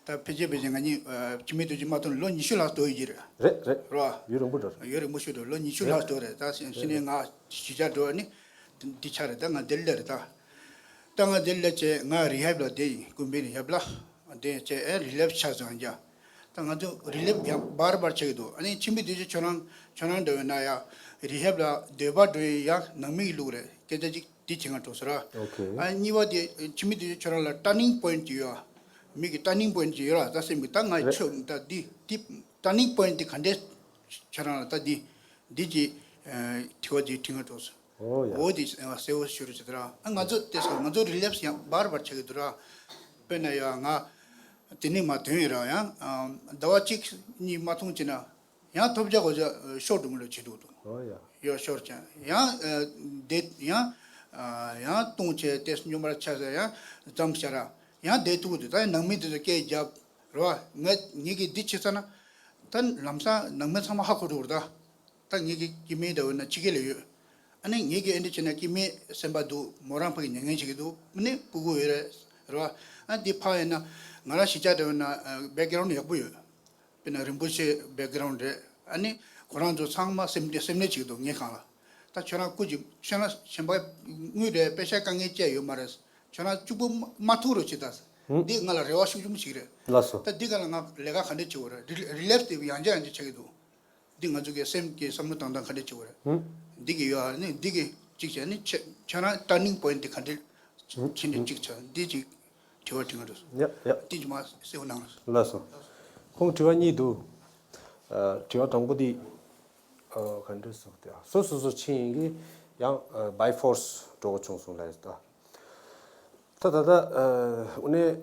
ད་ཕལ་ཆེར་ཕལ་ཆེར་ང་གཉིས་འཆི་མེད་རྡོ་རྗེ་མ་མཐོང་ལོ་ཉི་ཤུ་ལྷག་འགྲོ་ཡི་རེད། རེད་རེད། རེད་བ། ཡུན་རིང་པོ་འགྲོ་རེད། ཡུན་རིང་པོ་ཞིག་འགྲོ། ལོ་ཉི་ཤུ་ལྷག་འགྲོ་རེད། ད་ཕྱི་ནས་ང་གཞིས་ཆགས་འགྲོ་ནི་འདི་ཆ་རེད། ད་ང་འདིར་སླེབས་རེད་ད། ད་ང་འདིར་སླེབས་བྱས་ང་རི་ཧེབ་ལ་བསྡད་ཡིན། ཀུན་ཕན་རི་ཧེབ་ལ་བསྡད་བྱས་ཨེ་རི་ལེབ་ཆགས་སོང་ཡང་། ད་ང་ཚོ་རི་ལེབ་ཡང་བར་བར་ཆགས་ཀྱི་འདུག་ཨ་ནི་འཆི་མེད་རྡོ་རྗེ་ཁྱོད་རང་ཁྱོད་རང་འདྲ་བས་ན་ཡ་རི་ཧེབ་ལ་སྡོད་པ་འགྲོ་ཡི་ཡང་ནང་མི་གི་ལུགས་རེད། སྐད་ཆ་ཅིག་འདི་བྱེད་ང་འགྲོ་ཟེར་ར། ཨོ་ཁེ། ཨ་གཉིས་པ་དེ་འཆི་མེད་རྡོ་རྗེ་ཁྱོད་རང་ལ་ཊར་ནིང་པོ་ཡིན་ཊི་ཅིག་ཡོད་ཨ། མི་གི་ཊར་ནིང་པོ་ཡིན་ཊི་ཅིག་ཡོད་ར། ད་སེམས་ཀྱི་ད་ང་རེད། ཆོས་ད་འདི་འདི་ཊར་ནིང་པོ་ཡིན་ཊི་འདི་ག་འདྲས་ཁྱོད་རང་ལ་ད་འདི་འདི་ཅིག་དྲི་བ་ཅིག་དྲི་ང་འགྲོ་ཟེར། ཨོ་ཡ། འོ་དེ་གསལ་བོ་ཤོད་རོགས་བྱེད་ད་ར། ཨ་ང་ཚོ་དེ་སོ་ང་ཚོ་རི་ལེབ་སི་ཡང་བར་བར་ཆགས་ཀྱི་འདུག་ར། དཔེར་ན་ཡ་ང་དེ་ནས་མ་ཐོན་ཡོད་ར། ཡང་ཟླ་བ་གཅིག་གཉིས་མ་ཐོན་བྱས་ན། ཡང་ཐོབ་རྒྱག་གོ་ཆ་ཤོར་འགྲོ་མི་ལོ་བྱེད་འདུག་འདུག་ཨོ་ཡ། ཡོ་ཤོར་ཀྱང་ཡང་དེ་ཡང་ཡང་གཏོང་བྱས་ཏེ་སྨྱོན་པར་ཆགས་ཟེར་ཡང་ཙམ་ཤ་ར་ཡང་བསྡད་ཐུབ་འདུག་ད་ཡང་ནང་མི་དེ་ཚོ་སྐད་རྒྱབ་རོ། ང་ངེད་ཀྱིས་འདི་བྱེད་ས་ན་ད་ལམ་སང་ནང་མི་ཚང་མ་ཧ་གོ་འགྲོ་ར། ད་ད་ངེད་ཀྱི་སྐྱེ་དམན་འདྲ་བོ་ན་ཕྱི་རྒྱལ་ལ་ཡོད། ཨ་ནི་ངེད་ཀྱི་ཨེ་འདྲ་བྱས་ན་སྐྱེ་དམན་སེམས་པ་འདུག་མོ་རང་ཕ་གི་མྱ་ངན་བྱེད་ཀྱི་འདུག་ཨ་ནི་སྤུ་གུ་ཡོད་རེད་རོ། ཨ་འདི་ཕ་ཡིན་ན་ང་རང་གཞིས་ཆགས་འདྲ་བོ་ན་བེག་གི་རའུན་ཌི་ཡག་པོ་ཡོད། དཔེར་ན་རིན་པོ་ཆེ་བེག་གི་རའུན་ཌི་རེད། ཨ་ནི་ཁོ་རང་ཚོ་ཚང་མ་སེམས་སྡེ་སེམས་ནད་ཅིག་འདུག་ངའི་སྒང་ལ། ད་ཁྱོད་རང་སྐུ་མཁྱེན། ཁྱོད་རང་གཞན་པ་དངུལ་རེད་པེ་ཤ་དཀའ་ངལ་ཅི་ཡང་ཡོད་མ་རེད། ཁྱོད་རང་གཅིག་པུ་མ་མ་ཐུག་རོགས་བྱེད་ད། ཧུམ། འདི་ང་ལ་རེ་བ་ཤུགས་ཆེན་པོ་ཞིག་རེད། ལགས་སོ། ད་འདི་ག་ལ་ང་ལས་ཀ་ག་འདྲས་བྱེད་དགོས་རེད། རི་རི་ལེབ་སི་དེ་ཡང་བསྐྱར་ཡང་བསྐྱར་ཆགས་ཀྱི་འདུག་འདི་ང་ཚོ་གི་སེམས་ཀྱི་བསམ་བློ་བཏང་སྟངས་ག་འདྲས་བྱེད་དགོས་རེད། ཧུམ། འདི་གི་ཡོད་ཨ་ནི་འདི་གི་གཅིག་བྱས་ནི་ཁྱེད་ཁྱེད་རང་turning point་འདི་ག་འདྲ་ཕྱིན་ནས་གཅིག་བྱས་འདི་གཅིག་དྲི་བ་དྲི་ང་འགྲོ་སོང་། ཡ་ཡ། འདི་གཅིག་མ་གསལ་པོ་གནང་རོགས། ལགས་སོ། ཁོང་དྲི་བ་གཉིས་འདུག་ཨ། དྲི་བ་དང་པོ་འདི་ཨ། ག་འདྲ་ཟེར་དེ་སོ་སོ་སོ་ཕྱིན་ཡིན་གི་ཡང་ཨ། by force་འགྲོ་དགོས་བྱུང་སོང་ལབ་ཡོད་ད། ད་ད་ད་ཨ། དངོས་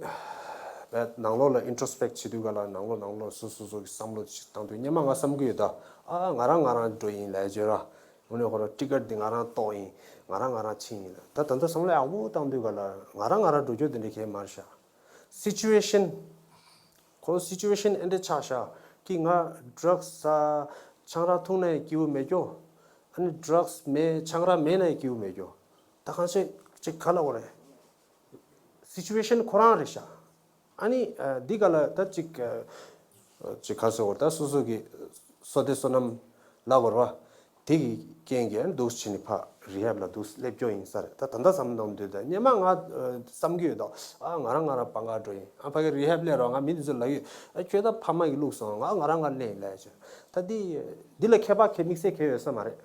གནས་ནང་ལོགས་ལ་introspect་བྱེད་དུས་ག་ལ་ནང་ལོགས་ནང་ལོགས་སོ་སོ་སོ་གི་བསམ་བློ་ཞིག་བཏང་དུས་སྔོན་མ་ང་བསམ་གི་ཡོད་ད། ཨ། ང་རང་ང་རང་འགྲོ་ཡིན་ལབ་བརྗོད་ར། དངོས་གནས་ཁོ་རང་trigger་འདི་ང་རང་རྟོགས་ཡིན། ང་རང་ང་རང་ཕྱིན་ཡིན་ལ། ད་ད་ལྟ་བསམ་བློ་ཡག་པོ་བཏང་དུས་ག་ལ་ང་རང་ང་རང་འགྲོ་རྒྱུ་དེ་འདྲ་གས་མ་རེད་ཤག Situation། ཁོ་situation་ཨེ་འདྲ་ཆགས་ཤག་གི་ང་drugs་ཟ། ཆང་རག་འཐུང་ན་ཡང་སྐྱིད་པོ་མེད་རྒྱུ། ཨ་ནི་drugs་མེད་ཆང་རག་མེད་ན་ཡང་སྐྱིད་པོ་མེད་རྒྱུ། ད་གང་ཆེ་ཅིག་ག་ལ་འོ་རེད། Situation་ཁོ་རང་རེད་ཤག་ཨ་ནི་ཨ། འདི་ག་ལ་ད་ཅིག་ཨ། ཅིག་ག་ཟེར་བ་ད་སོ་སོ་གི་བསོད་བདེ་བསོད་ནམས་ལབ་དགོས་རེད་བ། དེ་གི་རྐྱེན་གྱིས་འདུག་བྱས་ནས་ཕར་rehab་ལ་འདུག་སླེབས་རྒྱུ་ཡིན་ས་རེད། ད་ད་ལྟ་བསམ་བློ་བཏང་དུས་ད་སྔོན་མ་ང་ཨ། བསམ་གྱི་ཡོད་དོ། ཨ། ང་རང་ང་རང་སྤང་ག་འགྲོ་ཡིན། ཨ། ཕ་གི་rehab་སླེབས་རོགས། ང་མི་འདི་ཚོ་ལབ་ཡོད། ཨ། ཁྱོད་ད་ཕ་མ་གི་བླུགས་སོང་། ང་ང་རང་ང་སླེབས་ཡིན་ལབ་ཡ་ཆོ། ད་འདི་འདི་ལ་ཁྱད་པར་ག་དམིགས་བསལ་ག་ཡོད་ས་མ་རེད།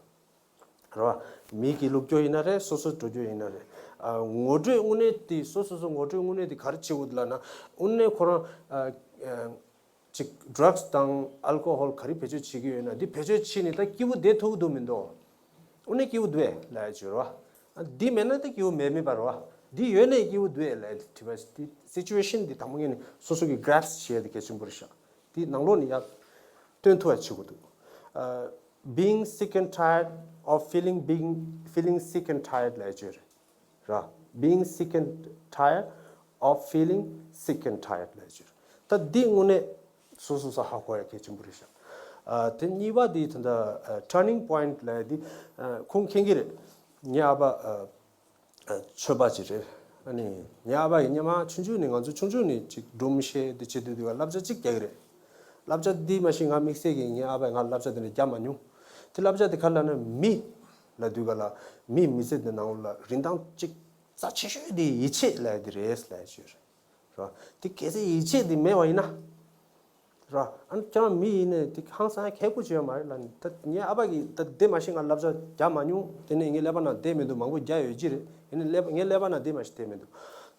རེད་བ། མི་གིས་བླུག་རྒྱུ་ཡིན་ན་རེད། སོ་སོས་འགྲོ་རྒྱུ་ཡིན་ན་རེད། ཨ། ངོ་སྤྲོད་དངོས་གནས་དེ་སོ་སོ་སོ་ངོ་སྤྲོད་དངོས་གནས་དེ་ག་རེ་བྱེད་དགོས་འདུག་ལབ་ན། དངོས་གནས་ཁོ་རང་ཨ། ཨ། ཅིག་drugs་དང་alcohol་ག་རེ་བེད་སྤྱོད་བྱེད་ཀྱི་ཡོད་ན་འདི་བེད་སྤྱོད་བྱས་ནས་ད་སྐྱིད་པོ་བསྡད་ཐུབ་ཀྱི་འདུག་མི་འདུག་དངོས་གནས་སྐྱིད་པོ་འདུག་ཨེ་ལབ་ཡ་ཅིག་རེད་བ། ཨ། འདི་མེད་ན་ད་སྐྱིད་པོ་མེད་མེད་པ་རེད་བ། འདི་ཡོད་ནའི་སྐྱིད་པོ་འདུག་ཨེ་ལབ་ཡ་དེ་དྲི་བ་དེ་situation་འདི་དང་པོ་ངོས་ནས་སོ་སོ་གིས་grasp་བྱེད་ཡ་དེ་གལ་ཆེན་པོ་རེད་ཤག་དེ་ནང་ལོགས་ནས་ཡར་སྟོན་ཐུབ་པ་བྱེད་དགོས་འདུག་ཨ། Being sick and tired of feeling being feeling sick and tired་ལབ་ཡ་ཅིག་རེད་ར། Being sick and tired of feeling sick and tired་ལབ་ཡ་ཅིག་རེད། ད་འདི་དངོས་གནས་སོ་སོ་སོ་ཧ་གོ་ཡ་གལ་ཆེན་པོ་རེད་ཤག་ཨ། དེ་གཉིས་པ་འདི་ད་ལྟ་ཨ། turning point་ལབ་ཡ་འདི་ཨ། ཁོང་མཁྱེན་གྱི་རེད། ངའི་ཨ་ཕ་ཨ། ཆོས་པ་ཅིག་རེད། ཨ་ནི་ངའི་ཨ་ཕ་ཡིས་སྔོན་མ་ཆུང་ཆུང་ནས་ང་ཚོ་ཆུང་ཆུང་ནས་ཅིག་སྒྲུང་བཤད་དེ་བྱེད་དུས་དུས་བསླབ་བྱ་གཅིག་རྒྱག་གི་རེད། བསླབ་བྱ་འདི་མ་གཞི་ང་དམིགས་བསལ་གྱིས་ངའི་ཨ་ཕས་ང་བསླབ་བྱ་དེ་འདྲ་རྒྱག་མ་མྱོང་། དེ་བསླབ་བྱ་དེ་ག་རེ་ལབ་ན་མི་ལབ་དུས་ག་ལ་མིའི་མི་ཚེ་འདི་ནང་ལ་རིན་ཐང་གཅིག་རྩ་ཆེ་ཤོས་དེ་ཡིད་ཆེས་ལབ་ཡ་དེ་རེད་ལབ་ཡ་ཅིག་ཡོད་རེད། ར། དེ་གལ་སྲིད་ཡིད་ཆེས་དེ་མེད་པ་ཡིན་ན། ར། ཨ་ནི་ཁྱེད་རང་མི་ཡིན་ནས་དེ་ཧང་སང་ཁེ་པོ་བྱེད་ཡ་མ་རེད་ལབ་ནས། ད་ངའི་ཨ་ཕ་གིས་ད་དེ་མ་ཤེས་ང་བསླབ་བྱ་རྒྱག་མ་མྱོང་། དེ་ནས་ངའི་ཀླད་པ་ནང་བསྡད་མི་འདུག་མང་པོ་རྒྱག་ཡོད་ཀྱི་རེད། ཡིན་ནའི་ཀླད་པ་ངའི་ཀླད་པ་ནང་དེ་མ་ཤེས་བསྡད་མི་འདུག་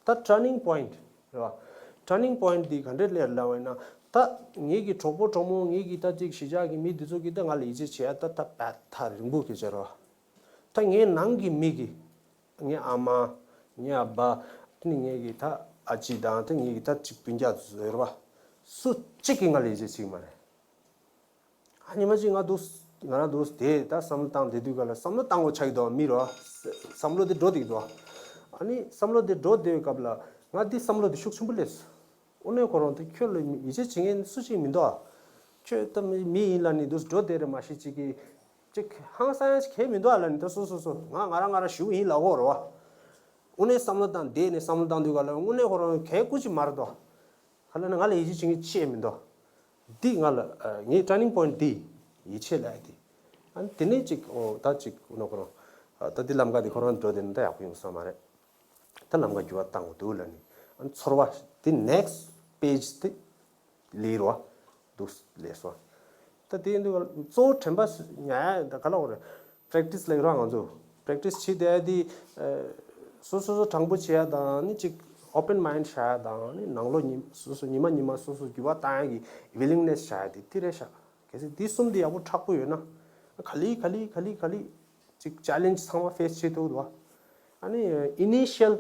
ད་turning point་ར། turning point་དེ་ག་འདྲས་སླེབས་ལབ་པ་ཡིན་ན། ད་ངེད་ཀྱི་གྲོགས་པོ་གྲོགས་མོ་ངེད་ཀྱི་ད་ཅིག་གཞིས་ཆགས་ཀྱི་མི་དེ་ཚོ་གིས་ད་ང་ལ་ཡིད་ཆེས་བྱེད་ཡ་ད་ད་བད་ཐག་རིང་པོ་གི་བྱས་ར། ད་ངའི་ནང་གི་མི་གི། ངའི་ཨ་མ། ངའི་ཨ་ཕ། དེ་ནི་ངའི་གི་ད་ཨ་ཅེ་དང་དེ་ངའི་གི་ད་ཅིག་སྤུན་ཀྱག་ཚོ་ཡོད་རེད་བ། སུ་གཅིག་གིས་ང་ལ་ཡིད་ཆེས་བྱེད་ཀྱི་མ་རེད། ཨ་ཉི་མ་གཅིག་ང་འདུག་ང་རང་འདུག་དེ་ད་བསམ་བློ་བཏང་བསྡད་དུས་ག་ལ་བསམ་བློ་བཏང་དགོས་ཆགས་ཀྱི་འདུག་མི་རེད་བ། བསམ་བློ་དེ་འགྲོ་བསྡད་ཀྱི་འདུག་ཨ་ནི་བསམ་བློ་དེ་འགྲོ་བསྡད་པའི་སྐབས་ལ་ང་དེ་བསམ་བློ་དེ་ཤུགས་ཆེན་པོ་སླེབས་སོང་། དངོས་གནས་ཁོ་རང་དེ་ཁྱོད་ལ་ཡིད་ཆེས་བྱེད་མཁན་སུ་གཅིག་མི་འདུག་ཨ། ཁྱོད་ད་མི་མི་ཡིན་ལབ་ནས་འདུག་འགྲོ་བསྡད་རེད་མ་གཞི་གཅིག་གིས། ཅིག་ཧང་སང་ཡང་ཞིག་གང་ཡང་མི་འདུག་ཨ་ལབ་ནས་ད་སོ་སོ་སོ་ང་ང་རང་ང་རང་ཞུ་གི་ཡིན་ལབ་དགོས་རེད་བ། དངོས་གནས་བསམ་བློ་བཏང་བསྡད་ནས་བསམ་བློ་བཏང་དུས་ག་ལ་དངོས་གནས་ཁོ་རང་གལ་ཀུ་ཅིག་མ་རེད་དོ། ག་ལབ་ན་ང་ལ་ཡིད་ཆེས་བྱེད་མཁན་ཅིག་མི་འདུག་འདི་ང་ལ་ཨ། ངའི་turning point་འདི་ཡིད་ཆེས་ལབ་ཡ་དེ། ཨ་ནི་དེ་ནས་ཅིག་ཨོ་ད་ཅིག་ནོ་ཁོ་རང་ཨ། ད་འདི་ལམ་ཁ་འདི་ཁོ་རང་འགྲོ་བསྡད་ན་ད་ཡག་པོ་ཡོང་ས་མ་རེད། ད་ལམ་ཁ་འགྱུར་བ་བཏང་དགོས་འདུག་ལབ་ནས། ཨ་ནི་ཚོར་བ་དེ་next page་དེ་ལི་རོ་འདུག་ལས་སོ། ད་དེ་འདུག་ག་གཙོ་བོ་དྲན་པ་ཉར་ཡ་ད་ག་ལ་འོ་རེད། practice་ལ་ཡོད་ར་ང་ཚོ་practice་བྱེད་བསྡད་ཡ་དེ་ཨ། སོ་སོ་སོ་དྲང་པོ་བྱེད་ཡ་དང་ནི་ཅིག་open mind་བྱ་ཡ་དང་ནི་ནང་ལོགས་ཉི་སོ་སོ་ཉི་མ་ཉི་མ་སོ་སོ་འགྱུར་བ་བཏང་ཡ་གི་willingness་བྱ་ཡ་དེ་དེ་རེད་ཤག་གལ་སྲིད་འདི་གསུམ་འདི་ཡག་པོ་མཁྲེགས་པོ་ཡོད་ན། ག་ལེ་ག་ལེ་ག་ལེ་ག་ལེ་ཅིག་challenge་ཚང་མ་face་བྱེད་ཐུབ་འདུག་ཨ་ནི་initial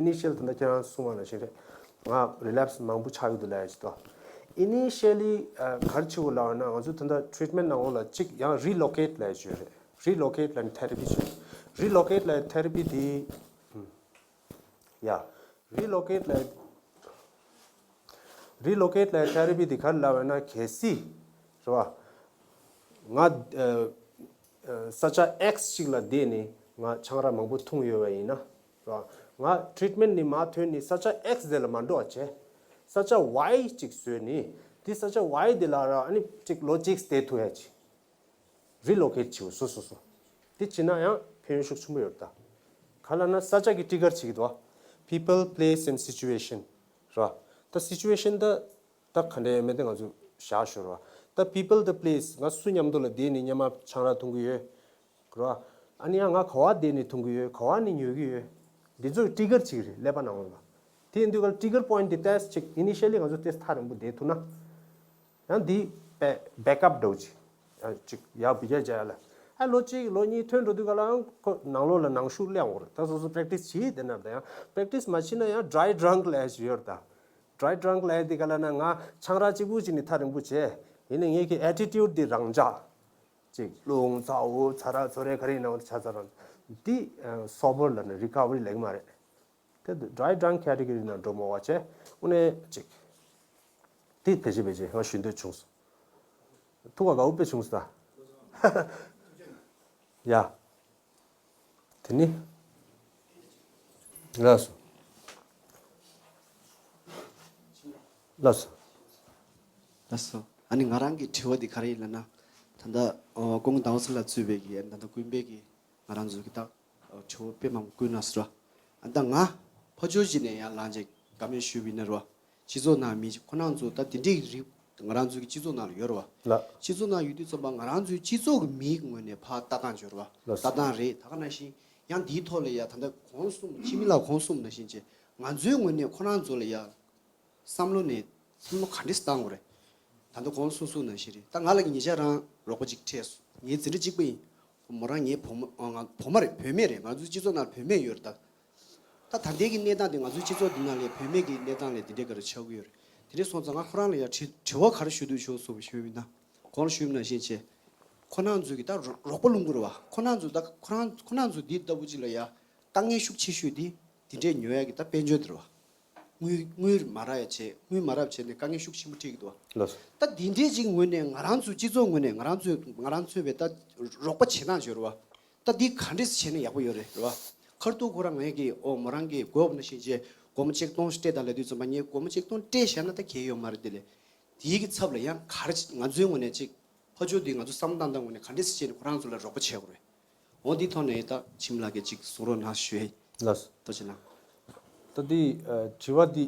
initial་ད་ལྟ་ཁྱེད་རང་གསུངས་པ་ནང་བཞིན་རེད། ང་relapse་མང་པོ་ཆགས་ཡོད་འདུག་ལབ་ཡ་ཅིག་འདུག initially་ག་རེ་བྱེད་དགོས་ལབ་ན་ང་ཚོ་ད་ལྟ་treatment་ནང་ལོགས་ལ་ཅིག་ཡང་relocate་ལབ་ཡ་ཅིག་ཡོད་རེད། relocate་ལབ་ནས་therapy་བྱེད། relocate་ལབ་ཡ་therapy་དེ། ཡ། relocate་ལ། relocate་ལ་therapy་དེ་ག་རེ་ལབ་ན་གལ་སྲིད། རེད་བ། ང་ཨ། ཨ། ས་ཆ་X་ཅིག་ལ་བསྡད་ནས་ང་ཆང་རག་མང་པོ་འཐུང་ཡོད་པ་ཡིན་ན། རེད་བ། ང་treatment་ནས་མར་ཐོན་ནས་ས་ཆ་X་དེ་ལ་མ་འགྲོ་བ་བྱས། ས་ཆ་Y་ཅིག་བཟོས་ནས་དེ་ས་ཆ་Y་དེ་ལ་ར་ཨ་ནི་ཅིག་ལོ་གཅིག་བསྡད་ཐུབ་ཡ་ཅིག relocate་བྱེད་དགོས་སོ་སོ་སོ། དེ་བྱེད་ན་ཡང་ཕན་ཡོན་ཤུགས་ཆེན་པོ་ཡོད་ད། ག་ལབ་ན་ས་ཆ་གི་trigger་བྱེད་ཀྱི་འདུག people, place and situation་ར། ད་situation་ད་ད་ག་འདྲ་ཡོད་མེད་དེ་ང་ཚོ་བཞག་ཞོར་བ། ད་people་ད་place་ང་སུ་མཉམ་དུ་ལ་བསྡད་ནས་སྔོན་མ་ཆང་རག་འཐུང་གི་ཡོད། རོ། ཨ་ནི་ཡང་ང་ག་བ་བསྡད་ནས་འཐུང་གི་ཡོད། ག་བ་ནས་ཉོ་གི་ཡོད། འདི་ཚོ་ཊི་རི་གར་ཅིག་རེད། ཀླད་པ་ནང་ལ། དེ་ཡིན་དུས་ཀ་ཊི་རི་གར་པོ་ཡིན་ཊི་དེ་ཊེ་སི་ཊི་ཅིག་ཨི་ནི་ཤལ་ལི་ང་ཚོ་ཊེ་སི་ཊི་ཐག་རིང་པོ་བསྡད་ཐུབ་ན། ཡང་འདི་བེ་བེག་ཨབ་འདྲ་བོ་ཅིག་ཡང་ཅིག་ཡར་བུད་རྒྱག་བྱ་ཡ་ལ། ཨ་ལོ་གཅིག་ལོ་གཉིས་ཐོན་འགྲོ་དུས་ཀ་ལའང་ཁོ་ནང་ལོགས་ལ་ནང་ཤུགས་སླེབས་འོང་རེད། ད་སོ་སོ་པེ་རེག་ཊི་སི་བྱེད་དེ་ན། ད་ཡང་པེ་རེག་ཊི་སི་མ་བྱེད་ན་ཡང་ཌི་རའི་ཌི་རང་ལབ་ཡ་ཅིག་ཡོད་རེད། ད་ཌི་རའི་ཌི་རང་ལབ་ཡ་དེ་ཀ་ལ་ན་ང་ཆང་རག་གཅིག་པུ་ཅིག་ནི་ཐག་རིང་པོ་བྱས། ཡིན་ནའི་ངེད་ཀྱི་ཨེ་ཊི་ཊིའུཌ་དེ་རང་འཇགས། ཅིག་རླུང་ཚ་བོ་ཚ་ར་ཚོ་རེ་ག་རེ་ཡིན་ནའང་ཆ་ཚ་རང་། འདི་སོ་བར་ལབ་ན་རི་ཁ་བ་རི་ལབ་ཀྱི་མ་རེད། དེ་ཌི་རའི་ཌི་རང་ཁེ་ཊི་གོ་རི་ནང་འགྲོ་མ་བ་བྱས། དངོས་གནས་ཅིག་དེ་ཕལ་ཆེར་ཕལ་ཆེར་ང་ཞུ་འདོད་བྱུང་སོང་། ཐུགས་ཁ་དགའ་བོ་དཔེ་བྱུང་སོང་ད། ཡ། དེ་ནི། ལགས་སོ། ལགས་སོ། ལགས་སོ། ཨ་ནི་ང་རང་གི་དྲི་བ་འདི་ག་རེ་ཡིན་ལབ་ན། ད་ལྟ་ཨོ་སྐུ་ངོ་ཟླ་བ་ཚེ་ལགས་གཙོས་པའི་གི་ཨ་ནི་ད་ལྟ་སྐུ་མགྲོན་གྱི་ང་རང་ཚོ་གི་ད་ཨོ་དྲི་བ་དཔེ་མང་པོ་བསྐུར་གནང་སོང་ར། ཨ་ད་ང་ཕར་ཕྱོགས་ཅིག་ནས་ཡང་ལངས་བྱས་དགའ་མོས་ཞུས་པ་ཡིན་ན་ར། སྤྱི་ཚོགས་ནང་མི་ཁོ་རང་ཚོ་ད་དེ་འདྲའི་རིགས་ང་རང་ཚོའི་གི་སྤྱི་ཚོགས་ནང་ལ་ཡོད་ར་བ། ལགས། སྤྱི་ཚོགས་ནང་ཡོད་དུས་ཙམ་པ་ང་རང་ཚོའི་སྤྱི་ཚོགས་ཀྱི་མིའི་ངོས་ནས་ཕར་ལྟ་སྟངས་ཡོད་ར་བ། ལགས་སོ། ལྟ་སྟངས་རེད། ད་ག་ནང་བཞིན་ཡང་འདིའི་ཐོག་ལ་ཡ་ད་ལྟ་གོང་གསུངས་འཆི་མེད་ལགས་གོང་གསུངས་ནང་བཞིན་བྱས་ང་ཚོའི་ངོས་ནས་ཁོ་རང་ཚོ་ལ་ཡ་བསམ་བློ་ནས་བསམ་བློ་ག་འདྲས་བཏང་དགོས་རེད། ད་ལྟ་གོང་གསུངས་གསུངས་ནང་བཞིན་རེད། ད་ང་ལ་ཉེ་ཆར་རང་རོགས་པ་ཅིག་འཕྲད་སོང་། ངའི་འཛིན་གྲྭ་གཅིག་པ་ཡིན། མོ་རང་ངའི་བུ་མོ་ཨ་ང་བུ་མོ་རེད། བུད་མེད་རེད། ང་ཚོའི་སྤྱི་ཚོགས་ནང་བུད་མེད་ཡོད་རེད་ད། ད་ད་ལྟའི་གི་གནས་སྟངས་དེ་ང་ཚོའི་སྤྱི་ཚོགས་འདི་ནང་ལ་བུད་མེད་ཀྱི་གནས་སྟངས་ལ་དེ་འདྲའི་ག་རེ་ཆགས་ཀྱི་ཡོད་རེད། དེ་འདྲ་སོང་ཙང་ང་ཁོ་རང་ལ་ཡང་དྲི་དྲི་བ་ག་རེ་ཞུ་འདོད་བྱུང་སོང་ཞུས་པ་ཡིན་ན། གོང་ལ་ཞུས་པ་ནང་བཞིན་བྱས། ཁོ་རང་ཚོས་ཀྱི་ད་རོ་རོགས་པ་སློང་གི་རེད་བ། ཁོ་རང་ཚོ་ད་ཁོ་རང་ཁོ་རང་ཚོ་འདི་ལྟ་བུ་ཅིག་ལ་ཡ་དཀའ་ངལ་ཤུགས་ཆེ་ཤོས་འདི་འདི་འདྲས་ཉོ་ཡ་གི་ད་དཔལ་འབྱོར་འདི་རེད་བ། དངུལ་དངུལ་མ་རག་ཡ་བྱས། དངུལ་མ་རག་བྱས་ནས་དཀའ་ངལ་ཤུགས་ཆེན་པོ་འཕྲད་ཀྱི་འདུག་བ། ལགས་སོ། ད་འདི་འདྲས་ཅིག་ངོས་ནས་ང་རང་ཚོའི་སྤྱི་ཚོགས་ངོས་ནས་ང་རང་ཚོས་ང་རང་ཚོས་བས་ད་རོགས་པ་བྱེད་སྟངས་ཡོད་རེད་བ། ད་འདི་ག་འདྲས་བྱས་ན་ཡག་པོ་ཡོད་རེད་རེད་བ། ཁར་ཐུག་ཁོ་རང་ངས་ཀྱི་ཨོ་མོ་རང་གི་དགོས་པ་ནང་བཞིན་བྱས་སྒོར་མོ་ཆིག་སྟོང་སྤྲད་དང་ལབ་དུས་ཙམ་པ་ངས་སྒོར་མོ་ཆིག་སྟོང་སྤྲད་བཞག་ན་ད་གལ་ཡོད་མ་རེད། དེ་ལས་དེའི་གི་ཚབ་ལ་ཡང་ག་རེ་ང་ཚོའི་ངོས་ནས་ཅིག་ཕར་ཕྱོགས་འདི་ང་ཚོ་བསམ་བློ་བཏང་སྟངས་ངོས་ནས་ག་འདྲས་བྱས་ནས་ཁོ་རང་ཚོ་ལ་རོགས་པ་བྱེད་དགོས་རེད། འོ་འདི་ཐོག་ནས་ད་འཆི་མེད་ལགས་ཀྱིས་ཅིག་གསུང་རོགས་གནང་ཞུ་ཡ་ཡིན། ལགས་སོ། ཐུགས་རྗེ་གནང་། ད་འདི་ཨ་དྲི་བ་འདི་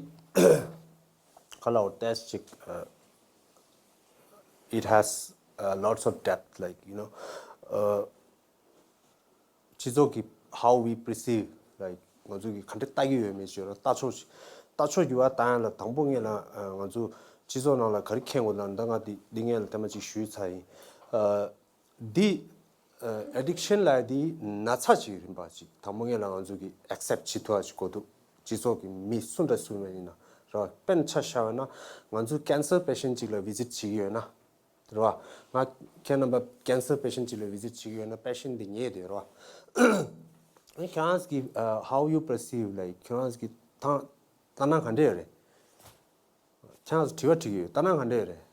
ག་ལ་འོ་ཏེས་ཅིག་ཨ་it has uh, lots of depth, like, you know, uh, སྤྱི་ཚོགས་ཀྱི་how we perceive, like, ང་ཚོ་གི་ག་འདྲ་ལྟ་གི་ཡོད་མེད་ཅེས་ལ་ལྟ་ཕྱོགས་ཤིག་ལྟ་ཕྱོགས་ཀྱི་བ་ལྟ་ཡ་ལ་དང་པོ་ངེད་ལ་ཨ་ང་ཚོ་སྤྱི་ཚོགས་ནང་ལ་ག་རེ་མཁྱེན་དགོས་ལབ་ན། ད་ང་འདི་འདི་ངེད་ལ་ཐེངས་མ་གཅིག་ཞུས་ཚར་ཡིན། ཨ་འདི་ཨ་addiction་ལབ་ཡ་འདི་ན་ཚ་ཅིག་རིམ་པ་ཅིག་དང་པོ་ངེད་ལ་ང་ཚོ་གི་accept་བྱེད་ཐུབ་པ་ཅིག་དགོས་འདུག་སྤྱི་ཚོགས་ཀྱི་མི་སུ་འདྲ་སུ་མ་ཡིན་ན་ར། དཔེར་ན་ཆ་བཞག་པ་ན་ང་ཚོ་cancer patient་ཅིག་ལ་visit་བྱེད་ཀྱི་ཡོད་ན། རེད་བ། ང་ཁྱེད་རྣམ་པ་cancer patient་ཅིག་ལ་visit་བྱེད་ཀྱི་ཡོད་ན་patient་འདི་ཉལ་བསྡད་ཡོད་རེད་བ། ཁྱེད་རང་གི་ཨ་how you perceive, like, ཁྱེད་རང་གི་ཐང་ལྟ་སྣང་ག་འདྲ་ཡོད་རེད། ཁྱེད་རང་དྲི་བ་དྲི་གི་ཡོད། ལྟ་སྣང་ག་འདྲ་ཡོད་རེད།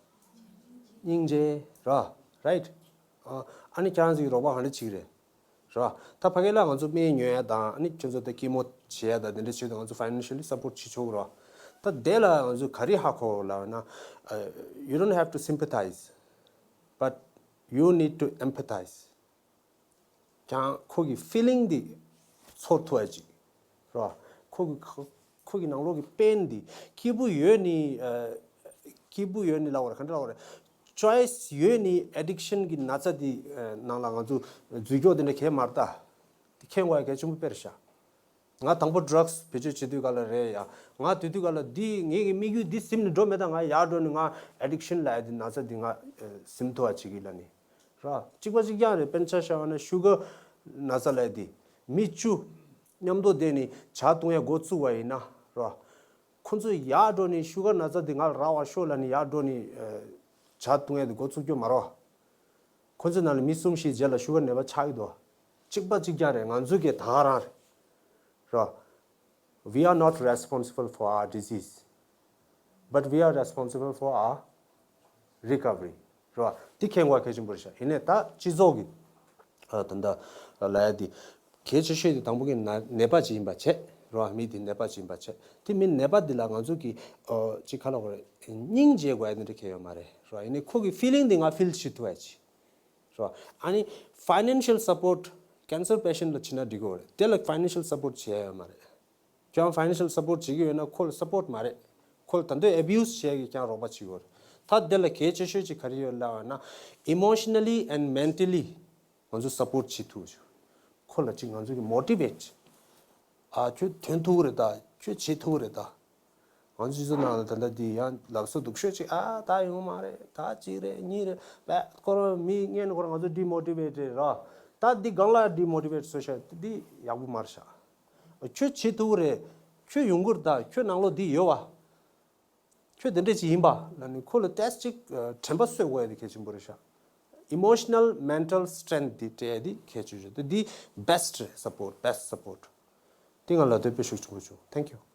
སྙིང་རྗེ་ར། right? ཨ་ཨ་ནི་ཁྱེད་རང་གི་རོགས་པ་ག་འདྲ་བྱེད་ཀྱི་རེད། རེད་བ། ད་ཕ་གི་ལ་ང་ཚོ་སྨན་ཉོ་ཡ་དང་ཨ་ནི་ཁྱོད་ཚོ་ད་chemo་བྱེད་ཡ་དང་དེ་འདྲ་བྱེད་དུས་ང་ཚོ་financially support་བྱེད་ཆོག་གི་རེད་བ། ད་དེ་ལ་ང་ཚོ་ག་རེ་ཧ་གོ་ལབ་ན། ཨ་you don't have to sympathize, but you need to empathize. ཀྱང་ཁོ་གི་feeling་འདི་ཚོར་ཐུབ་ཡ་ཅིག་རེད་བ། ཁོ་གི་ཁོ་ཁོ་གི་ནང་ལོགས་ཀྱི་pain་འདི་སྐྱིད་པོ་ཡོད་ནི་ཨ་སྐྱིད་པོ་ཡོད་ནི་ལབ་དགོས་རེད། ག་འདྲ་ལབ་དགོས་རེད། choice་ཡོད་ནི་addiction་གི་ན་ཚ་འདི་ཨ་ནང་ལ་ང་ཚོ་འཛུལ་སྐྱོག་དེ་འདྲ་གས་མ་རེད་ད། དེ་མཁྱེན་དགོས་ཡ་གལ་ཆེན་པོ་དཔེ་རེད་ཤག་ང་དང་པོ་drugs་བེད་སྤྱོད་བྱེད་དུས་ག་ལ་རེད་ཡ། ང་དུས་དུས་ག་ལ་འདི་ངེད་ཀྱི་དམིགས་ཡུལ་འདི་ཟིན་ནས་འགྲོ་མེད། ད་ང་ཡར་འགྲོ་ནས་ང་addiction་ལབ་ཡ་འདི་ན་ཚ་འདི་ང་ཨ་ཟིན་ཐུབ་པ་བྱེད་ཀྱི་ལབ་ནས་ར། གཅིག་པ་གཅིག་རྐྱང་རེད། དཔེར་ན་ཆ་བཞག་པ་ན་sugar་ན་ཚ་ལབ་ཡ་འདི་མི་བཅུ་མཉམ་དུ་བསྡད་ནས་ཇ་བཏུང་ཡ་འགོ་བཙུགས་པ་ཡིན་ན་ར། ཁོ་ཚོ་ཡར་འགྲོ་ནས་sugar་ན་ཚ་འདི་ང་ལ་རག་པ་ཤོག་ལབ་ནས་ཡར་འགྲོ་ནས་ཨ་ཇ་བཏུང་ཡ་འདི་འགོ་བཙུགས་རྒྱུ་མ་རེད་བ། ཁོ་ཚོའི་ནང་ལ་མི་གསུམ་བཞི་རྗེས་ལ་sugar་ནད་པ་ཆགས་ཀྱི་འདུག་གཅིག་པ་གཅིག་རྐྱང་རེད། ང་ཚོ་གི་ད་ག་རང་རེད། ར། We are not responsible for our disease, but we are responsible for our recovery. ར། འདི་མཁྱེན་དགོས་གལ་ཆེན་པོ་རེད་ཤག་ཡིན་ནའི་ད་སྤྱི་ཚོགས་ཀྱི་ཨ་ད་ལྟ་ལབ་ཡ་འདི་གལ་ཆེ་ཤོས་དེ་དང་པོ་གི་ན་ནད་པ་ཅིག་ཡིན་པ་བྱས་ར། མི་དེ་ནད་པ་ཅིག་ཡིན་པ་བྱས། དེ་མི་ནད་པ་འདི་ལ་ང་ཚོ་གི་ཨ་ཅིག་ག་ལབ་དགོས་རེད། སྙིང་རྗེ་དགོས་ཡ་དེ་འདྲ་གང་ཡང་ཡོད་མ་རེད་ར། ཡིན་ནའི་ཁོ་གི་feeling་འདི་ང་feel་བྱེད་ཐུབ་ཡ་ཅིག་ར། ཨ་ནི་financial support cancer patient་ལ་བྱེད་ན་འགྲིག་གི་རེད། དེ་ལ་financial support་བྱེད་ཡ་ཡོད་མ་རེད། ཁྱོད་financial support་བྱེད་ཀྱི་ཡོད་ན་ཁོ་ལ་support་མ་རེད། ཁོ་ལ་ད་དུང་abuse་བྱེད་ཡ་གི་ཀྱང་རོགས་པ་བྱེད་དགོས་རེད། ད་དེ་ལ་གལ་ཆེ་ཤོས་ཅིག་ག་རེ་ཡོད་ལབ་ན། emotionally and mentally ང་ཚོ་སཔོརཊ་བྱེད་ཐུབ་ཀྱི་ཡོད། ཁོ་ལ་ཅིག་ང་ཚོ་གི་མོ་ཊི་ཝེཊ། ཨ་ཁྱོད་ཐོན་ཐུབ་ཀྱི་རེད་ད། ཁྱོད་བྱེད་ཐུབ་ཀྱི་རེད་ད། ང་ཚོ་སྤྱི་ཚོགས་ནང་ལ་ད་ལྟ་འདི་ཡང་ལབ་སོ་སྡུག་ཤོས་ཅིག་ཨ་ད་ཡོང་མ་རེད། ད་གཅིག་རེད་གཉིས་རེད་པས་ཁོ་རང་མི་ངན་ཁོ་རང་ང་ཚོ་ཌི་མོ་ཊི་ཝེཊ་རེད་ར། ད་འདི་སྒང་ལ་ཌི་མོ་ཊི་ཝེཊ་བཟོས་ཤག་འདི་ཡག་པོ་མ་རེད་ཤག་ཁྱོད་བྱེད་ཐུབ་ཀྱི་རེད། ཁྱོད་ཡོང་གི་རེད་ད། ཁྱོད་ནང་ལོགས་འདི་ཡོད་བ། ཁྱོད་དེ་འདྲས་ཅིག་ཡིན་པ་ལབ་ནས་ཁོ་ལ་ཏོག་ཙམ་ཅིག་དྲན་པ་གསོས་དགོས་ཡ་དེ་གལ་ཆེན་པོ་རེད་ཤག Emotional mental strength དེ་སྤྲད་ཡ་དེ་གལ་ཆེ་ཤོས་དེ་འདི་best རེད། སཔོརཊ་best སཔོརཊ། དེ་ང་ལབ་འདོད་དཔེ་ཤུགས་ཆེན་པོ་བྱུང་། Thank you.